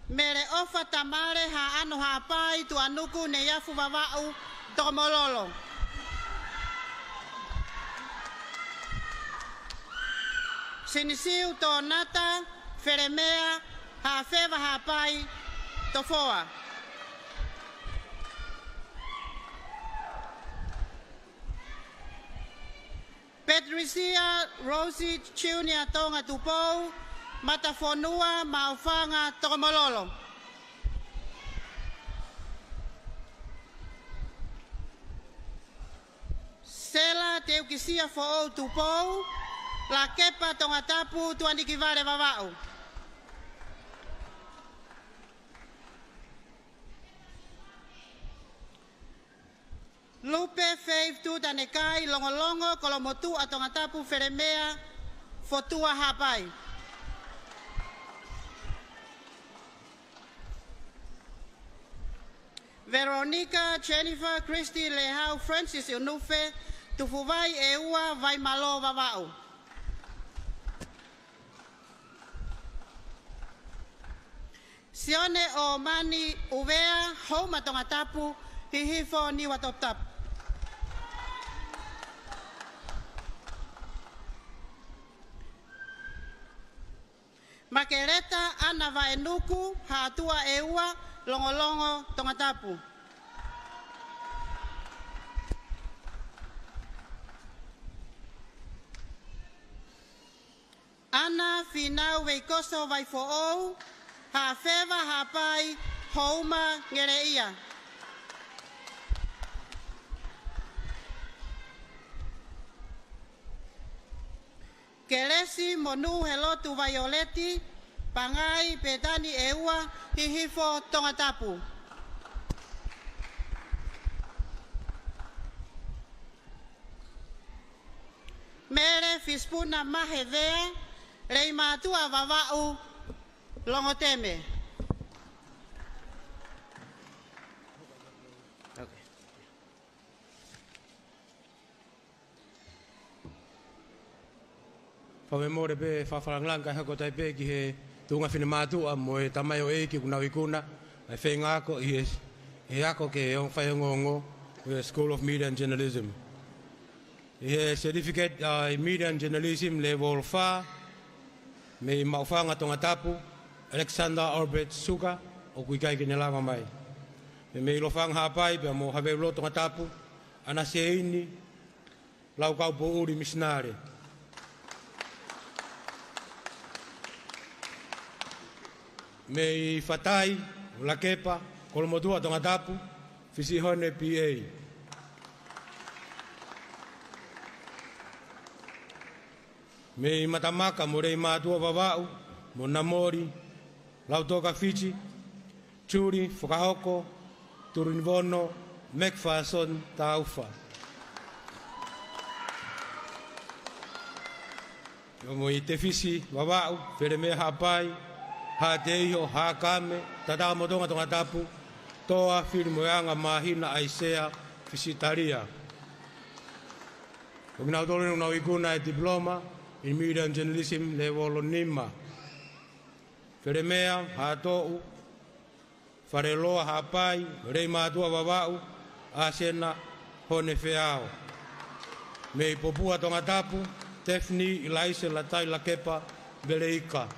Mele ʻOfa Tamale Haʻano Haʻapai, Tuʻanuku, Neiafu, Vavaʻu, Tokomololo. Sinisiu Tonata Felemea Haʻafeva Haʻapai, Tofoa. Patricia Rosie Junior Tonga Tupou, Matafonua Maʻufanga, Tokomololo. Sela Teukisia Foʻou Tupou, Lakepa Tongatapu, Tuʻanikivale, Vavaʻu. Lupe Faith Tutanekai Longolongo, Kolomotuʻa Tongatapu, Felemea Fotua Haʻapai. Veronica Jennifer Christy Lehau Francis Unufe, Tufuvai ʻEua, Vaimalō, Vavaʻu. Sione ʻOmani ʻUvea, Houma Tongatapu, Hihifo, Niuatoputapu. Makeleta ʻAna Vaʻenuku, Haʻatua ʻEua, Longolongo, Tongatapu. ʻAna Finau Veikoso Vaifoʻou, Haʻafeva Haʻapai, Houma, Ngeleʻia. Kelesi Monū Helotu Vaioleti, Pangai, Petani ʻEua, Hihifo, Tongatapu. Mele Fisipuna Mahevea, Leimātuʻa Vavaʻu, Longoteme. Fakamolemole pē, fakafakalāngilangi kae hoko atu ai pē ki he tuʻunga finemātuʻa mo e tamaioʻeiki kuo nau ikuna ʻa e feinga ako ʻi he, he ako ke ongo faiongoongo ʻi he School of Media and Journalism. ʻI he certificate, ʻa e Media and Journalism level fā, mei Maʻufanga Tongatapu, Alexander Albert Suka, ʻoku ʻikai ke ne lava mai. Mei, mei Lofanga Haʻapai pea mo Havelu Tongatapu, ʻAna Seini Laukaupoʻuli, Misinale. Mei Fatai, Lakepa Kolomotuʻa Tongatapu, Fisihone P A. Mei Matamaka mo Leimātuʻa Vavaʻu, mo Namoli Lautoka Fiti, Julie Fakahoko Tulunivono McPherson Taufa. Mo i Tefisi Vavaʻu, Felemea Haʻapai, Haʻateiho Haʻakame, Tatakamotonga Tongatapu, Toa Filimoeanga Māhina ʻAisea Fisitalia. Ko kinautolu eni ʻoku nau ikuna e Diploma in Media and Journalism level nima. Felemea Haʻatoʻu Faleloa Haʻapai, Leimātuʻa Vavaʻu, ʻAsena Hone Feao. Mei Popua Tongatapu, Tefini ʻIlaise Latai Lakepa Veleika.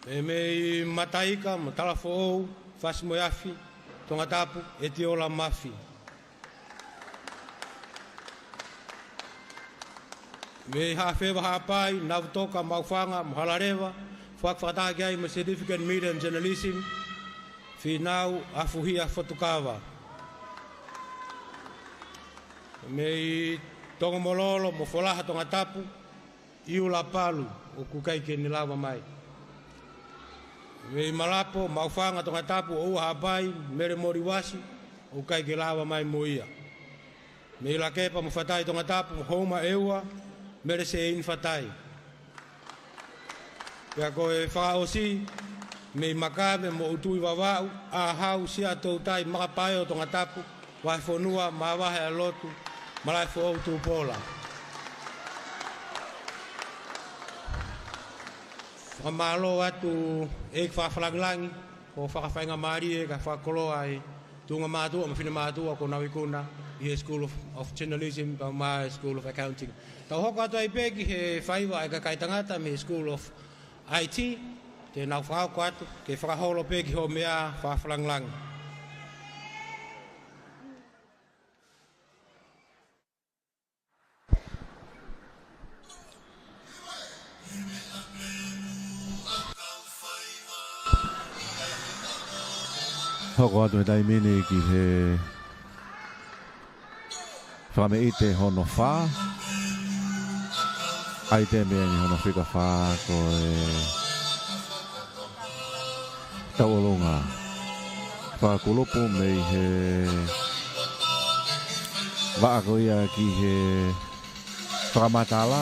Mei, mei Mataika mo Talafoʻou, Fasi mo e Afi Tongatapu, ʻEtiola Mafi. Mei Haʻafeva Haʻapai, Navutoka Maʻufanga mo Halaleva, foaki fakataha ki ai mo e certificate Media and Journalism, Finau ʻAfuhia Fotukava. Mei Tongomololo mo Folaha Tongatapu, ʻIula Palu, ʻoku ʻikai ke ne lava mai. Mei Malapo, Maʻufanga Tongatapu, ʻOua Haʻapai, Mele Moliuasi, ʻoku ʻikai ke lava mai mo ia. Mei Lakepa mo Fatai Tongatapu, Houma ʻEua, Mele Seini Fatai. Pea ko e fakaʻosi, mei Makave mo ʻUtui Vavaʻu, ʻAhau Siaʻatoutai Makapaeo Tongatapu, Vahefonua Māvaheʻalotu Malaʻefoʻou Tupola. Fakamālō atu ʻEiki Fakafakalāngilangi, ko e fakafaingamālie kae fakakoloa e tuʻunga mātuʻa mo e finemātuʻa kuo nau ikuna ʻi he School of, of Journalism pea mo e School of Accounting. Tau hoko atu ai pē ki he faiva ʻa e kakai tangata mei he School of I T, te nau fakahoko atu, ke fakaholo pē ki hoʻo meʻa fakalāngilangi. Hoko atu he taimi ni ki he fakameʻite hono fā. ʻAitemi eni hono fika fā ko e tauʻolunga fakakulupu mei he vaʻa ko ia ki he fakamatala,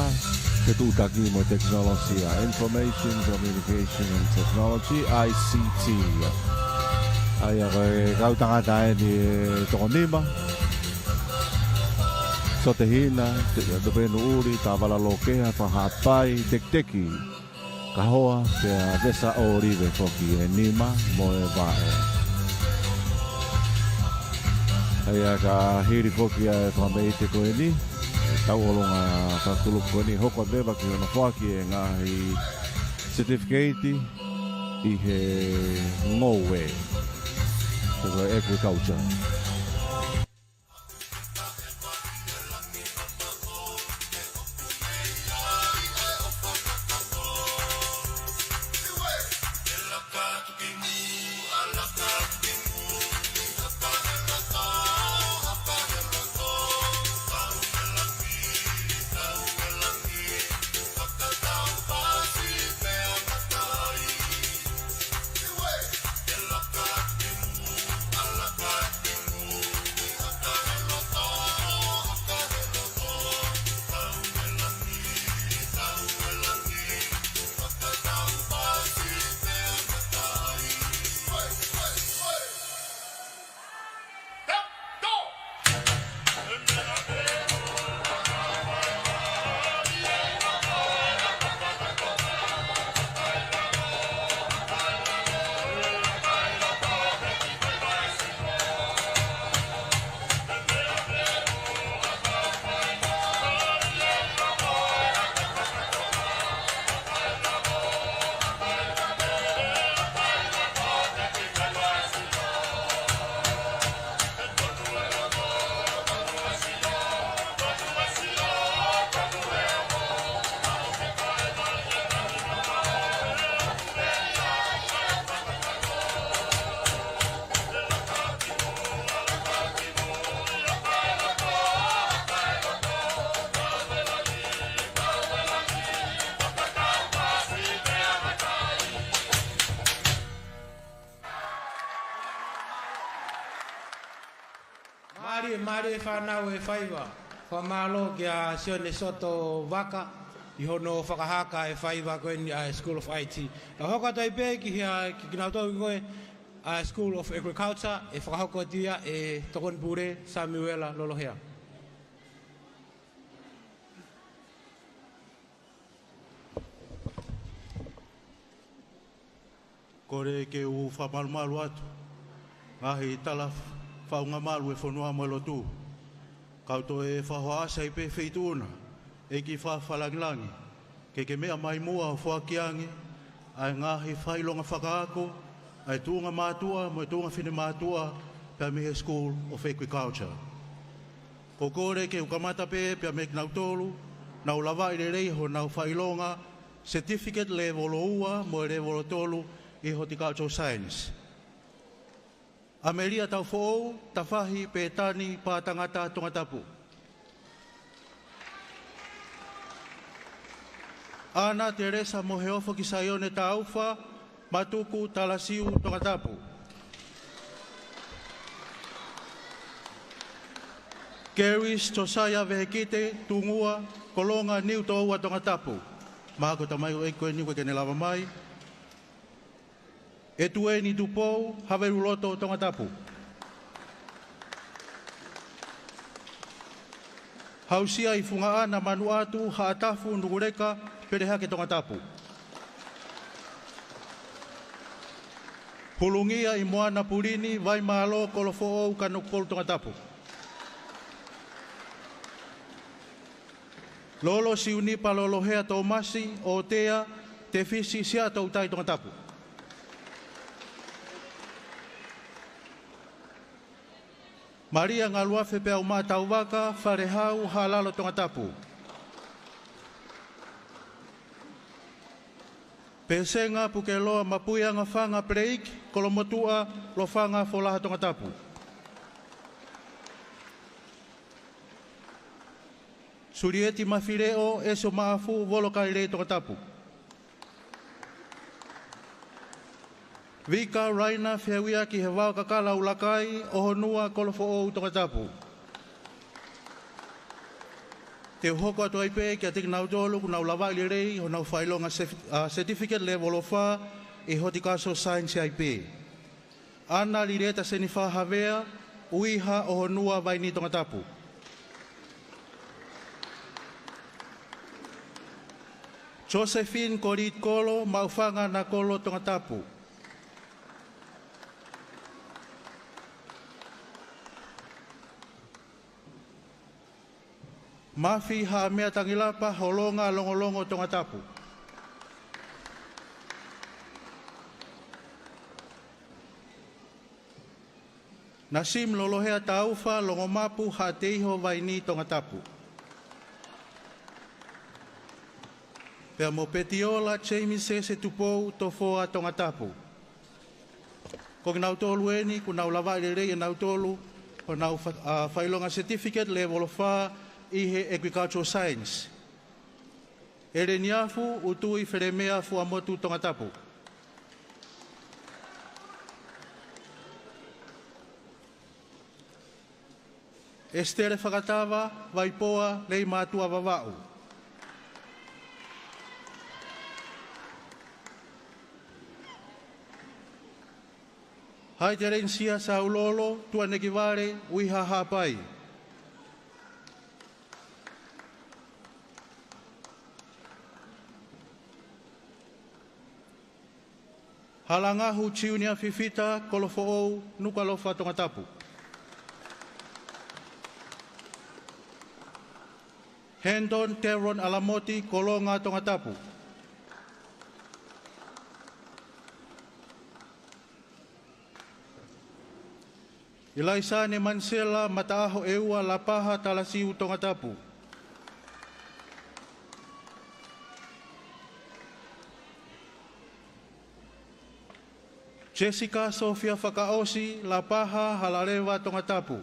fetuʻutaki mo e tekinolosia, Information, Communication and Technology, I C T. ʻA ia ko e kau tangata eni ʻe toko nima. Sotehina, Te-, Tupenu ʻUli, Tavala Lokeha, Fakahaʻapai, Tekiteki Kahoa, pea Vesa ʻŌlive foki ʻe nima mo e vaʻe. ʻA ia ka hili foki ʻa e fakameʻite ko eni, tauʻolunga fakakulupu ko eni, hoko atu leva ki hono foaki e ngaahi certificate ʻi he ngoue, ko e agriculture. Mālie, mālie fānau e faiva. Fakamālō kia Sione Soto Vaka ʻi hono fakahaka e faiva ko eni ʻa e School of I T. Tau hoko atu ai pē ki he, ki kinautolu ko ē ʻa e School of Agriculture, ʻe fakahoko atu ia ʻe Tokoni Pule Samiuela Lolohea. Kole ke u fakamalumalu atu ngaahi tala faʻunga malu e fonua mo e lotu. Kau toe fakahohaʻasi ai pē Feituʻuna, ʻEiki Fakafakalāngilangi, ke ke meʻa mai muʻa ʻo foaki ange ʻa e ngaahi fakaʻilonga fakaako ʻa e tuʻunga mātuʻa mo e tuʻunga finemātuʻa pea mei he School of Agriculture. Ko e kole ke u kamata pē pea mei kinautolu naʻa nau lavaʻi lelei honau fakaʻilonga certificate level ua mo e level tolu ʻi Horticultural Science. ʻAmelia Taufoʻou, Tafahi Pētani Pātangata, Tongatapu. ʻAna Telesa Moheofo ki Saione Taufa, Matuku, Talasiu, Tongatapu. Keris Tosaia Vehikite Tungua, Kolonga, Niutoua, Tongatapu. Mahalo ko e tamaioʻeiki ko eni ʻoku ʻikai ke ne lava mai. ʻEtueni Tupou, Haveluloto, Tongatapu. Hausia Ifungaʻana Manuʻatu, Haʻatafu, Nukuleka, Pelehake, Tongatapu. Pulungia ʻi Moana Pulini Vaimālō Kolofoʻou Kanokupolu Tongatapu. Lolo Siunipa Lolohea Tōmasi ʻOtea Tefisi Siaʻatoutai Tongatapu. Malia Ngaluafe Peaumaʻa Tauvaka Falehau Haʻalalo Tongatapu. Pesenga Pukeloa Mapuianga Fanga Peleiki Kolomotuʻa Lofanga Folaha Tongatapu. Sulieti Mafileʻo ʻEsio Maʻafu Volokailei Tongatapu. Vika Raina Feuiaki Hevao Kakala ʻUlakai ʻOhonua Kolofoʻou Tongatapu. Te u hoko atu ai pē kiate kinautolu kuo nau lavaʻi lelei honau fakaʻilonga sef-, ʻa, certificate level ʻo fā ʻi Horticultural Science ai pē. Ana Lilieta Senifa Havea, ʻUiha ʻOhonua Vaini Tongatapu. Josephine Kolit Kolo, Maʻufanga Nakolo Tongatapu. Mafi Haʻamea Tangilapa Holonga Longolongo Tongatapu. Nasim Lolohea Taufa Longomapu Haʻateiho Vaini Tongatapu. Pea mo Petiola James Sese Tupou Tofoa Tongatapu. Ko kinautolu eni kuo nau lavaʻi lelei ʻe nautolu honau fa-, ʻa, fakaʻilonga certificate level ʻo fā ʻi he Agricultural Science. ʻEleni Afu ʻUtui Felemea Fuamotu Tongatapu. Esitele Fakatava Vaipoa Leimātuʻa Vavaʻu. Haitelenisia Saulolo Tuʻanekivale ʻUiha Haʻapai. Halangahu Junior Fifita Kolofoʻou Nukuʻalofa Tongatapu. Hendon Teron Alamoti Kolonga Tongatapu. ʻIlaisane Manisela Mataʻaho ʻEua Lapaha Talasiu Tongatapu. Jessica Sofia Fakaʻosi Lapaha Halaleva Tongatapu.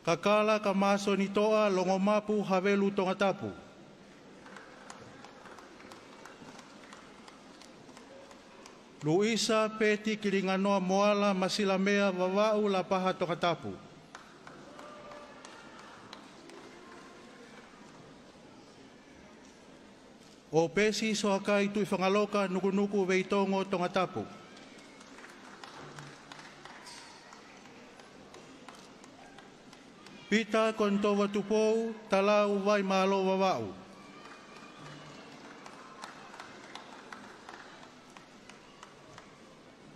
Kakala Kamasoni Toʻa Longomapu Havelu Tongatapu. Luisa Peti Kilinganoa Moala Masilamea Vavaʻu Lapaha Tongatapu. ʻOpesi Soakai Tuʻifangaloka Nukunuku Veitongo Tongatapu. Pita Konitova Tupou Talau Vaimālō Vavaʻu.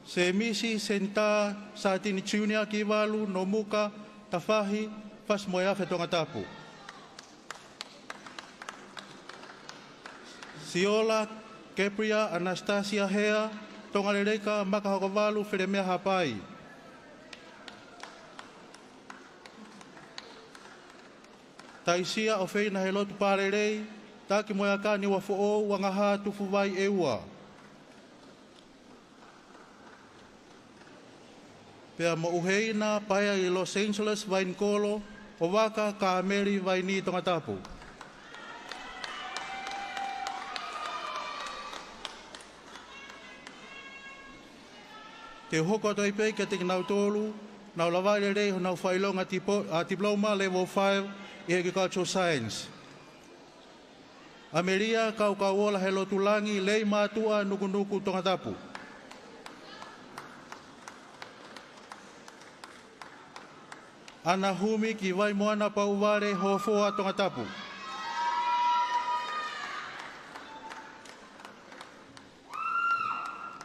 Semisi Senitā Satini Junior Kivalu Nomuka Tafahi Fasimoeafe Tongatapu. Siola Kepria Anastasia Hea Tongaleleka Makahokovalu Felemea Haʻapai. Taisia ʻOfeina Helotu Palelei Takimoeakani Uafoʻou Angahā Tufuvai ʻEua. Pea mo ʻUheina Paea ʻi Los Angeles Vainikolo ʻOvaka Kāmeli Vaini Tongatapu. Te u hoko atu ai pē kiate kinautolu nau lavaʻi lelei honau fakaʻilonga tipo-, ʻa, diploma level five ʻi he Agricultural Science. ʻAmelia Kaukauola Helotulangi Leimātuʻa Nukunuku Tongatapu. ʻAna Humi ki Vaimoana Pauvale Hofoa Tongatapu.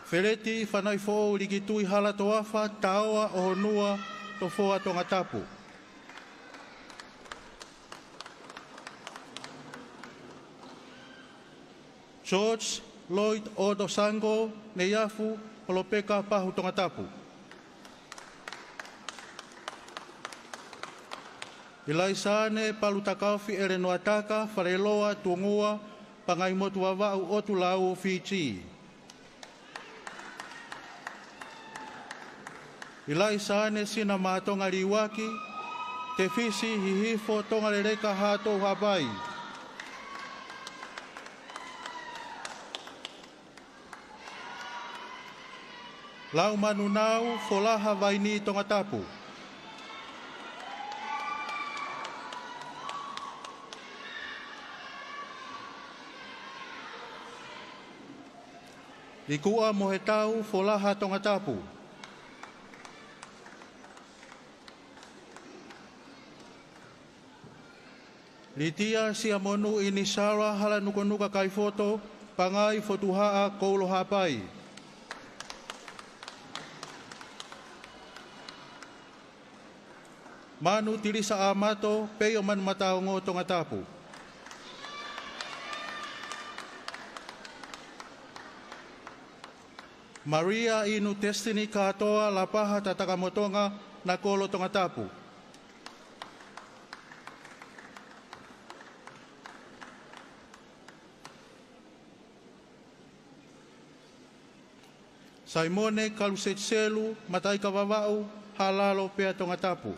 Feleti Fanauʻi Foʻou Likitui Halatoafa, Taoa ʻOhonua, Tofoa, Tongatapu. George Lloyd Otosango Neiafu, Holopeka, Pahu, Tongatapu. ʻIlaisaane Palutakaofi ʻElenoataka Faleloa, Tungua, Pangaimotu Vavaʻu, ʻOtu Lau, Fiti. ʻIlaisaane Sinamātonga Liuaki, Tefisi Hihifo, Tongaleleka, Haʻatou, Haʻapai. Laumanunau Folaha Vaini, Tongatapu. Likuʻa Mohetau Folaha, Tongatapu. Litia Siamonu ʻInisala Halanukunuka Kaifoto, Pangai, Fotuhaʻa, Koulo, Haʻapai. Manu Tilisa Amato, Peio, Manumataongo, Tongatapu. Maria Inu Destiny Katoa Lapaha, Tatakamotonga, Nakolo, Tongatapu. Saimone Kalusetiselu Mataika Vavaʻu, Haʻalalo, Pea, Tongatapu.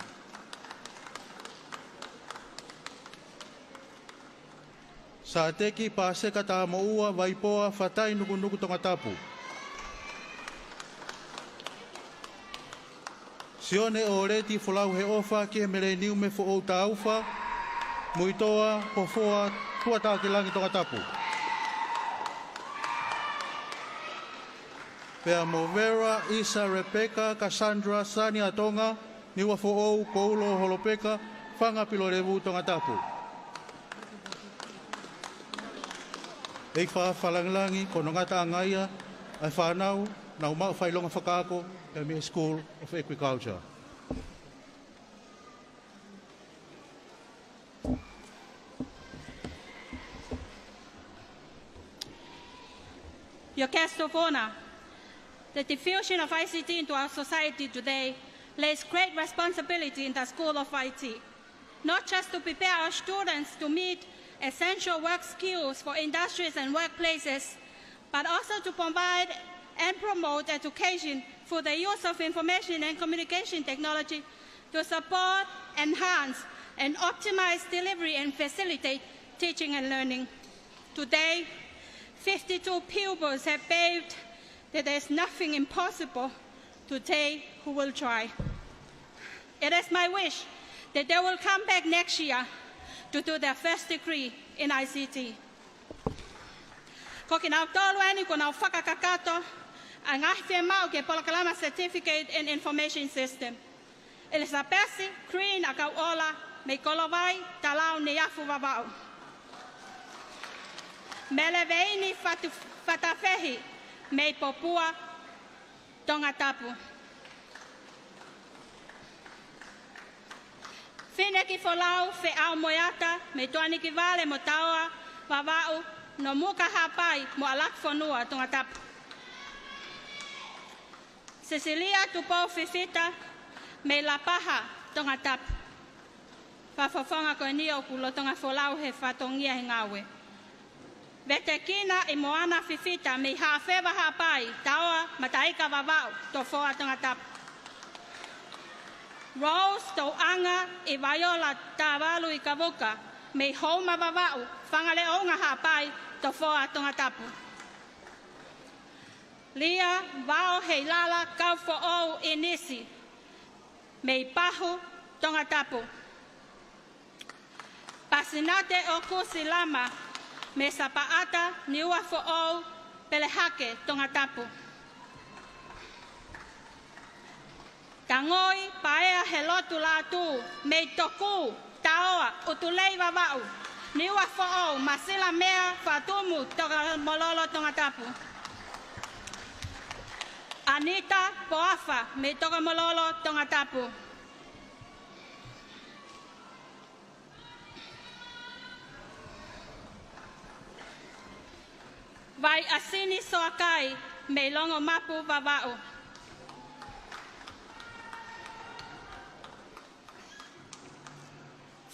Sateki Paseka Tamoʻua Vaipoa, Fatai, Nukunuku, Tongatapu. Sione ʻOleti Folauheʻofa Kihemeleniume Foʻou, Taufa, Muitoa, Hofoa, Tuʻatākilangi, Tongatapu. Pea mo Vera Isa Rebecca Cassandra Saniatonga, Niua Foʻou, Koulo, Holopeka, Fanga, Pilolevu, Tongatapu. ʻEiki Fakalāngilangi, ko hono ngataʻanga ia ʻa e fānau naʻa nau maʻu fakaʻilonga fakaako ʻi he School of Agriculture. Your guests of honor, the diffusion of I C T into our society today lays great responsibility in the School of I T, not just to prepare our students to meet essential work skills for industries and workplaces, but also to provide and promote education for the use of information and communication technology to support, enhance, and optimize delivery and facilitate teaching and learning. Today, fifty-two pupils have paved that there is nothing impossible to they who will try. It is my wish that they will come back next year to do their first degree in I C T. Ko kinautolu eni kuo nau fakakakato ʻa e ngaahi fiemaʻu ki he polokalama Certificate in Information System. ʻElisapesi Green ʻAkauʻola mei Kolovai, Talau, Neiafu Vavaʻu. Mele Veini Fatu-, Fatafehi mei Popua, Tongatapu. Finekifolau Feʻaomoeata mei Toanikivale mo Taoa Vavaʻu, Nomuka, Haʻapai mo ʻAlakifonua, Tongatapu. Sisilia Tupou Fifita mei Lapaha, Tongatapu. Fakafofonga ko eni ʻoku lolotonga folau he fatongia he ngāue. Vetekina ʻImoana Fifita mei Haʻafeva, Haʻapai, Taoa, Mataika Vavaʻu, Tofoa, Tongatapu. Rose Touʻanga ʻIvaiola Tāvalu ʻIkavuka mei Houma Vavaʻu, Fangaleʻounga, Haʻapai, Tofoa, Tongatapu. Lia Vao Heilala Kaufoʻou ʻInisi mei Pahu, Tongatapu. Pasinate ʻOkusi Lama mei Sapaʻata, Niua Foʻou, Pelehake, Tongatapu. Tangoi Paea Helotu Lātū mei Tokū, Taoa, ʻUtulei Vavaʻu, Niua Foʻou, Masila Mea, Fatumu, Toka Mololo, Tongatapu. Anita Poafa mei Tokomololo, Tongatapu. Vaiʻasini Soakai mei Longomapu, Vavaʻu.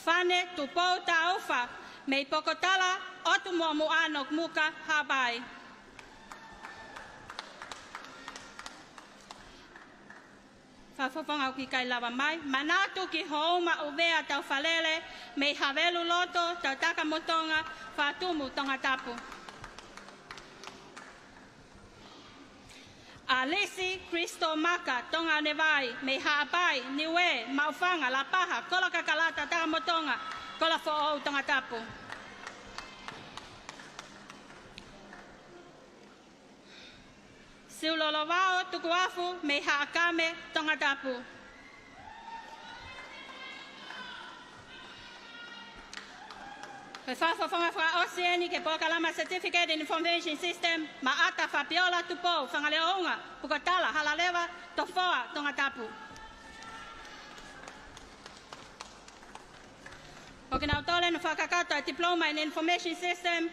Fane Tupou Taufa mei Pokotala, ʻOtu Muʻomuʻa, Nokumuka, Haʻapai. Fakafofonga ʻoku ʻikai lava mai. Manatu ki Houma ʻUvea Taufalele mei Haveluloto, Tautaka mo Tonga, Fatumu, Tongatapu. ʻAlisi Kristo Maka Tongaonevai mei Haʻapai, Niue, Maʻufanga, Lapaha, Kolokakala, Tautaka mo Tonga, Kolofoʻou, Tongatapu. Siulolovao Tukuafu mei Haʻakame, Tongatapu. Ko e fakafofonga fakaʻosi eni ki he polokalama Certificate in Information System, Maʻata Fapiola Tupou, Fangaleʻoʻunga, Pukotala, Halaleva, Tofoa, Tongatapu. Ko kinautolu ʻoku nau fakakakato e Diploma in Information System,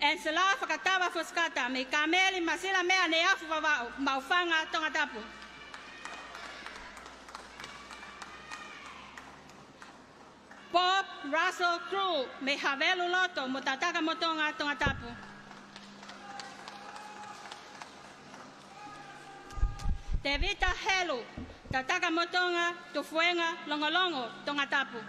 Ansela Fakatava Fusikata mei Kameli Masila Meʻa Neiafu, Vavaʻu, Maʻufanga, Tongatapu. Bob Russell Crew mei Haveluloto mo Tautaka mo Tonga, Tongatapu. Tevita Helu, Tautaka mo Tonga, Tufuenga, Longolongo, Tongatapu.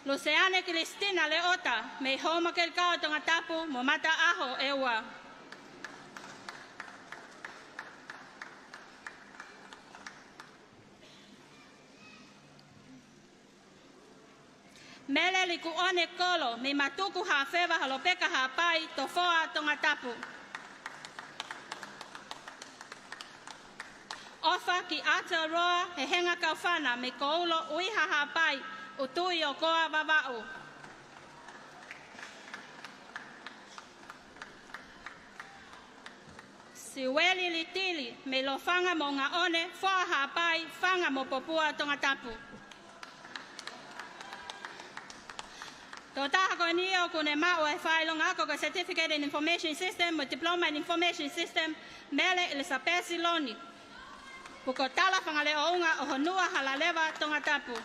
Luseane Kilistina Leota mei Houma Kelikao, Tongatapu, mo Mataʻaho ʻEua. Mele Likuʻone Kolo mei Matuku, Haʻafeva, Holopeka, Haʻapai, Tofoa, Tongatapu. ʻOfa ki Aotearoa Hehenga Kaufana mei Koulo, ʻUiha, Haʻapai, ʻUtuʻi ʻOkoa, Vavaʻu. Siueli Litili mei Lofanga mo Ngaone, Foa, Haʻapai, Fanga mo Popua, Tongatapu. Tokotaha ko eni ʻoku ne maʻu e fakaʻilonga ako ko e Certificate in Information System mo e Diploma in Information System, Mele ʻIlisapesi Loni, Pukotala, Fangaleʻoʻunga ʻo Honua, Halaleva, Tongatapu.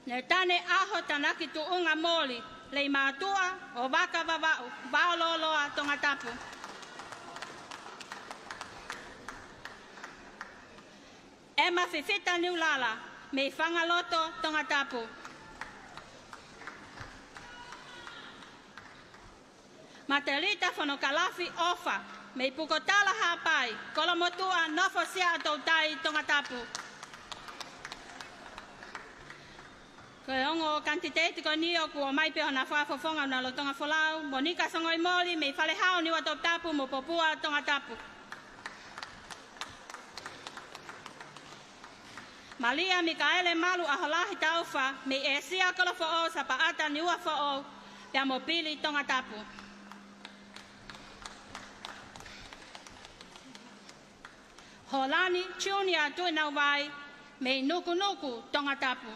Netane ʻAho Tanaki Tuʻunga Moli, Leimātuʻa ʻo Vaka, Vavaʻu, Vaololoa, Tongatapu. ʻEma Fifita Niulala mei Fangaloto, Tongatapu. Matelita Fonokalafi ʻOfa mei Pukotala, Haʻapai, Kolomotuʻa, Nofosia ʻo Toutai, Tongatapu. Ko e ongo kanititeiti ko eni ʻoku ʻomai pē hona fakafofonga ʻo na lolotonga folau: Monika Songoimoli mei Falehau, Niuatoputapu mo Popua, Tongatapu. Malia Mikaele Malu ʻAholahi Taufa mei ʻĒsia, Kolofoʻou, Sapaʻata, Niuafoʻou pea mo Pili, Tongatapu. Holani Junior Tuʻinauvai mei Nukunuku, Tongatapu.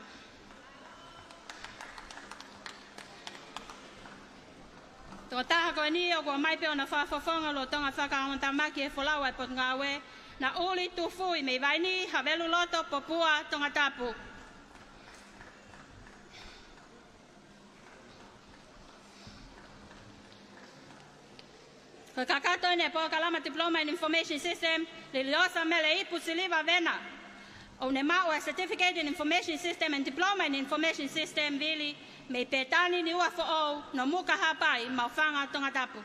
Tokotaha ko eni ʻoku ʻomai pē hona fakafofonga ʻo lolotonga fakaongoongotamaki he folau ʻa e Potungāue, Naʻuli Tufui mei Vaini, Haveluloto, Popua, Tongatapu. Ko e kakato eni e polokalama Diploma in Information System, Liliosa Mele Ipu Siliva Vena, ʻoku ne maʻu e Certificate in Information System and Diploma in Information System, Vili, mei Pētani, Niuafoʻou, Nomuka, Haʻapai, Maʻufanga, Tongatapu.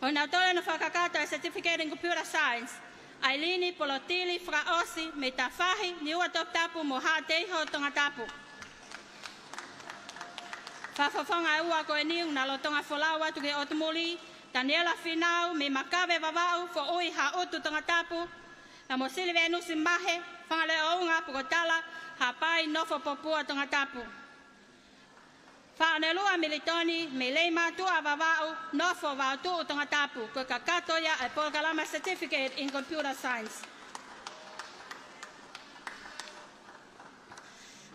ʻOku nau toe ʻomi fakakakato e Certificate in Computer Science, ʻAilini Polotili Fakaʻosi mei Tafahi, Niuatoputapu mo Haʻateiho, Tongatapu. Fakafofonga ʻe ua ko eni ʻoku na lolotonga folau atu ki he ʻotu muli: Taniela Finau mei Makave, Vavaʻu, Foʻui, Haʻutu, Tongatapu, Tamosili Venusi Mahe, Fanga Leʻo Unga Pukotala, Haʻapai, Nofo Popua, Tongatapu. Faʻonelua Militoni mei Leimātuʻa Vavaʻu, Nofo Vaotuʻu, Tongatapu, ko e kakato ia ʻa e polokalama Certificate in Computer Science.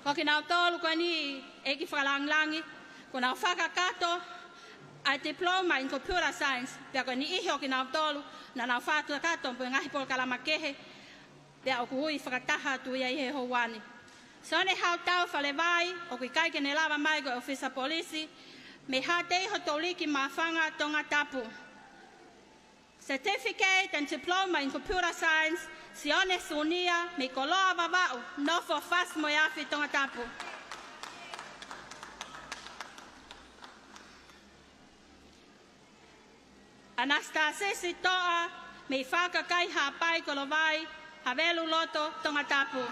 Ko kinautolu ko eni, ʻEiki Fakalāngilangi, kuo nau fakakakato ʻa e Diploma in Computer Science, pea ko e niʻihi ʻo kinautolu naʻa nau fakakakato mo e ngaahi polokalama kehe, pea ʻoku ui fakataha atu ia ʻi he houa ni. Sione Hautau Falevai, ʻoku ʻikai ke ne lava mai, ko e ʻōfisa polisi mei Haʻateiho, Touliki, Mafanga, Tongatapu. Certificate and Diploma in Computer Science, Sione Sunia mei Koloa Vavaʻu, Nofo Fasi mo e Afi, Tongatapu. ʻAnasitasisi Toʻa mei Fakakai, Haʻapai, Kolovai, Haveluloto, Tongatapu.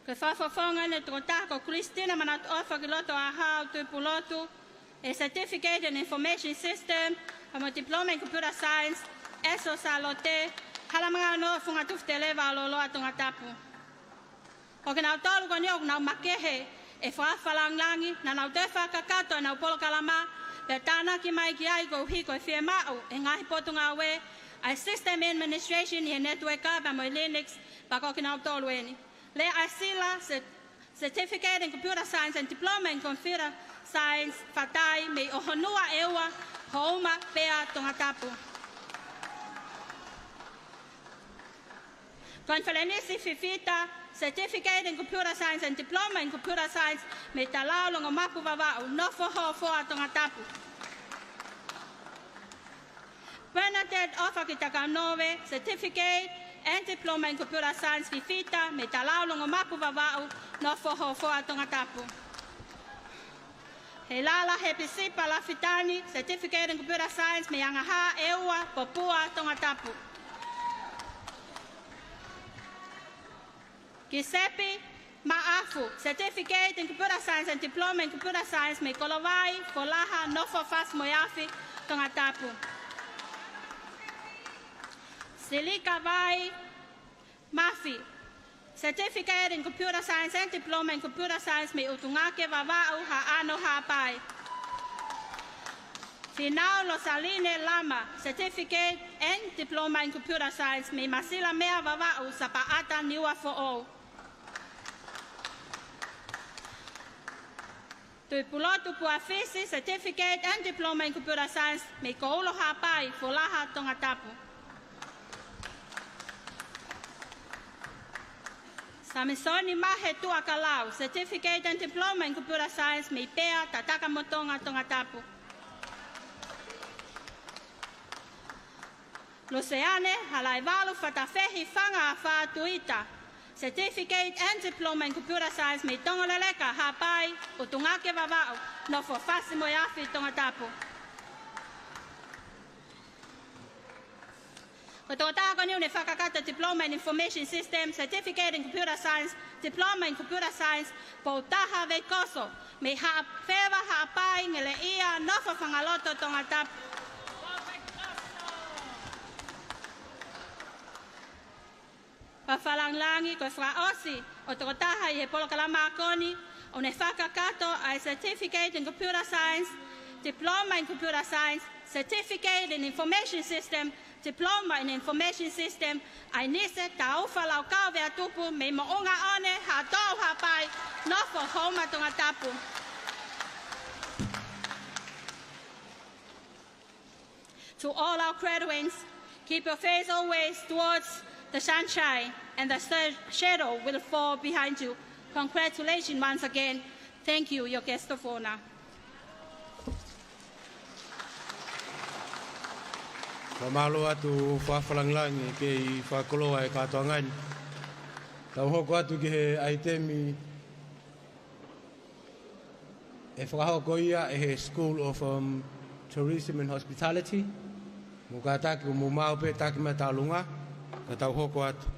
Ko e fakafofonga ʻo e tokotaha ko Christina Manatuʻofa Kilotoʻahau Tuʻipulotu, ʻa e Certificate in Information System pea mo e Diploma in Computer Science, ʻEso Sālote Halamangano, Funga Tufutele, Vaololoa, Tongatapu. Ko kinautolu ko eni ʻoku nau makehe ʻa e fakaafe langilangi, naʻa nau toe fakakakato ʻenau polokalama, pea tānaki mai ki ai koeʻuhi ko e fiemaʻu ʻe he ngaahi potungāue ʻa e System Administration ʻi he network pea mo e Linux, pea ko kinautolu eni. Lea ʻa e sila, ce-, Certificate in Computer Science and Diploma in Computer Science, Fatai, mei ʻOhonua ʻEua, Houma, Pea, Tongatapu. Konifelenisi Fifita, Certificate in Computer Science and Diploma in Computer Science, mei Talaulongomapu Vavaʻu, Nofo Hofoa, Tongatapu. Bernadette ʻOfaki Takanove, Certificate and Diploma in Computer Science, Fifita, mei Talaulongomapu Vavaʻu, Nofo Hofoa, Tongatapu. Heilala Hepisipa Lafitani, Certificate in Computer Science, mei Angahā ʻEua, Popua, Tongatapu. Kisepi Maʻafu, Certificate in Computer Science and Diploma in Computer Science, mei Kolovai, Folaha, Nofo Fasi mo e Afi, Tongatapu. Silikavai Mafi, Certificate in Computer Science and Diploma in Computer Science, mei ʻUtungake Vavaʻu, Haʻano, Haʻapai. Finau Losaline Lama, Certificate and Diploma in Computer Science, mei Masilamea Vavaʻu, Sapaʻata, Niuafoʻou. Tuʻipulotu Puafisi, Certificate and Diploma in Computer Science, mei Koulo, Haʻapai, Folaha, Tongatapu. Samisoni Mahe Tuʻakalau, Certificate and Diploma in Computer Science, mei Pea, Tatakamotonga, Tongatapu. Luseane Halaevalu Fatafehi Fanga Afā Tuita, Certificate and Diploma in Computer Science, mei Tongoleleka, Haʻapai, ʻUtungake Vavaʻu, Nofo Fasi mo e Afi, Tongatapu. Ko e tokotaha ko eni ʻoku ne fakakakato Diploma in Information System, Certificate in Computer Science, Diploma in Computer Science, Poutaha Veikoso, mei Haʻafeva, Haʻapai, Ngeleʻia, Nofo Fangaloto, Tongatapu. Fakalangilangi, ko e fakaʻosi ʻo e tokotaha ʻi he polokalama ko eni, ʻoku ne fakakakato ʻa e Certificate in Computer Science, Diploma in Computer Science, Certificate in Information System, Diploma in Information System, ʻAinise Taufa Laukau Veatupu mei Moʻunga One, Haʻatoʻou, Haʻapai, Nofo Houma, Tongatapu. To all our graduates, keep your face always towards the sunshine, and the sa-, shadow will fall behind you. Congratulations once again. Thank you, your guest of honor. Fakamālō atu, Fakalangilangi, kei fakakoloa e kātoanga ni. Tau hoko atu ki he ʻaitemi ʻe fakahoko ia ʻe he School of, um, Tourism and Hospitality. Mou kātaki ʻo mou maʻu pē taki mai ʻa e tālunga, ka tau hoko atu.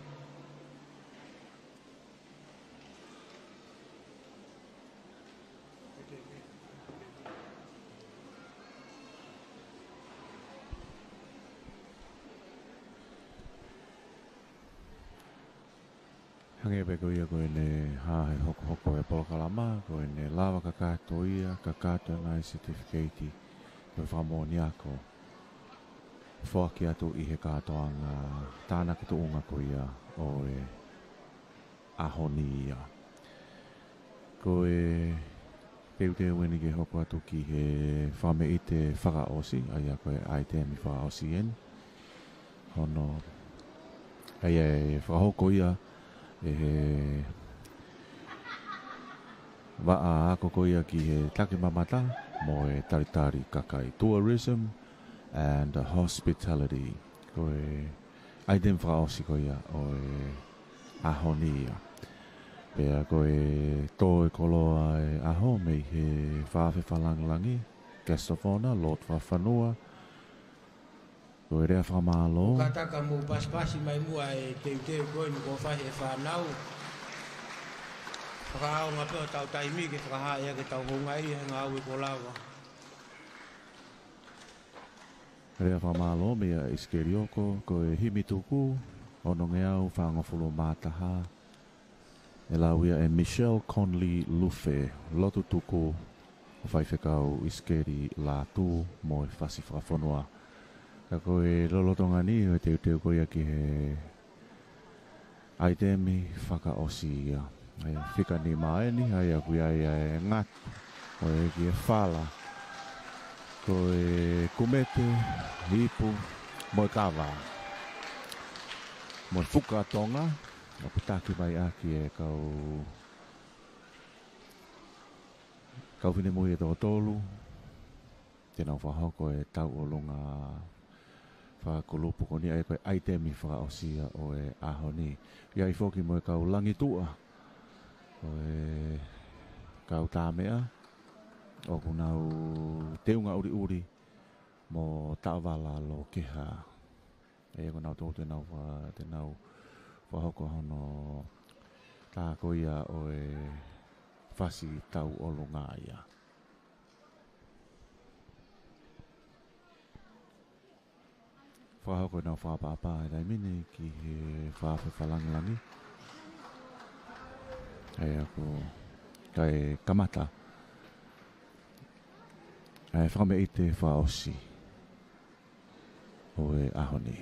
Hangē pē ko ia ko ʻene hā he hokohoko e polokalama, ko ʻene lava kakato ia, kakato e ngaahi certificate, ko e fakamoʻoni ako. Foaki atu ʻi he kātoanga tānaki tuʻunga ko ia ʻo e ʻaho ni ia. Ko e teuteu eni ke hoko atu ki he fakameʻite fakaʻosi, ʻa ia ko e ʻaitemi fakaʻosi eni. Hono, ʻa ia ʻe fakahoko ia ʻe he vaʻa ako ko ia ki he takimamata mo e talitali kakai, tourism and hospitality. Ko e ʻaitemi fakaʻosi ko ia ʻo e ʻaho ni ia. Pea ko e tō e koloa e ʻaho mei he Fakafeʻao Langilangi, Guest of Honour, Lord Fakafanua. Ko e lea fakamālō. Kātaki mou pasipasi mai muʻa e teuteu ko eni kuo fai ʻe he fānau. Fakaʻaonga pē hotau taimi ke fakahā ia ke tau houngaʻia he ngāue kuo lava. Lea fakamālō meia ʻIsikeli Oko, ko e himi tuku, onongeau fāngofulu mā taha, ʻe lau ia ʻe Michelle Conley Lufe, lotu tuku, ʻo Faifekau ʻIsikeli Lātū mo e Fasi Fakafonua. Ka ko e lolotonga ni ʻo e teuteu ko ia ki he ʻaitemi fakaʻosi ia. ʻA ia fika nima eni, ʻa ia ʻoku ʻi ai ʻa e ngatu, ʻo e ki e fala. Ko e kumete, ipu, mo e kava. Mo e fuka Tonga, ʻoku taki mai ʻaki e kau, kau finemui ʻe toko tolu, te nau fakahoko e tauʻolunga fakakulupu ko eni, ʻa ia ko e ʻaitemi fakaʻosi ia ʻo e ʻaho ni. ʻI ai foki mo e kau langituʻa, ko e kau tāmeʻa, ʻoku nau teunga ʻuliʻuli mo Taʻovala Lokeha. ʻE ko nautolu te nau fa-, te nau fakahoko hono tā ko ia ʻo e fasi tauʻolunga ia. Fakahoko ʻenau fakaʻapaʻapa he taimi ni ki he Fakafeʻao Langilangi. ʻA ia ko e kamata ʻa e fakameʻite fakaʻosi ʻo e ʻaho ni.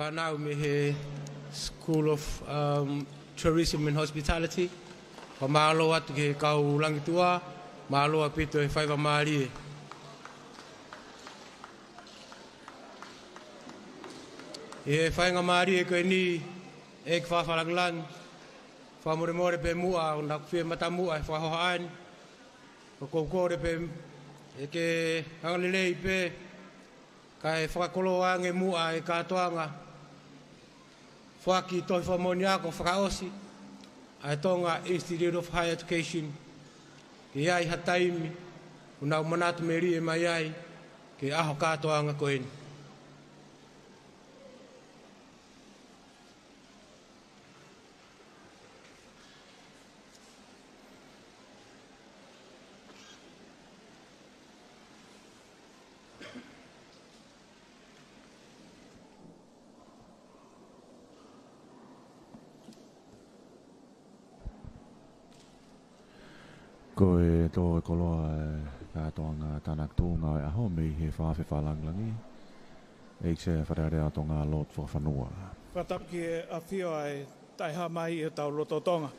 Fānau mei he School of, um, Tourism and Hospitality. Fakamālō atu ki he kau langituʻa, mālō ʻaupito e faiva mālie. ʻI he faingamālie ko eni, ʻEiki Fakalāngilangi, fakamolemole pē muʻa, ʻoku ou fie matamuʻa he fakahohaʻa ni. ʻOku ou kole pē ʻe ke angalelei pē, kae fakakoloa ange muʻa e kātoanga foaki tohi fakamoʻoni ako fakaʻosi ʻa e Tonga Institute of Higher Education, ke ʻi ai ha taimi ʻoku nau manatu melie mai ai ki he ʻaho kātoanga ko eni. Ko e tō e koloa e kātoanga tānaki tuʻunga ʻo e ʻaho mei he Fakaafe Fakalāngilangi, ʻEiki Sea Fale Alea ʻo Tonga Lord Fakafanua. Fakatapu ki he ʻafio ʻa e Taʻehāmai ʻi hotau loto Tonga.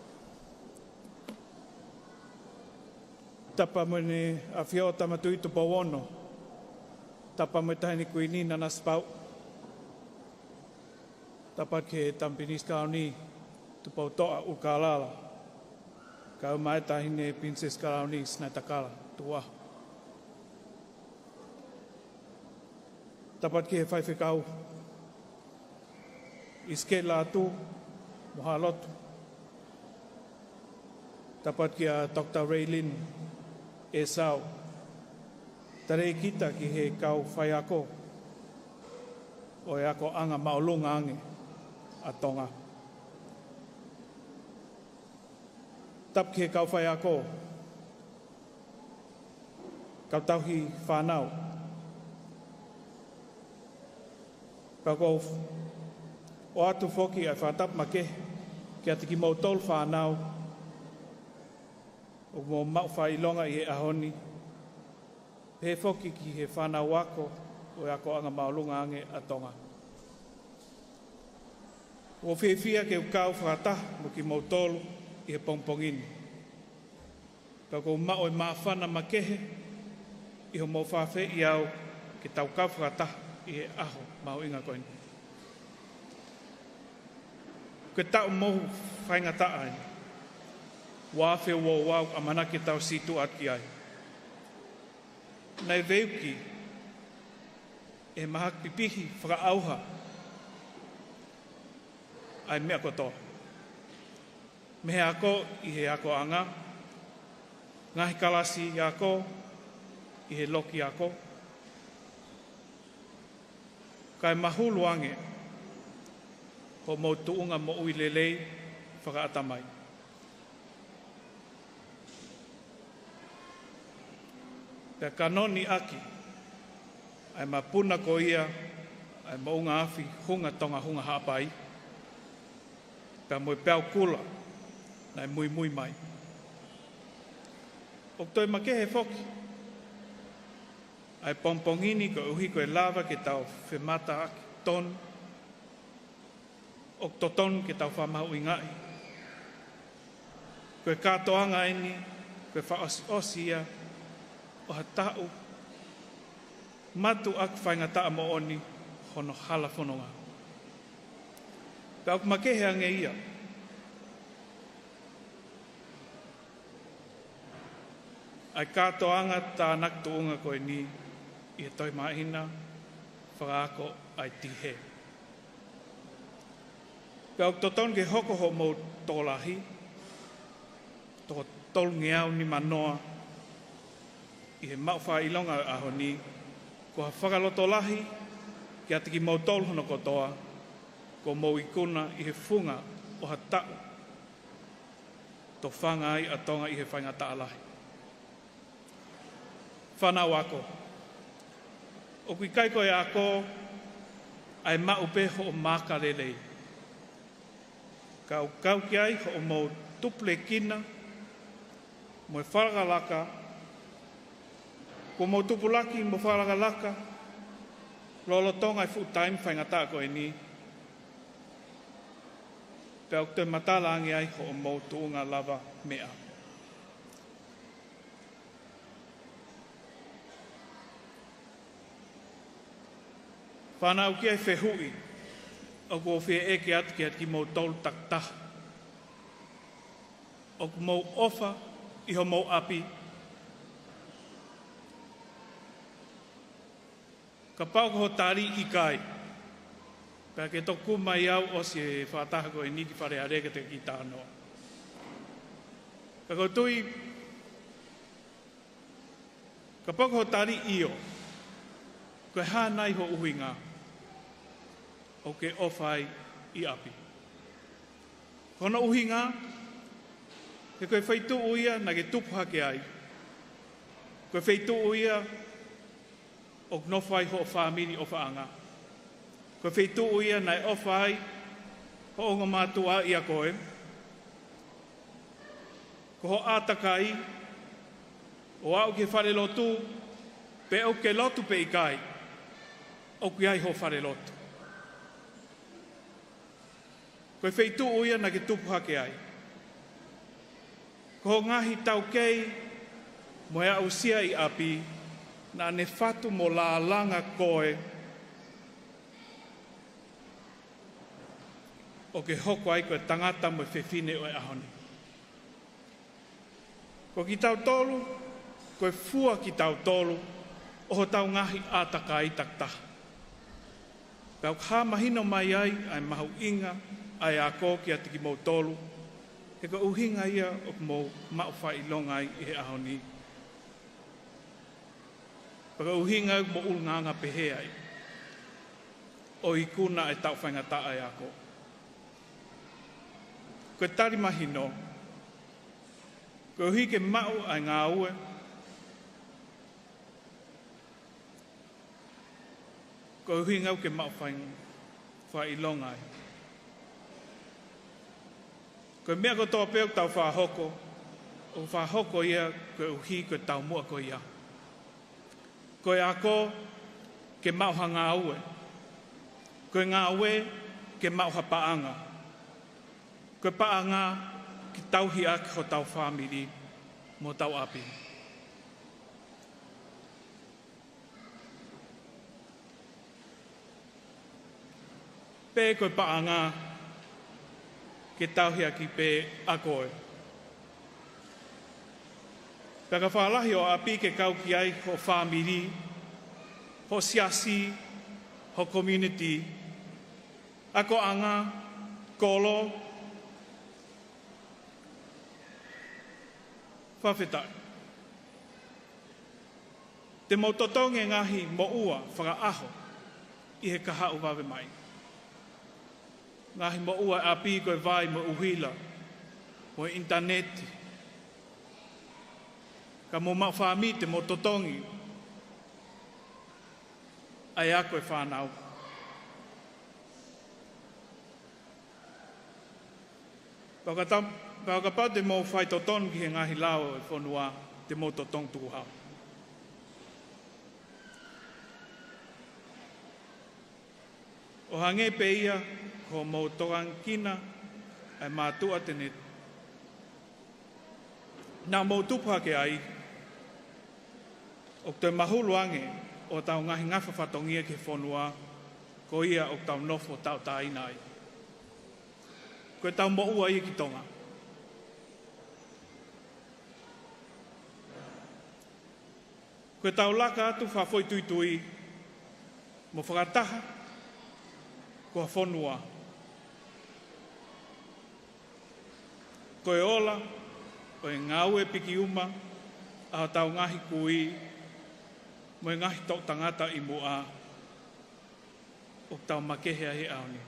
Tapu mo ʻEne ʻAfio Tama Tuʻi Tupou Ono. Tapu mo e Taʻahine Kuini Nanasipauʻu. Tapu ki he Tama Pilinisi Kalauni Tupoutoʻa ʻUlukalala, kae ʻumaʻā e Taʻahine Pilinisesi Kalauni Sinaitakala Tukuʻaho. Tapu ki he Faifekau ʻIsikeli Lātū mo Haʻa Lotu. Tapu kia Doctor Raylene ʻEsau, talēkita ki he kau faiako ʻo e akoʻanga māʻolunga ange ʻa Tonga. Tapu ki he kau faiako, kau tauhi fānau. Pea ʻoku ou ʻoatu foki ʻa e fakatapu makehe kiate kimoutolu fānau ʻoku mou maʻu fakaʻilonga ʻi he ʻaho ni, pehē foki ki he fānau ako ʻo e akoʻanga māʻolunga ange ʻa Tonga. ʻOku ou fiefia ke u kau fakataha mo kimoutolu ʻi he pongipongi ni. Ka ʻoku ou maʻu e māfana makehe ʻi hoʻomou fakaafeʻi au ke tau kau fakataha ʻi he ʻaho mahuʻinga ko eni. Ko e taʻu mohu faingataʻa eni. Ua afe ua ua ʻoku ʻamanaki ke tau sītuʻa atu ki ai. Naʻe veuki ʻe he mahaki pipihi fakaʻauha ʻa e meʻa kotoa. Mei he ako ʻi he akoʻanga, ngaahi kalasi ako ʻi he loki ako, kae mahulu ange hoʻomou tuʻunga moʻui lelei fakaʻatamai. Pea kanoni ʻaki ʻa e mapuna ko ia ʻa e moʻunga afi Hunga Tonga Hunga Haʻapai, pea mo e peau kula naʻe muimui mai. ʻOku toe makehe foki ʻa e pongipongi ni koeʻuhi ko e lava ke tau femataʻaki tonu, ʻoku totonu ke tau fakamahuʻingaʻi. Ko e kātoanga eni, ko e fakaʻosiʻosi ia ʻo ha taʻu mātuʻaki faingataʻa moʻoni hono hala fononga. Ka ʻoku makehe ange ia ʻa e kātoanga tānaki tuʻunga ko eni ʻi he Tohi Māhina Fakaako ʻa e Tihe. Pea ʻoku totonu ke hoko hoʻomou tokolahi, toko tolungeau nimanoa, ʻi he maʻu fakaʻilonga ʻo e ʻaho ni, ko ha fakalotolahi kiate kimoutolu hono kotoa, kuo mou ikuna ʻi he funga ʻo ha taʻu tofanga ai ʻa Tonga ʻi he faingataʻa lahi. Fānau ako. ʻOku ʻikai ko e ako ʻa e maʻu pē hoʻo maaka lelei. Ka ʻoku kau ki ai hoʻomou tupulekina mo e fakalakalaka, kuo mou tupulaki mo fakalakalaka lolotonga e fuʻu taimi faingataʻa ko eni, Pea ʻoku toe matala ange ai hoʻomou tuʻunga lavameʻa. Fānau, ʻoku ʻi ai e fehuʻi ʻoku ou fie ʻeke atu kiate kimoutolu takitaha. ʻOku mou ʻofa ʻi homou ʻapi? Kapau ko hoʻo tali ʻikai, pea ke toki kumi mai au ʻosi e fakataha ko eni ki Fale Alea ke te kiʻi talanoa. Ka ʻoku ou tui, kapau ko hoʻo tali ʻio, ko e hā nai hono ʻuhinga ʻoku ke ʻofa ai ʻi ʻapi? Ko hono ʻuhinga, he ko e feituʻu ia naʻa ke tupu hake ai. Ko e feituʻu ia ʻoku nofo ai hoʻo fāmili ʻofaʻanga. Ko e feituʻu ia naʻe ʻofa ai hoʻo ongo mātuʻa ʻia koe. Ko hoʻo ʻātakai ʻo aʻu ki he falelotu, pe ʻoku ke lotu pe ʻikai, ʻoku ʻi ai hoʻo falelotu. Ko e feituʻu ia naʻa ke tupu hake ai. Ko hoʻo ngaahi taukei mo e aʻusia ʻi ʻapi, naʻa ne fatu mo lālanga koe ʻo ke hoko ai ko e tangata mo e fefine ʻo e ʻaho ni. Ko kitautolu, ko e fua kitautolu ʻo hotau ngaahi ʻātakai takitaha. Pea ʻoku hā mahino mai ai ʻa e mahuʻinga ʻa e ako kiate kimoutolu, he ko e ʻuhinga ia ʻoku mou maʻu fakaʻilonga ai ʻi he ʻaho ni. Pea ko e ʻuhinga ia ʻoku mou ʻulungaanga pehē ai ʻo ikuna e taʻu faingataʻa e ako. Ko e tali mahino, koeʻuhi ke maʻu ʻa e ngāue, ko e ʻuhinga ia ʻoku ke maʻu fai-, fakaʻilonga ai. Ko e meʻa kotoa pē ʻoku tau fakahoko, ʻoku fakahoko ia koeʻuhi ko e taumuʻa ko ia. Ko e ako ke maʻu ha ngāue. Ko e ngāue ke maʻu ha paʻanga. Ko e paʻanga ke tauhi ʻaki hotau fāmili mo hotau ʻapi. Pe ko e paʻanga ke tauhi ʻaki pē ʻa koe. Pea ka fakalahi hoʻo ʻapi ke kau ki ai hoʻo fāmili, hoʻo siasi, hoʻo community, akoʻanga, kolo, fakafetaʻi. Te mou totongi e ngaahi moʻua fakaʻaho ʻi he kahaʻu vave mai. Ngaahi moʻua ʻapi ko e vai mo e ʻuhila, mo e ʻinitaneti. Ka mou maʻu fāmili te mou totongi ʻa e ako e fānau. Pea ka ta-, pea kapau te mou faitotonu ki he ngaahi lao e fonua, te mou totongi tukuhau. ʻO hangē pē ia ko hoʻomou tokangakina ʻa e mātuʻa te ne naʻa mou tupu hake ai, ʻoku toe mahulu ange ʻo tau ngaahi ngafa fatongia ki he fonua, ko ia ʻoku tau nofo tauʻatāina ai. Ko ʻetau moʻua ia ki Tonga. Ko ʻetau laka atu fakafoʻituitui mo fakataha ko ha fonua. Ko e ola ʻo e ngāue pikiuma ʻa hotau ngaahi kui mo e ngaahi toʻutangata ʻi muʻa ʻoku tau makehe ai he ʻaho ni.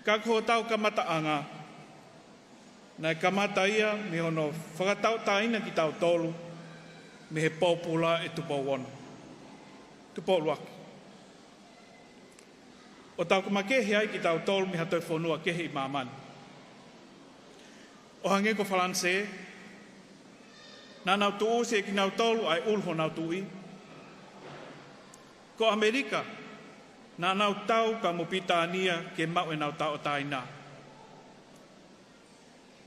Ka ko hotau kamataʻanga, naʻe kamata ia mei hono fakatauʻatāina kitautolu mei he pōpula ʻe Tupou Ono, Tupou ʻUluaki. ʻO tau makehe ai kitautolu mei ha toe fonua kehe ʻi māmani. ʻO hangē ko Falanisē, naʻa nau tuʻusi ʻe kinautolu ʻa e ʻulu honau tuʻi. Ko ʻAmelika, Naʻa nau tau pea mo Pilitānia ke maʻu ʻenau tauʻatāina.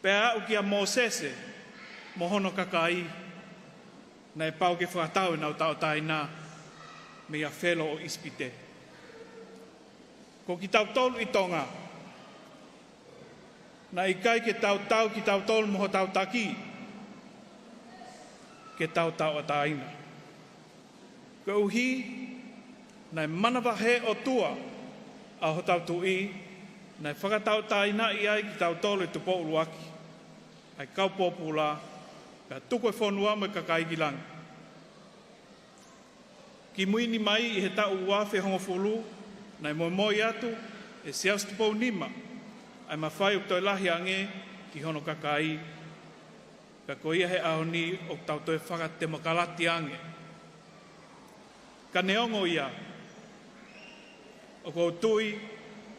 Pea aʻu kia Mōsese mo hono kakai, naʻe pau ke fakatau ʻenau tauʻatāina meia Felo ʻo ʻIsipite. Ko kitautolu ʻi Tonga, naʻe ʻikai ke tau tau kitautolu mo hotau taki ke tau tauʻatāina. Koeʻuhi, naʻe manavahē ʻOtua ʻa hotau Tuʻi, naʻe fakatauʻatāinaʻi ai kitautolu ʻe Tupou ʻUluaki, ʻa e kau pōpula, pea tuku e fonua mo e kakai ki langi. Kimui ni mai ʻi he taʻu ua afe hongofulu, naʻe moimoi atu ʻe Siaosi Tupou Nima ʻa e mafai ʻoku toe lahi ange ki hono kakai, pea ko ia he ʻaho ni ʻoku tau toe fakatemokalati ange. Ka neongo ia, ʻoku ou tui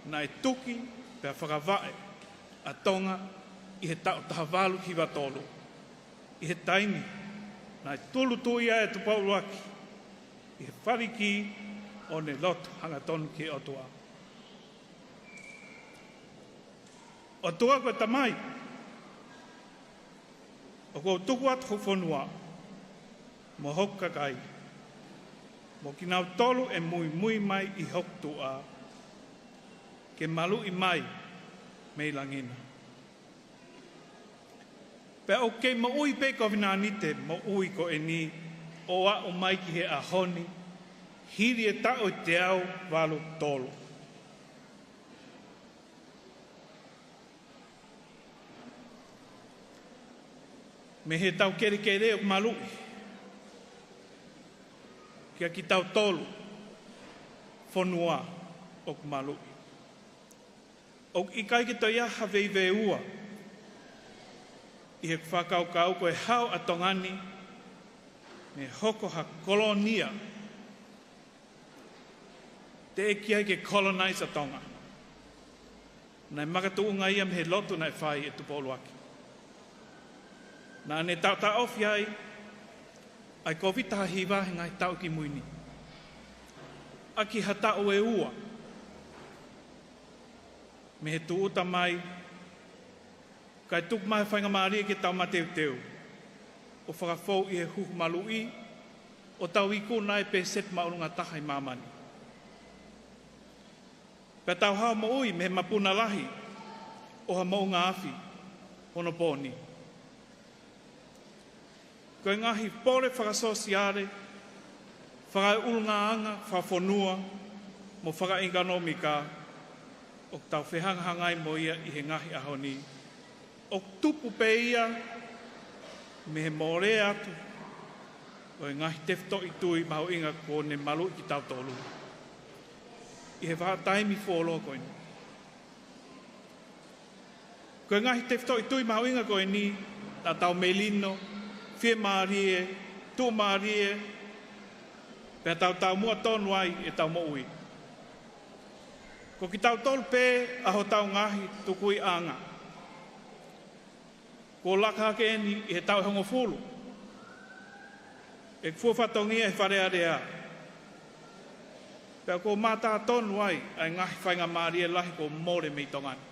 naʻe tuki pea fakavaʻe ʻa Tonga ʻi he taʻu taha valu hiva tolu, ʻi he taimi naʻe tūʻulutui ai ʻa Tupou ʻUluaki ʻi he faliki ʻo ne lotu hangatonu ki he ʻOtua. ʻOtua ko e Tamai, ʻoku ou tuku atu hoku fonua mo hoku kakai, mo kinautolu ʻe muimui mai ʻi hoku tuʻa, ke maluʻi mai mei langi na. Pea ʻoku kei moʻui pē kovinānite moʻui ko eni ʻo aʻu mai ki he ʻaho ni, hili e taʻu ʻe teau valu tolu. Mei he tau kelekele ʻoku maluʻi, kia kitautolu fonua ʻoku maluʻi. ʻOku ʻikai ke toe ʻi ai ha veiveiua ʻi heʻeku fakakaukau ko e hao ʻa Tonga ni mei he hoko ha kolonia. Teʻeki ai ke colonize ʻa Tonga. Naʻe makatuʻunga ia mei he lotu naʻe fai ʻe Tupou ʻUluaki. Naʻa ne taʻotaʻofi ai ʻa e Kōviti taha hiva he ngaahi taʻu kimui ni, ʻaki ha taʻu ʻe ua mei he tūʻuta mai, kae tuku mai ha faingamālie ke tau mateuteu ʻo fakafou ʻi he huhu maluʻi, ʻo tau ikuna ai pēseti māʻolunga taha ʻi māmani. Pea tau hao moʻui mei he mapuna lahi ʻo ha moʻunga afi ʻi onopō ni. Ko e ngaahi pole fakasōsiale, fakaeʻulungaanga fakafonua mo fakaʻekonōmika ʻoku tau fehangahangai mo ia ʻi he ngaahi ʻaho ni, ʻoku tupu pē ia mei he mole atu ʻo e ngaahi tefitoʻi tui mahuʻinga kuo ne maluʻi kitautolu ʻi he vahaʻataimi fuoloa ko eni. Ko e ngaahi tefitoʻi tui mahuʻinga ko eni naʻa tau melino, fiemālie, tuʻumālie, pea tau taumuʻa tonu ai ʻetau moʻui. Ko kitautolu pē ʻa hotau ngaahi tukuiʻanga. Kuo laka hake eni ʻi he taʻu ʻe hongofulu ʻeku fua fatongia he Fale Alea. Pea kuo mātā tonu ai ʻa e ngaahi faingamālie lahi kuo mole mei Tonga ni.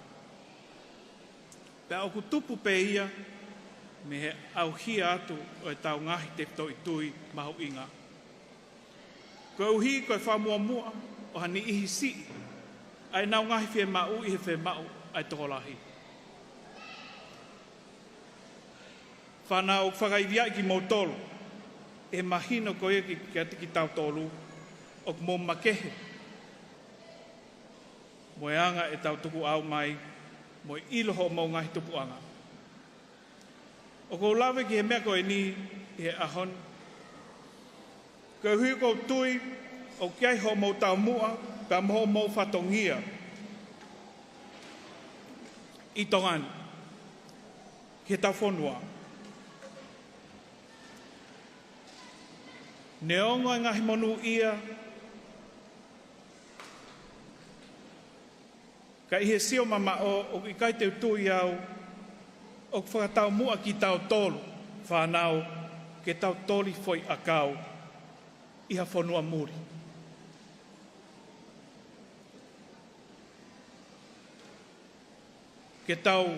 Pea ʻoku tupu pē ia mei he ʻauhia atu ʻo ʻetau ngaahi tefitoʻi tui mahuʻinga. Koeʻuhi ko e fakamuʻomuʻa ʻo ha niʻihi siʻi ʻa ʻenau ngaahi fiemaʻu ʻi he fiemaʻu ʻa e tokolahi. Fānau, ʻoku fakaiviaʻi kimoutolu ʻe he mahino ko ia ki, kiate kitautolu ʻoku mou makehe mo e anga ʻetau tukuʻau mai mo e ʻilo hoʻomou ngaahi tupuʻanga. ʻOku ou lave ki he meʻa ko eni ʻi he ʻaho ni, koeʻuhi ʻoku ou tui ʻoku ʻi ai hoʻomou taumuʻa pea mo hoʻomou fatongia ʻi Tonga ni ki heʻetau fonua. Neongo e ngaahi monūʻia, ka ʻi he sio mamaʻo ʻoku ʻikai te u tui au ʻoku fakataumuʻa kitautolu fānau ke tau toli foʻi ʻakau ʻi ha fonua muli. ke tau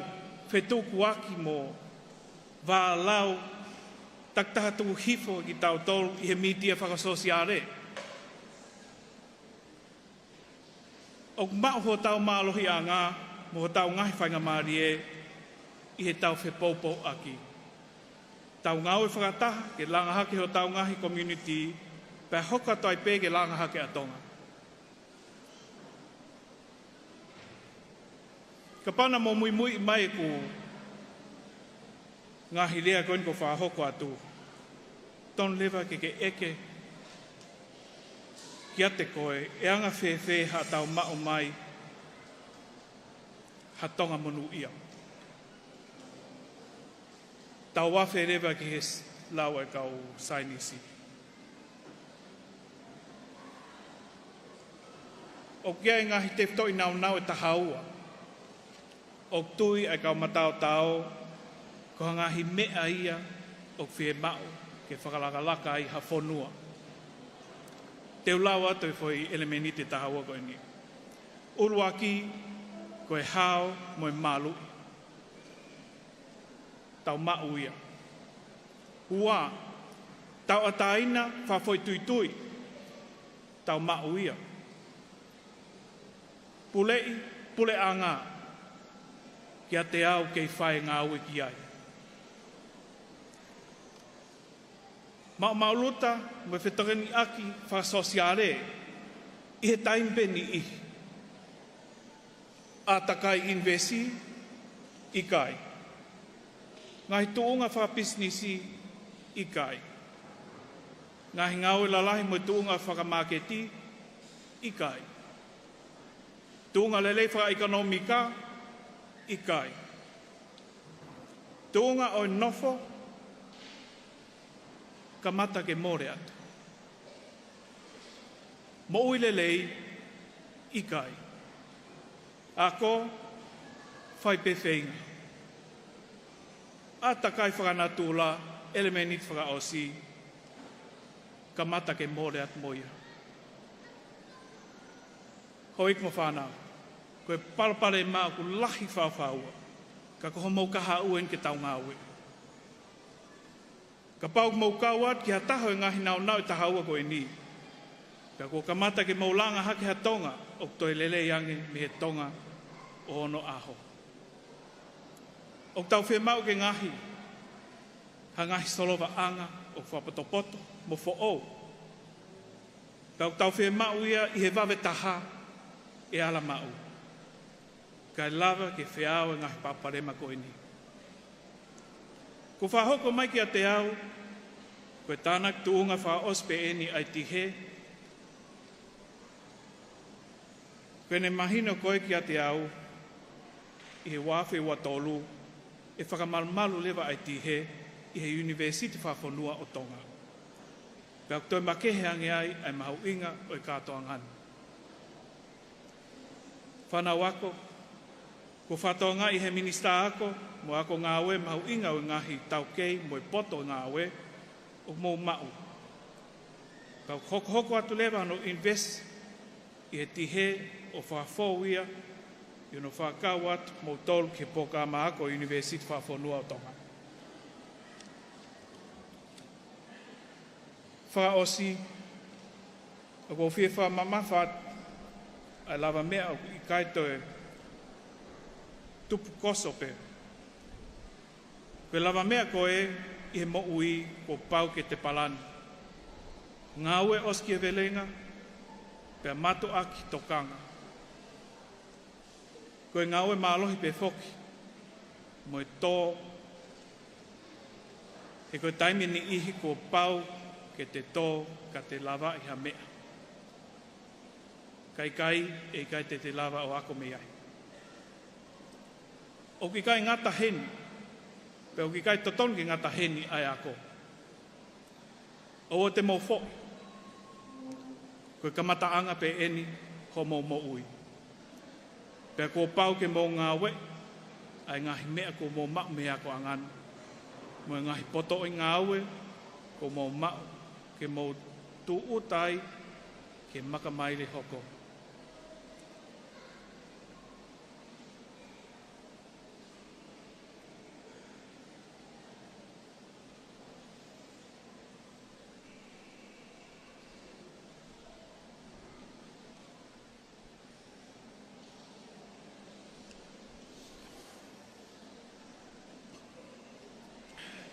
fetukuaki mo vālau takitaha tuku hifo kitautolu ʻi he mītia fakasōsiale. ʻOku maʻu hotau mālohiʻanga mo hotau ngaahi faingamālie ʻi heʻetau fepoupouaki. Tau ngāue fakataha ke langa hake hotau ngaahi community, pea hoko atu ai pē ke langa hake ʻa Tonga. Kapau naʻa mou muimui mai ʻeku ngaahi lea ko eni kuo fakahoko atu, tonu leva ke ke ʻeke kiate koe, ʻe anga fēfē haʻatau maʻu mai ha Tonga monūʻia. Tau afe leva ki he s-, lau ʻa e kau saienisi. ʻOku ʻi ai e ngaahi tefitoʻi nāunau ʻe taha ua ʻoku tui ʻa e kau mataotao ko ha ngaahi meʻa ia ʻoku fiemaʻu ke fakalakalaka ai ha fonua. Te u lau atu e foʻi ʻelemēniti ʻe taha ua ko eni. ʻUluaki, ko e hao mo e maluʻi. Tau maʻu ia. Ua, tauʻatāina fakafoʻituitui. Tau maʻu ia. Puleʻi puleʻanga kiate au kei fai e ngāue ki ai. Maʻumaʻuluta mo e fetokoniʻaki fakasōsiale ʻi he taimi pē niʻihi. ʻAtakai ʻunivēsiti, ʻikai. Ngaahi tuʻunga fakapisinisi, ʻikai. Ngaahi ngāue lalahi mo e tuʻunga fakamāketi, ʻikai. Tuʻunga lelei fakaʻekonōmika, ʻikai. Tuʻunga ʻo e nofo, kamata ke mole atu. Moʻui lelei, ʻikai. Ako, fai pē feinga. ʻAtakai fakanatula, ʻelemēniti fakaʻosi, kamata ke mole atu mo ia. Houʻeiki mo e fānau, ko e palopalema ʻoku lahi fau fau, ka ko hoʻomou kahaʻu eni ke tau ngāue. Kapau ʻoku mou kau atu ki ha taha ʻo e ngaahi nāunau ʻe taha ua ko eni, pea kuo kamata ke mou langa hake ha Tonga ʻoku toe lelei ange mei he Tonga ʻo onoʻaho. ʻOku tau fiemaʻu ke ngaahi, ha ngaahi solovaʻanga ʻoku fakapotopoto mo foʻou. Pea ʻoku tau fiemaʻu ia ʻi he vave taha ʻe ala maʻu, kae lava ke feao e ngaahi palopalema ko eni. Kuo fakahoko mai kiate au, ko e tānaki tuʻunga fakaʻosi pē eni ʻa e tihe. Ko ʻene mahino ko ē kiate au, ʻi he ua afe ua tolu, ʻe fakamalumalu leva ʻa e tihe ʻi he ʻUnivēsiti Fakafonua ʻo Tonga. Pea ʻoku toe makehe ange ai ʻa e mahuʻinga ʻo e kātoanga ni. Fānau ako, kuo fakatokangaʻi ʻe he Minisitā Ako mo e Ako Ngāue e mahuʻinga ʻo e ngaahi taukei mo e poto ngāue ʻoku mou maʻu. Ka ʻoku hokohoko atu leva hono invest ʻi he tihe ʻo fakafou ia ʻi hono fakakau atu kimoutolu ki he polokalama ako ʻo e ʻUnivēsiti Fakafonua ʻo Tonga. Fakaʻosi, ʻoku ou fie fakamamafa atu ʻa e lavameʻa ʻoku ʻikai toe tupu koso pē. Ko e lavameʻa ko ē ʻi he moʻui kuo pau ke te palani. Ngāue ʻosikivelenga, pea mātuʻaki tokanga. Ko e ngāue mālohi pē foki mo e tō, he ko e taimi ʻe niʻihi kuo pau ke te tō ka te lavaʻi ha meʻa. Ka ʻikai, ʻe ʻikai te te lava ʻo ako mei ai. ʻOku ʻikai ngata heni, pea ʻoku ʻikai totonu ke ngata heni ʻa e ako. ʻOua te mou foʻi. Ko e kamataʻanga pē eni hoʻomou moʻui. Pea kuo pau ke mou ngāueʻi ʻa e ngaahi meʻa kuo mou maʻu mei he akoʻanga ni, mo e ngaahi potoʻi ngāue kuo mou maʻu ke mou tūʻuta ai ki he makamaile hoko.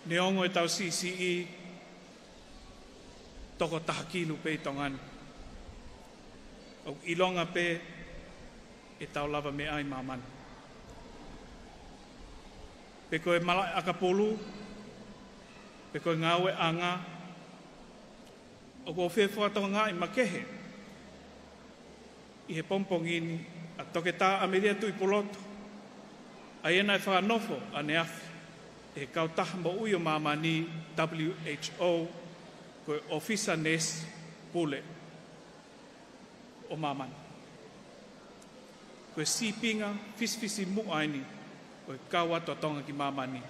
Neongo ʻetau siʻisiʻi, tokotaha kilu pē ʻi Tonga ni, ʻoku ʻilonga pē ʻetau lava meʻa ʻi māmani. Pe ko e malaʻe ʻakapulu, pe ko e ngāueʻanga, ʻoku ou fie fakatokangaʻi makehe ʻi he pongipongi ni ʻa Toketā ʻAmelia Tuʻipulotu, ʻa ia naʻe fakanofo ʻaneafi ʻe he Kautaha Moʻui ʻo Māmani, W H O, ko e ʻōfisa neesi pule ʻo māmani. Ko e sīpinga fisifisimuʻa eni ʻo e kau atu ʻa Tonga ki māmani,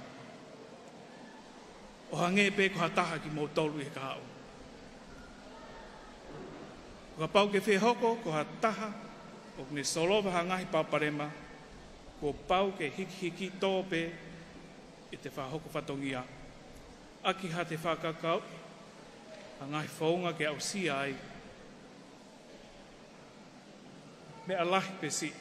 ʻo hangē pē ko ha taha kimoutolu ʻi he kahaʻu. Kapau ʻoku ke fie hoko ko ha taha ʻoku ne solova ha ngaahi palopalema, kuo pau ke hikihiki tō pē ʻete fakahoko fatongia ʻaki haʻate fakakaukau ha ngaahi founga ke aʻusia ai meʻa lahi pe siʻi.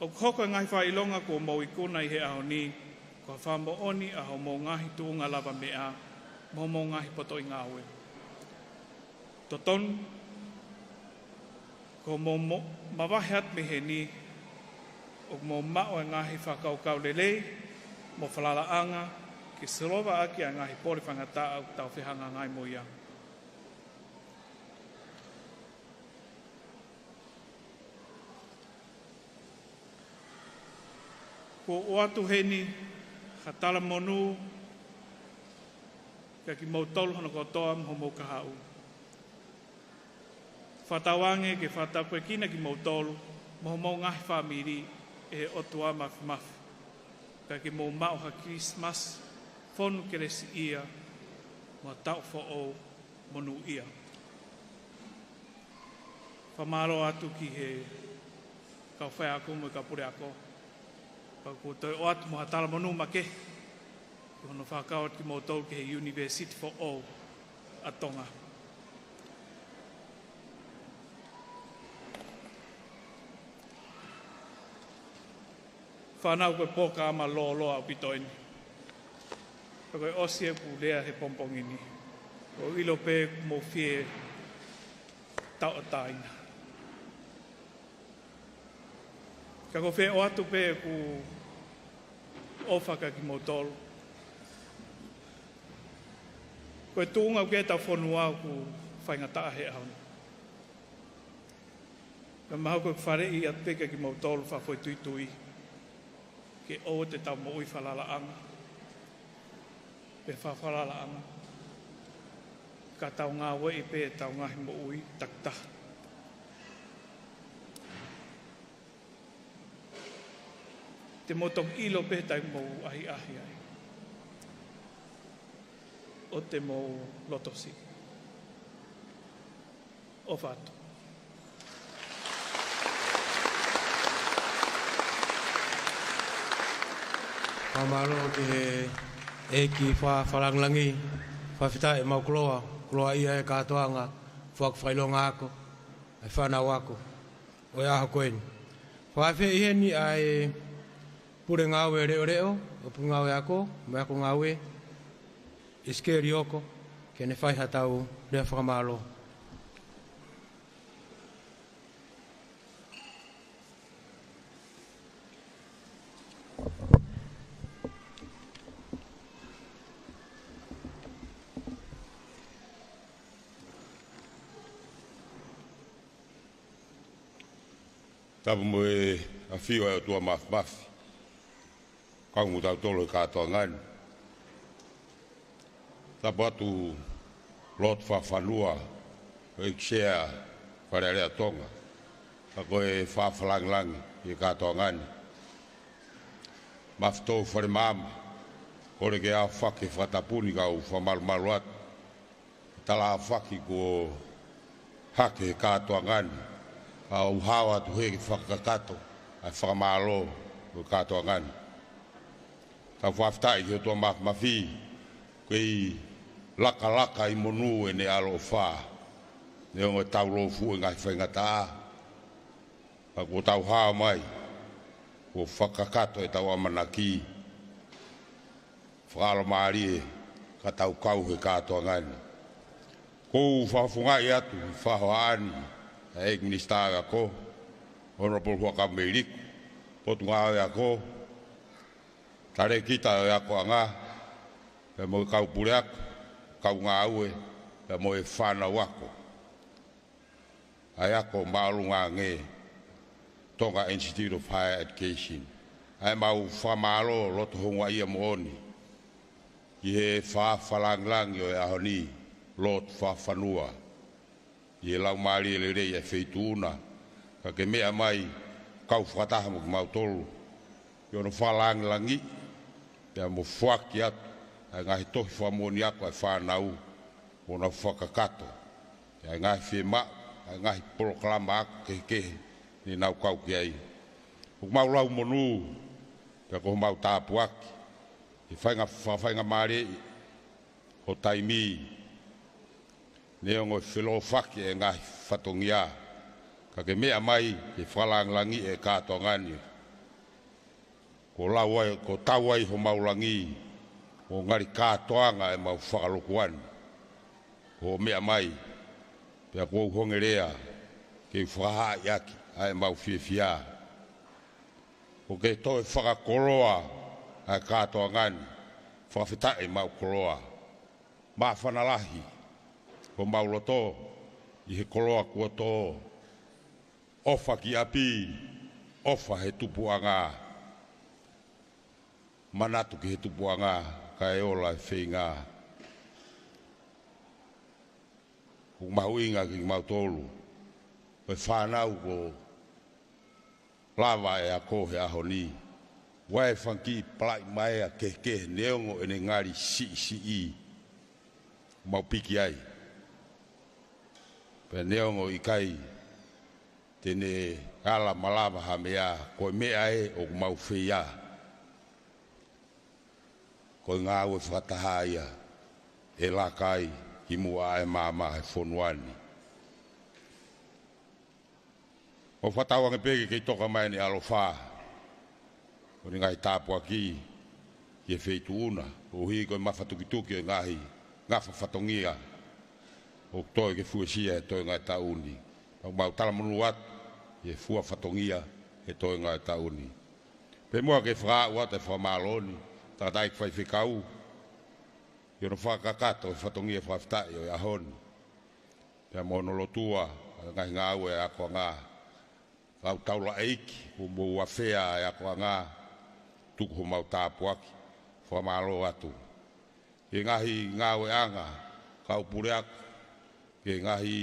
ʻOku hoko e ngaahi fakaʻilonga kuo mou ikuna ʻi he ʻaho ni ko ha fakamoʻoni ʻa hoʻomou ngaahi tuʻunga lavameʻa mo hoʻomou ngaahi potoʻi ngāue. Totonu, ko hoʻomou mo-, mavahe atu mei heni, ʻoku mou maʻu e ngaahi fakakaukau lelei mo falalaʻanga ke solova ʻaki ʻa e ngaahi pole faingataʻa ʻoku tau fehangahangai mo ia. Kuo u ʻoatu heni ha talamonū kiate kimoutolu hono kotoa mo hoʻomou kahaʻu. Fakatauange ke fakatapuekina kimoutolu mo hoʻomou ngaahi fāmili ʻe he ʻOtua Māfimafi, pea ke mou maʻu ha Kilisimasi fonu kelesiʻia mo ha taʻu foʻou monūʻia. Fakamālō atu ki he kau faiako mo e kau puleako. Pea ʻoku ou toe ʻoatu mo ha talamonū makehe ki hono fakakau atu kimoutolu ki he ʻunivēsiti foʻou ʻa Tonga. Fānau, ko e polokalama lōloa ʻaupito eni. Pea ko e ʻosi ʻeku lea he pongipongi ni, ʻoku ou ʻilo pē ʻoku mou fie tauʻatāina. Ka ʻoku ou fie ʻoatu pē ʻeku ʻofa kiate kimoutolu. Ko e tuʻunga ʻoku ʻi ai ʻetau fonua ʻoku faingataʻa he ʻaho ni. Ka mahalo ko e faleʻi atu pē kiate kimoutolu fakafoʻituitui ke ʻoua te tau moʻui falalaʻanga pe fakafalalaʻanga, ka tau ngāueʻi pē ʻetau ngaahi moʻui takitaha. Te mou toki ʻilo pē he taimi ʻoku mou ʻahiʻahi ai, ʻoua te mou loto siʻi. ʻOfa atu. Fakamālō ki he ʻEiki Fakalāngilangi, fakafetaʻi ʻemau koloa, koloaʻia e kātoanga, foaki fakaʻilonga ako, e fānau ako ʻo e ʻaho ko eni. Fakaafeʻi heni ʻa e Pule Ngāue Leʻoleʻo ʻo e Pule Ngāue Ako mo e Ako Ngāue, ʻIsikeli Oko, ke ne fai haʻatau lea fakamālō. Tapu mo e ʻafio ʻa e ʻOtua Māfimafi, kau mo kitautolu he kātoanga ni. Tapu atu lotu fakafanua, ʻEiki Sea Fale Alea Tonga, pea ko e Fakalāngilangi ʻi he kātoanga ni. Mafitou Fale Maama, kole ke aofaki he fakatapu ni, kau fakamalumalu atu he tala aofaki kuo hake he kātoanga ni, ka ʻoku ou hao atu heni ke fakakakato ʻa e fakamālō ʻo e kātoanga ni. Tau fakafetaʻi ki he ʻOtua Māfimafi, kei lakalaka ʻi monū ʻene ʻaloʻofa, neongo ʻetau lōfuʻu e ngaahi faingataʻa, ka kuo tau hao mai Kuo fakakakato ʻetau ʻamanaki fakaʻalomālie ka tau kau he kātoanga ni. ʻOku ou fakafofongaʻi atu e fakahohaʻa ni ʻa e ʻEiki Minisitā ʻo e Ako, Honourable Huʻakavameiliku, Potungāue Ako, Talēkita ʻo e Akoʻanga, pea mo e kau puleako, kau ngāue, pea mo e fānau ako ʻa e ako māʻolunga ange, Tonga Institute of Higher Education. ʻA ʻemau fakamālō loto houngaʻia moʻoni ki he fakalāngilangi ʻo e ʻaho ni, Lord Fakafanua, ʻi he laumālie lelei ʻa e feituʻu na, ka ke meʻa mai kau fakataha mo kimautolu ʻi hono fakalāngilangiʻi pea mo foaki atu ʻa e ngaahi tohi fakamoʻoni ako ʻa e fānau, mo nau fakakakato ʻa e ngaahi fiemaʻu, ʻa e ngaahi polokalama ako kehekehe ne nau kau ki ai. ʻOku mau lau monū pea ko homau tāpuaki he fainga, fakafaingamālieʻi ho taimi, neongo e felōfaki e ngaahi fatongia, ka ke meʻa mai ke fakalāngilangiʻi e kātoanga ni. Kuo lau ai, kuo tau ai homau langi, ʻo ngali kātoanga ʻemau fakalukua ni. Ko hoʻo meʻa mai, pea ʻoku ou honge lea ke u fakahaaʻi ʻaki ʻa ʻemau fiefia. ʻOku ke toe fakakoloa ʻa e kātoanga ni, fakafetaʻi ʻemau koloa. Māfana lahi homau loto ʻi he koloa kuo tō. ʻOfa ki ʻapi, ʻofa he tupuʻanga. Manatu ki he tupuʻanga, kae ola e feinga. ʻOku mahuʻinga kimautolu ko e fānau kuo lava e ako he ʻaho ni. ʻOku ʻi ai e fanga kiʻi palai mai ʻa kehekehe, neongo ʻene ngali siʻisiʻi, mau piki ai. Pea neongo ʻikai te ne ala malava ha meʻa, ko e meʻa ē ʻoku mau fai ia, ko e ngāue fakataha ia ʻe laka ai ki muʻa ʻa e maama he fonua ni. ʻOku fakatauange pē ke kei toka mai ʻene ʻaloʻofa ʻo ne ngaahi tāpuaki ki he feituʻu na, koeʻuhi ko e mafatukituki ʻo e ngaahi ngafa fatongia ʻoku toe ke fuesia he toenga ʻo e taʻu ni. Pea ʻoku mau talamonū atu he fua fatongia he toenga ʻo e taʻu ni. Pea muʻa ke fakaaʻu atu e fakamālō ni, tangataʻeiki faifekau, ʻi hono fakakakato e fatongia fakafetaʻi ʻo e ʻaho ni, pea mo hono lotua ʻa e ngaahi ngāue ʻa e akoʻanga. Kau taulaʻeiki, kuo mou afea ʻa e akoʻanga, tuku homau tāpuaki fakamālō atu. Ki he ngaahi ngāueʻanga, kau puleako, ki he ngaahi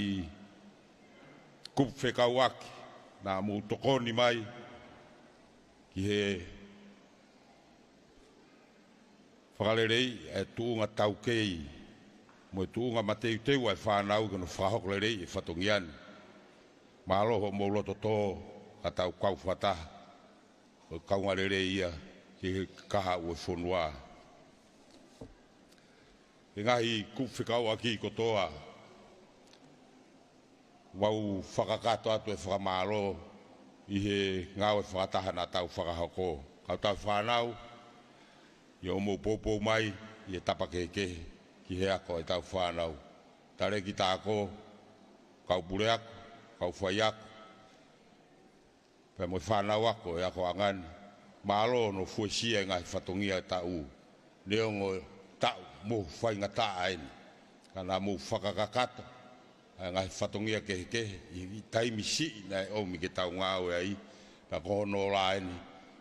kupu fekauʻaki naʻa mou tokoni mai ki he fakaleleiʻi e tuʻunga taukei mo e tuʻunga mateuteu ʻa e fānau ki hono fakahoko lelei e fatongia ni. Mālō hoʻomou loto tō ka tau kau fakataha ko e kaungā lelei ia ki he kahaʻu ʻo e fonua. Ki he ngaahi kupu fekauʻaki kotoa, mau fakakakato atu e fakamālō ʻi he ngāue fakataha naʻa tau fakahoko. Kau tau fānau, ʻi hoʻomou poupou mai ʻi he tapa kehekehe ki he ako ʻetau fānau. Talēkita ako, kau puleako, kau faiako, pea mo e fānau ako ʻo e akoʻanga ni. Mālō hono fuesia e ngaahi fatongia e taʻu. Neongo e taʻu mohu faingataʻa eni, ka naʻa mou fakakakato ʻa e ngaahi fatongia kehekehe ʻi he taimi siʻi naʻe ʻomi ke tau ngāue ai, pea ko hono ola eni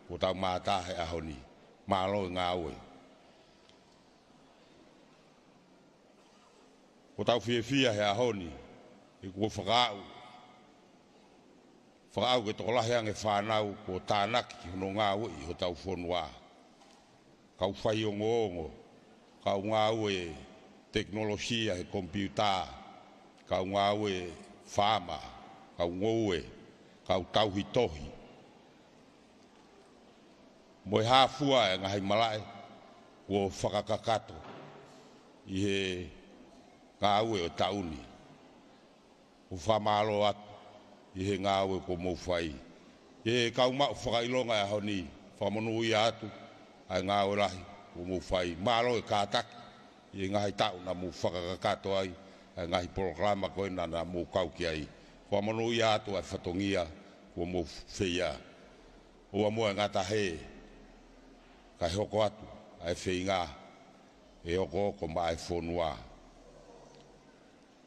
kuo tau mātā he ʻaho ni. Mālō e ngāue. Kuo tau fiefia he ʻaho ni, he kuo fakaaʻu, fakaaʻu ke tokolahi ange fānau kuo tānaki ki hono ngāueʻi hotau fonua. Kau faiongoongo, kau ngāue tekinolosia he komipiuta, kau ngāue faama, kau ngoue, kau tauhi tohi, mo e hā fua e ngaahi malaʻe kuo fakakakato ʻi he ngāue ʻo e taʻu ni. ʻOku fakamālō atu ʻi he ngāue kuo mou fai. ʻE kau maʻu fakaʻilonga ʻo e ʻaho ni, fakamonūʻia atu ʻa e ngāue lahi kuo mou fai. Mālō e kātaki ʻi he ngaahi taʻu naʻa mou fakakakato ai ʻa e ngaahi polokalama ko ena naʻa mou kau ki ai. Fakamonūʻia atu ʻa e fatongia kuo mou fai. ʻOua muʻa ʻe ngata hē, kae hoko atu ʻa e feinga ʻe okooko maʻa e fonua.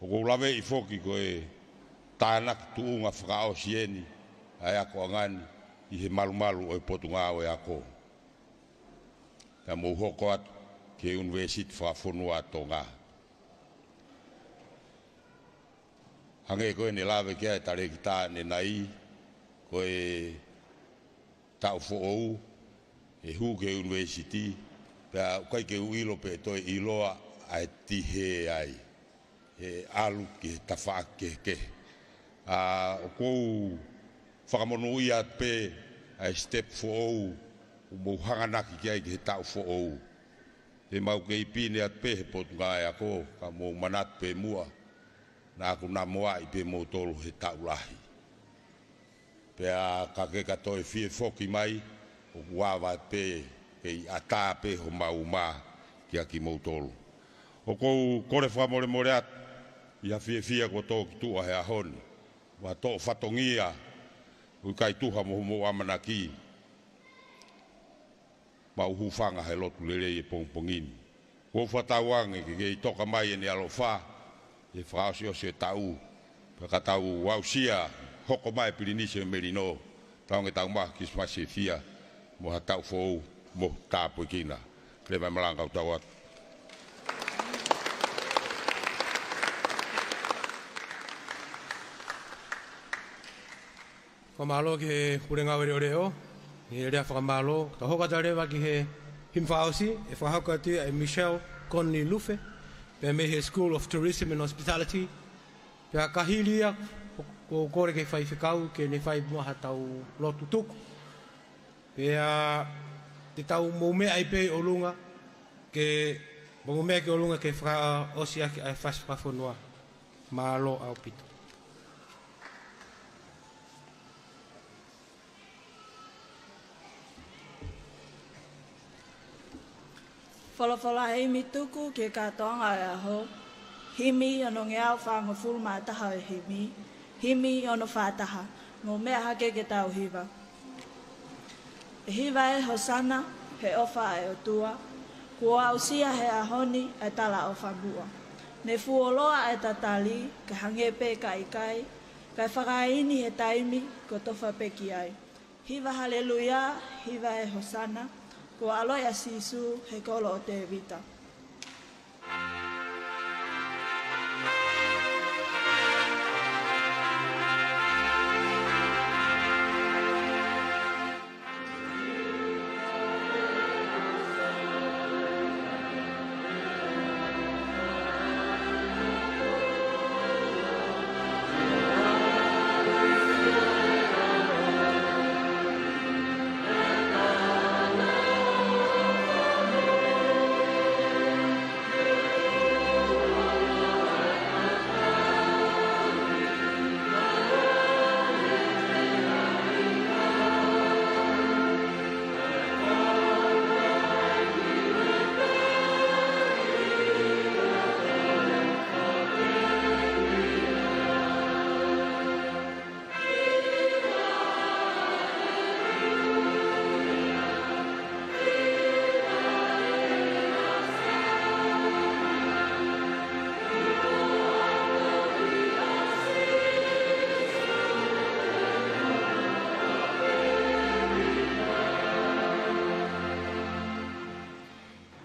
ʻOku ou laveʻi foki ko e tānaki tuʻunga fakaʻosi eni ʻa e akoʻanga ni ʻi he malumalu ʻo e Potungāue Ako. Naʻa mou hoko atu ki he ʻUnivēsiti Fakafonua ʻa Tonga. Hangē ko eni naʻe lave ki ai ʻa e talēkita ʻanenai, ko e taʻu foʻou, ʻe hū ki he ʻunivēsiti, pea ʻoku ʻikai ke u ʻilo pe ʻe toe ʻiloa ʻa e tihē ai, ʻe ʻalu ki he tafaʻaki kehekehe. ʻA, ʻoku ou fakamonūʻia atu pē ʻa e step foʻou, ʻoku mou hanganaki ki ai ki he taʻu foʻou. Te mau kei pine atu pē he Potungāue Ako, ka mou manatu pē muʻa, naʻa ku namoaʻi pē moutolu he taʻu lahi. Pea ka ke ka toe fie foki mai, ʻoku ava pē, kei ʻatā pē homau mā kiate kimoutolu. ʻOku ou kole fakamolemole atu ʻi ha fiefia kuo tō ki tuʻa he ʻaho ni, mo ha toʻo fatongia ʻoku ʻikai tuha mo hoʻomou ʻamanaki. Mau hūfanga he lotu lelei he pongipongi ni. Kuo fakatauange ke kei toka mai ʻEne ʻaloʻofa ʻi he fakaʻosiʻosi ʻo e taʻu, pea ka tau aʻusia, hoko mai e Pilinisi ʻo Melino, tau ō ke tau maʻu ha Kilisimasi fiefia mo ha taʻu foʻou mo tāpuekina. Leva e malanga ʻo tau atu. Fakamālō ki he Puleʻanga Leʻoleʻo, he lea fakamālō. Tau hoko atu leva ki he himi fakaʻosi, ʻe fakahoko atu ia ʻe Michelle Conley Lufe, pea mei he School of Tourism and Hospitality. Pea ka hili ia, ʻoku ou kole ki he faifekau ke ne fai muʻa haʻatau lotu tuku. Pea te tau mou meʻa ai pē ʻi ʻolunga, ke mou meʻa ki ʻolunga ke fakaʻosi ʻaki ʻa e fasi fakafonua. Mālō ʻaupito. Folofola, himi tuku ki he kātoanga ʻo e ʻaho. Himi onongeau fāngofulu mā taha ʻo e himi. Himi ono fā taha. Mou meʻa hake ke tau hiva. ʻE hiva ē Hosana, he ʻofa ʻa e ʻOtua, kuo aʻusia he ʻaho ni ʻa e talaʻofa muʻa. Ne fuoloa ʻa e tatali, kae hangē pē ka ʻikai, kae fakaʻaini he taimi kuo tofa pē ki ai. Hiva haleluia, hiva ē Hosana, kuo ʻaloʻi ʻa Sīsū he kolo ʻo Tēvita.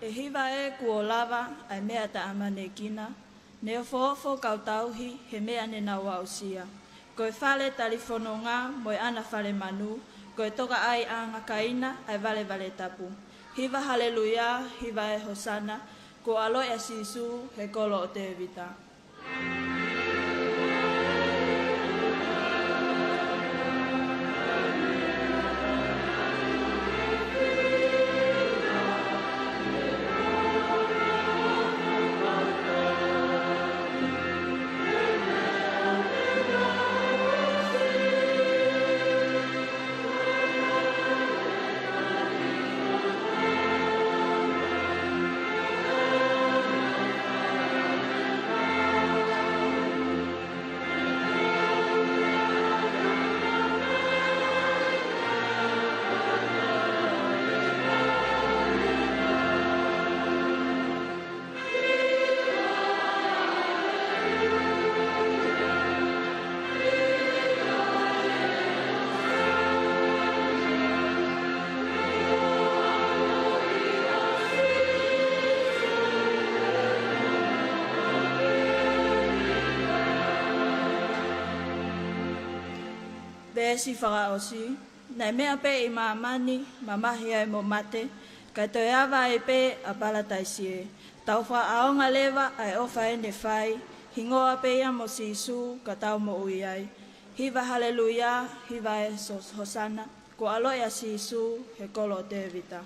ʻE hiva ē kuo lava ʻa e meʻa taʻeʻamanekina, ne ofoofo kau tauhi he meʻa ne nau aʻusia. Ko e fale talifononga mo ʻena fale manu, ko e tokaʻi ʻāngakaina ʻa e valevale tapu. Hiva haleluia, hiva ē Hosana, kuo ʻaloʻi ʻa Sīsū he kolo ʻo Tēvita. Siʻi fakaʻosi, naʻe meʻa pē ʻi māmani, mamahi ai mo mate, kae toe ava ai pē ʻa Palataisi ē. Tau fakaʻaonga leva ʻa e ʻofa ʻene fai, hingoa pē ia mo Sīsū ka tau moʻui ai. Hiva haleluia, hiva e so-, hosana, kuo ʻaloʻi ʻa Sīsū he kolo ʻo Tēvita.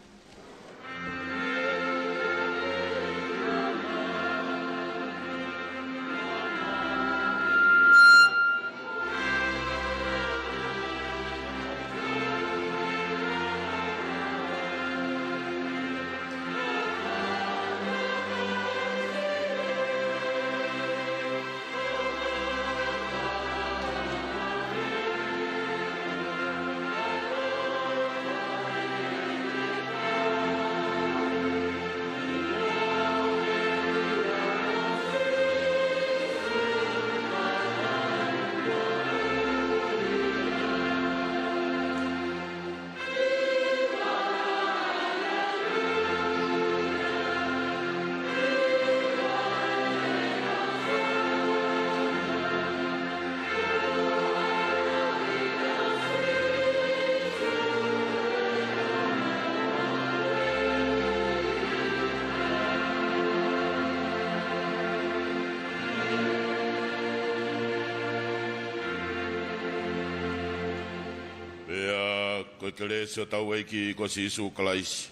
Pea ko e kelesi ʻo hotau ʻEiki ko Sīsū Kalaisi,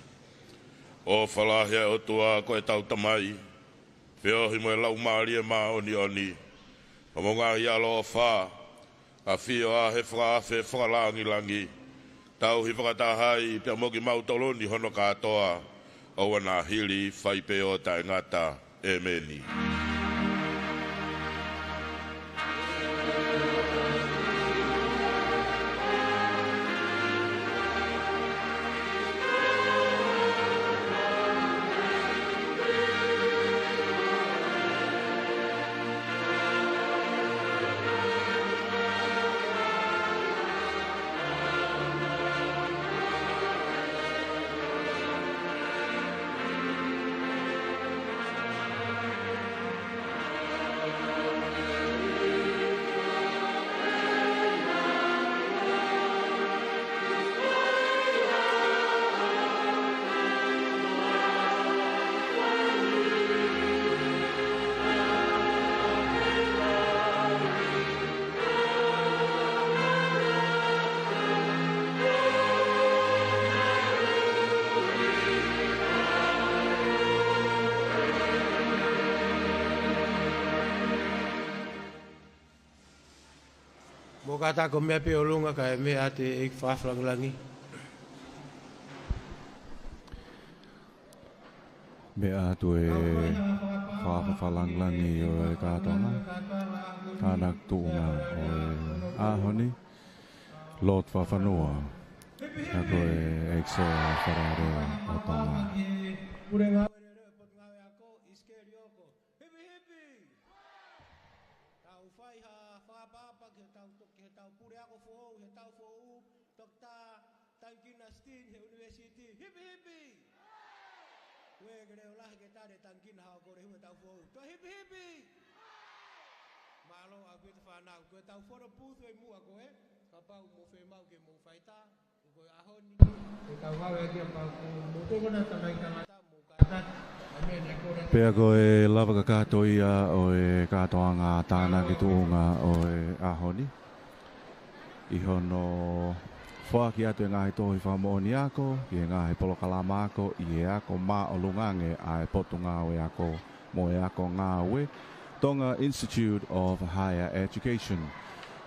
ʻofa lahi ʻa e ʻOtua ko ʻetau Tamai, feohi mo e Laumālie Māʻoniʻoni, pea mo e ngaahi ʻaloʻofa, ʻafio ʻa e fakaafe fakalāngilangi, tauhi fakataha ai pea mo kimautolu ni hono kātoa, ʻoua naʻa hili, fai pē ʻo taʻengata. ʻEmeni. Mou kātaki ʻo meʻa pē ʻi ʻolunga kae meʻa atu e fakaafe fakalāngilangi. Meʻa atu e fakaafe fakalāngilangi ʻo e kātoanga, tānaki tuʻunga ʻo e ʻaho ni, Lord Fakafanua, ʻa ia ko e ʻEiki Sēvana Federale ʻo Tonga. Hipi hipi! Tau fai ha fakaʻapaʻapa ki heʻetau to-, ki heʻetau puleako foʻou, heʻetau foʻou, Toketā Tangikina Steen he ʻunivēsiti. Hipi hipi! Ko e ke leʻo lahi ke tali Tangikina ha ko e ʻuhinga ʻetau foʻou. Toe hipi hipi! Mālō ʻaupito fānau. Ko ʻetau photo booth ʻi muʻa ko ē, kapau ʻoku mou fiemaʻu ke mou fai tā. Pea ko e lava kakato ia ʻo e kātoanga tānaki tuʻunga ʻo e ʻaho ni, ʻi hono foaki atu e ngaahi tohi fakamoʻoni ako, ʻi he ngaahi polokalama ako, ʻi he ako māʻolunga ange ʻa e Potungāue Ako mo e Ako Ngāue, Tonga Institute of Higher Education.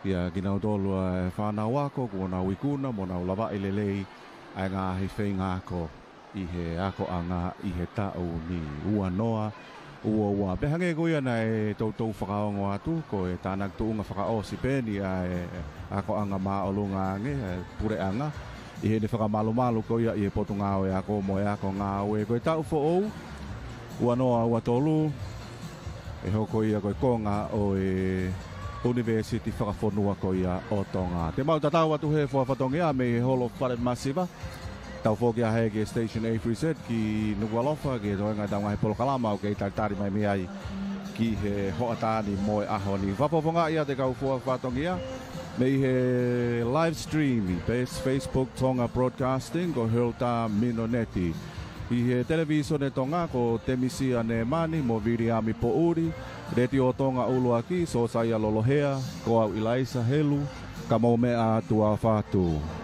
ʻIa kinautolu ʻa e fānau ako kuo nau ikuna mo nau lavaʻi lelei ʻa e ngaahi feinga ako ʻi he akoʻanga ʻi he taʻu ni, ua noa ua ua. Pea hangē ko ia naʻe toutou fakaongo atu, ko e tānaki tuʻunga fakaʻosi pē eni ʻa e akoʻanga māʻolunga ange, ʻa e puleʻanga, ʻi heʻene fakamalumalu ko ia ʻi he Potungāue Ako mo e Ako Ngāue. Ko e taʻu foʻou, ua noa ua tolu, ʻe hoko ia ko e konga ʻo e ʻUnivēsiti Fakafonua ko ia ʻo Tonga. Te mau tatau atu he fua fatongia mei he holo fale masiva. Tau foki ā hē ki he Station A three Z ki Nukuʻalofa, ki he toenga ʻetau ngaahi polokalama ʻoku kei talitali mai mei ai ki he hoʻatā ni mo e ʻaho ni. Fakafofongaʻi atu e kau fua fatongia. Mei he live stream ʻi he Facebook Tonga Broadcasting ko Hilda Minoneti. ʻI he Televīsone Tonga ko Temisia Nemani mo Viliami Poʻuli. Letiō Tonga ʻUluaki, Sosaia Lolohea, ko au ʻIlaisa Helu, ka mou meʻa atu ʻa Fatu.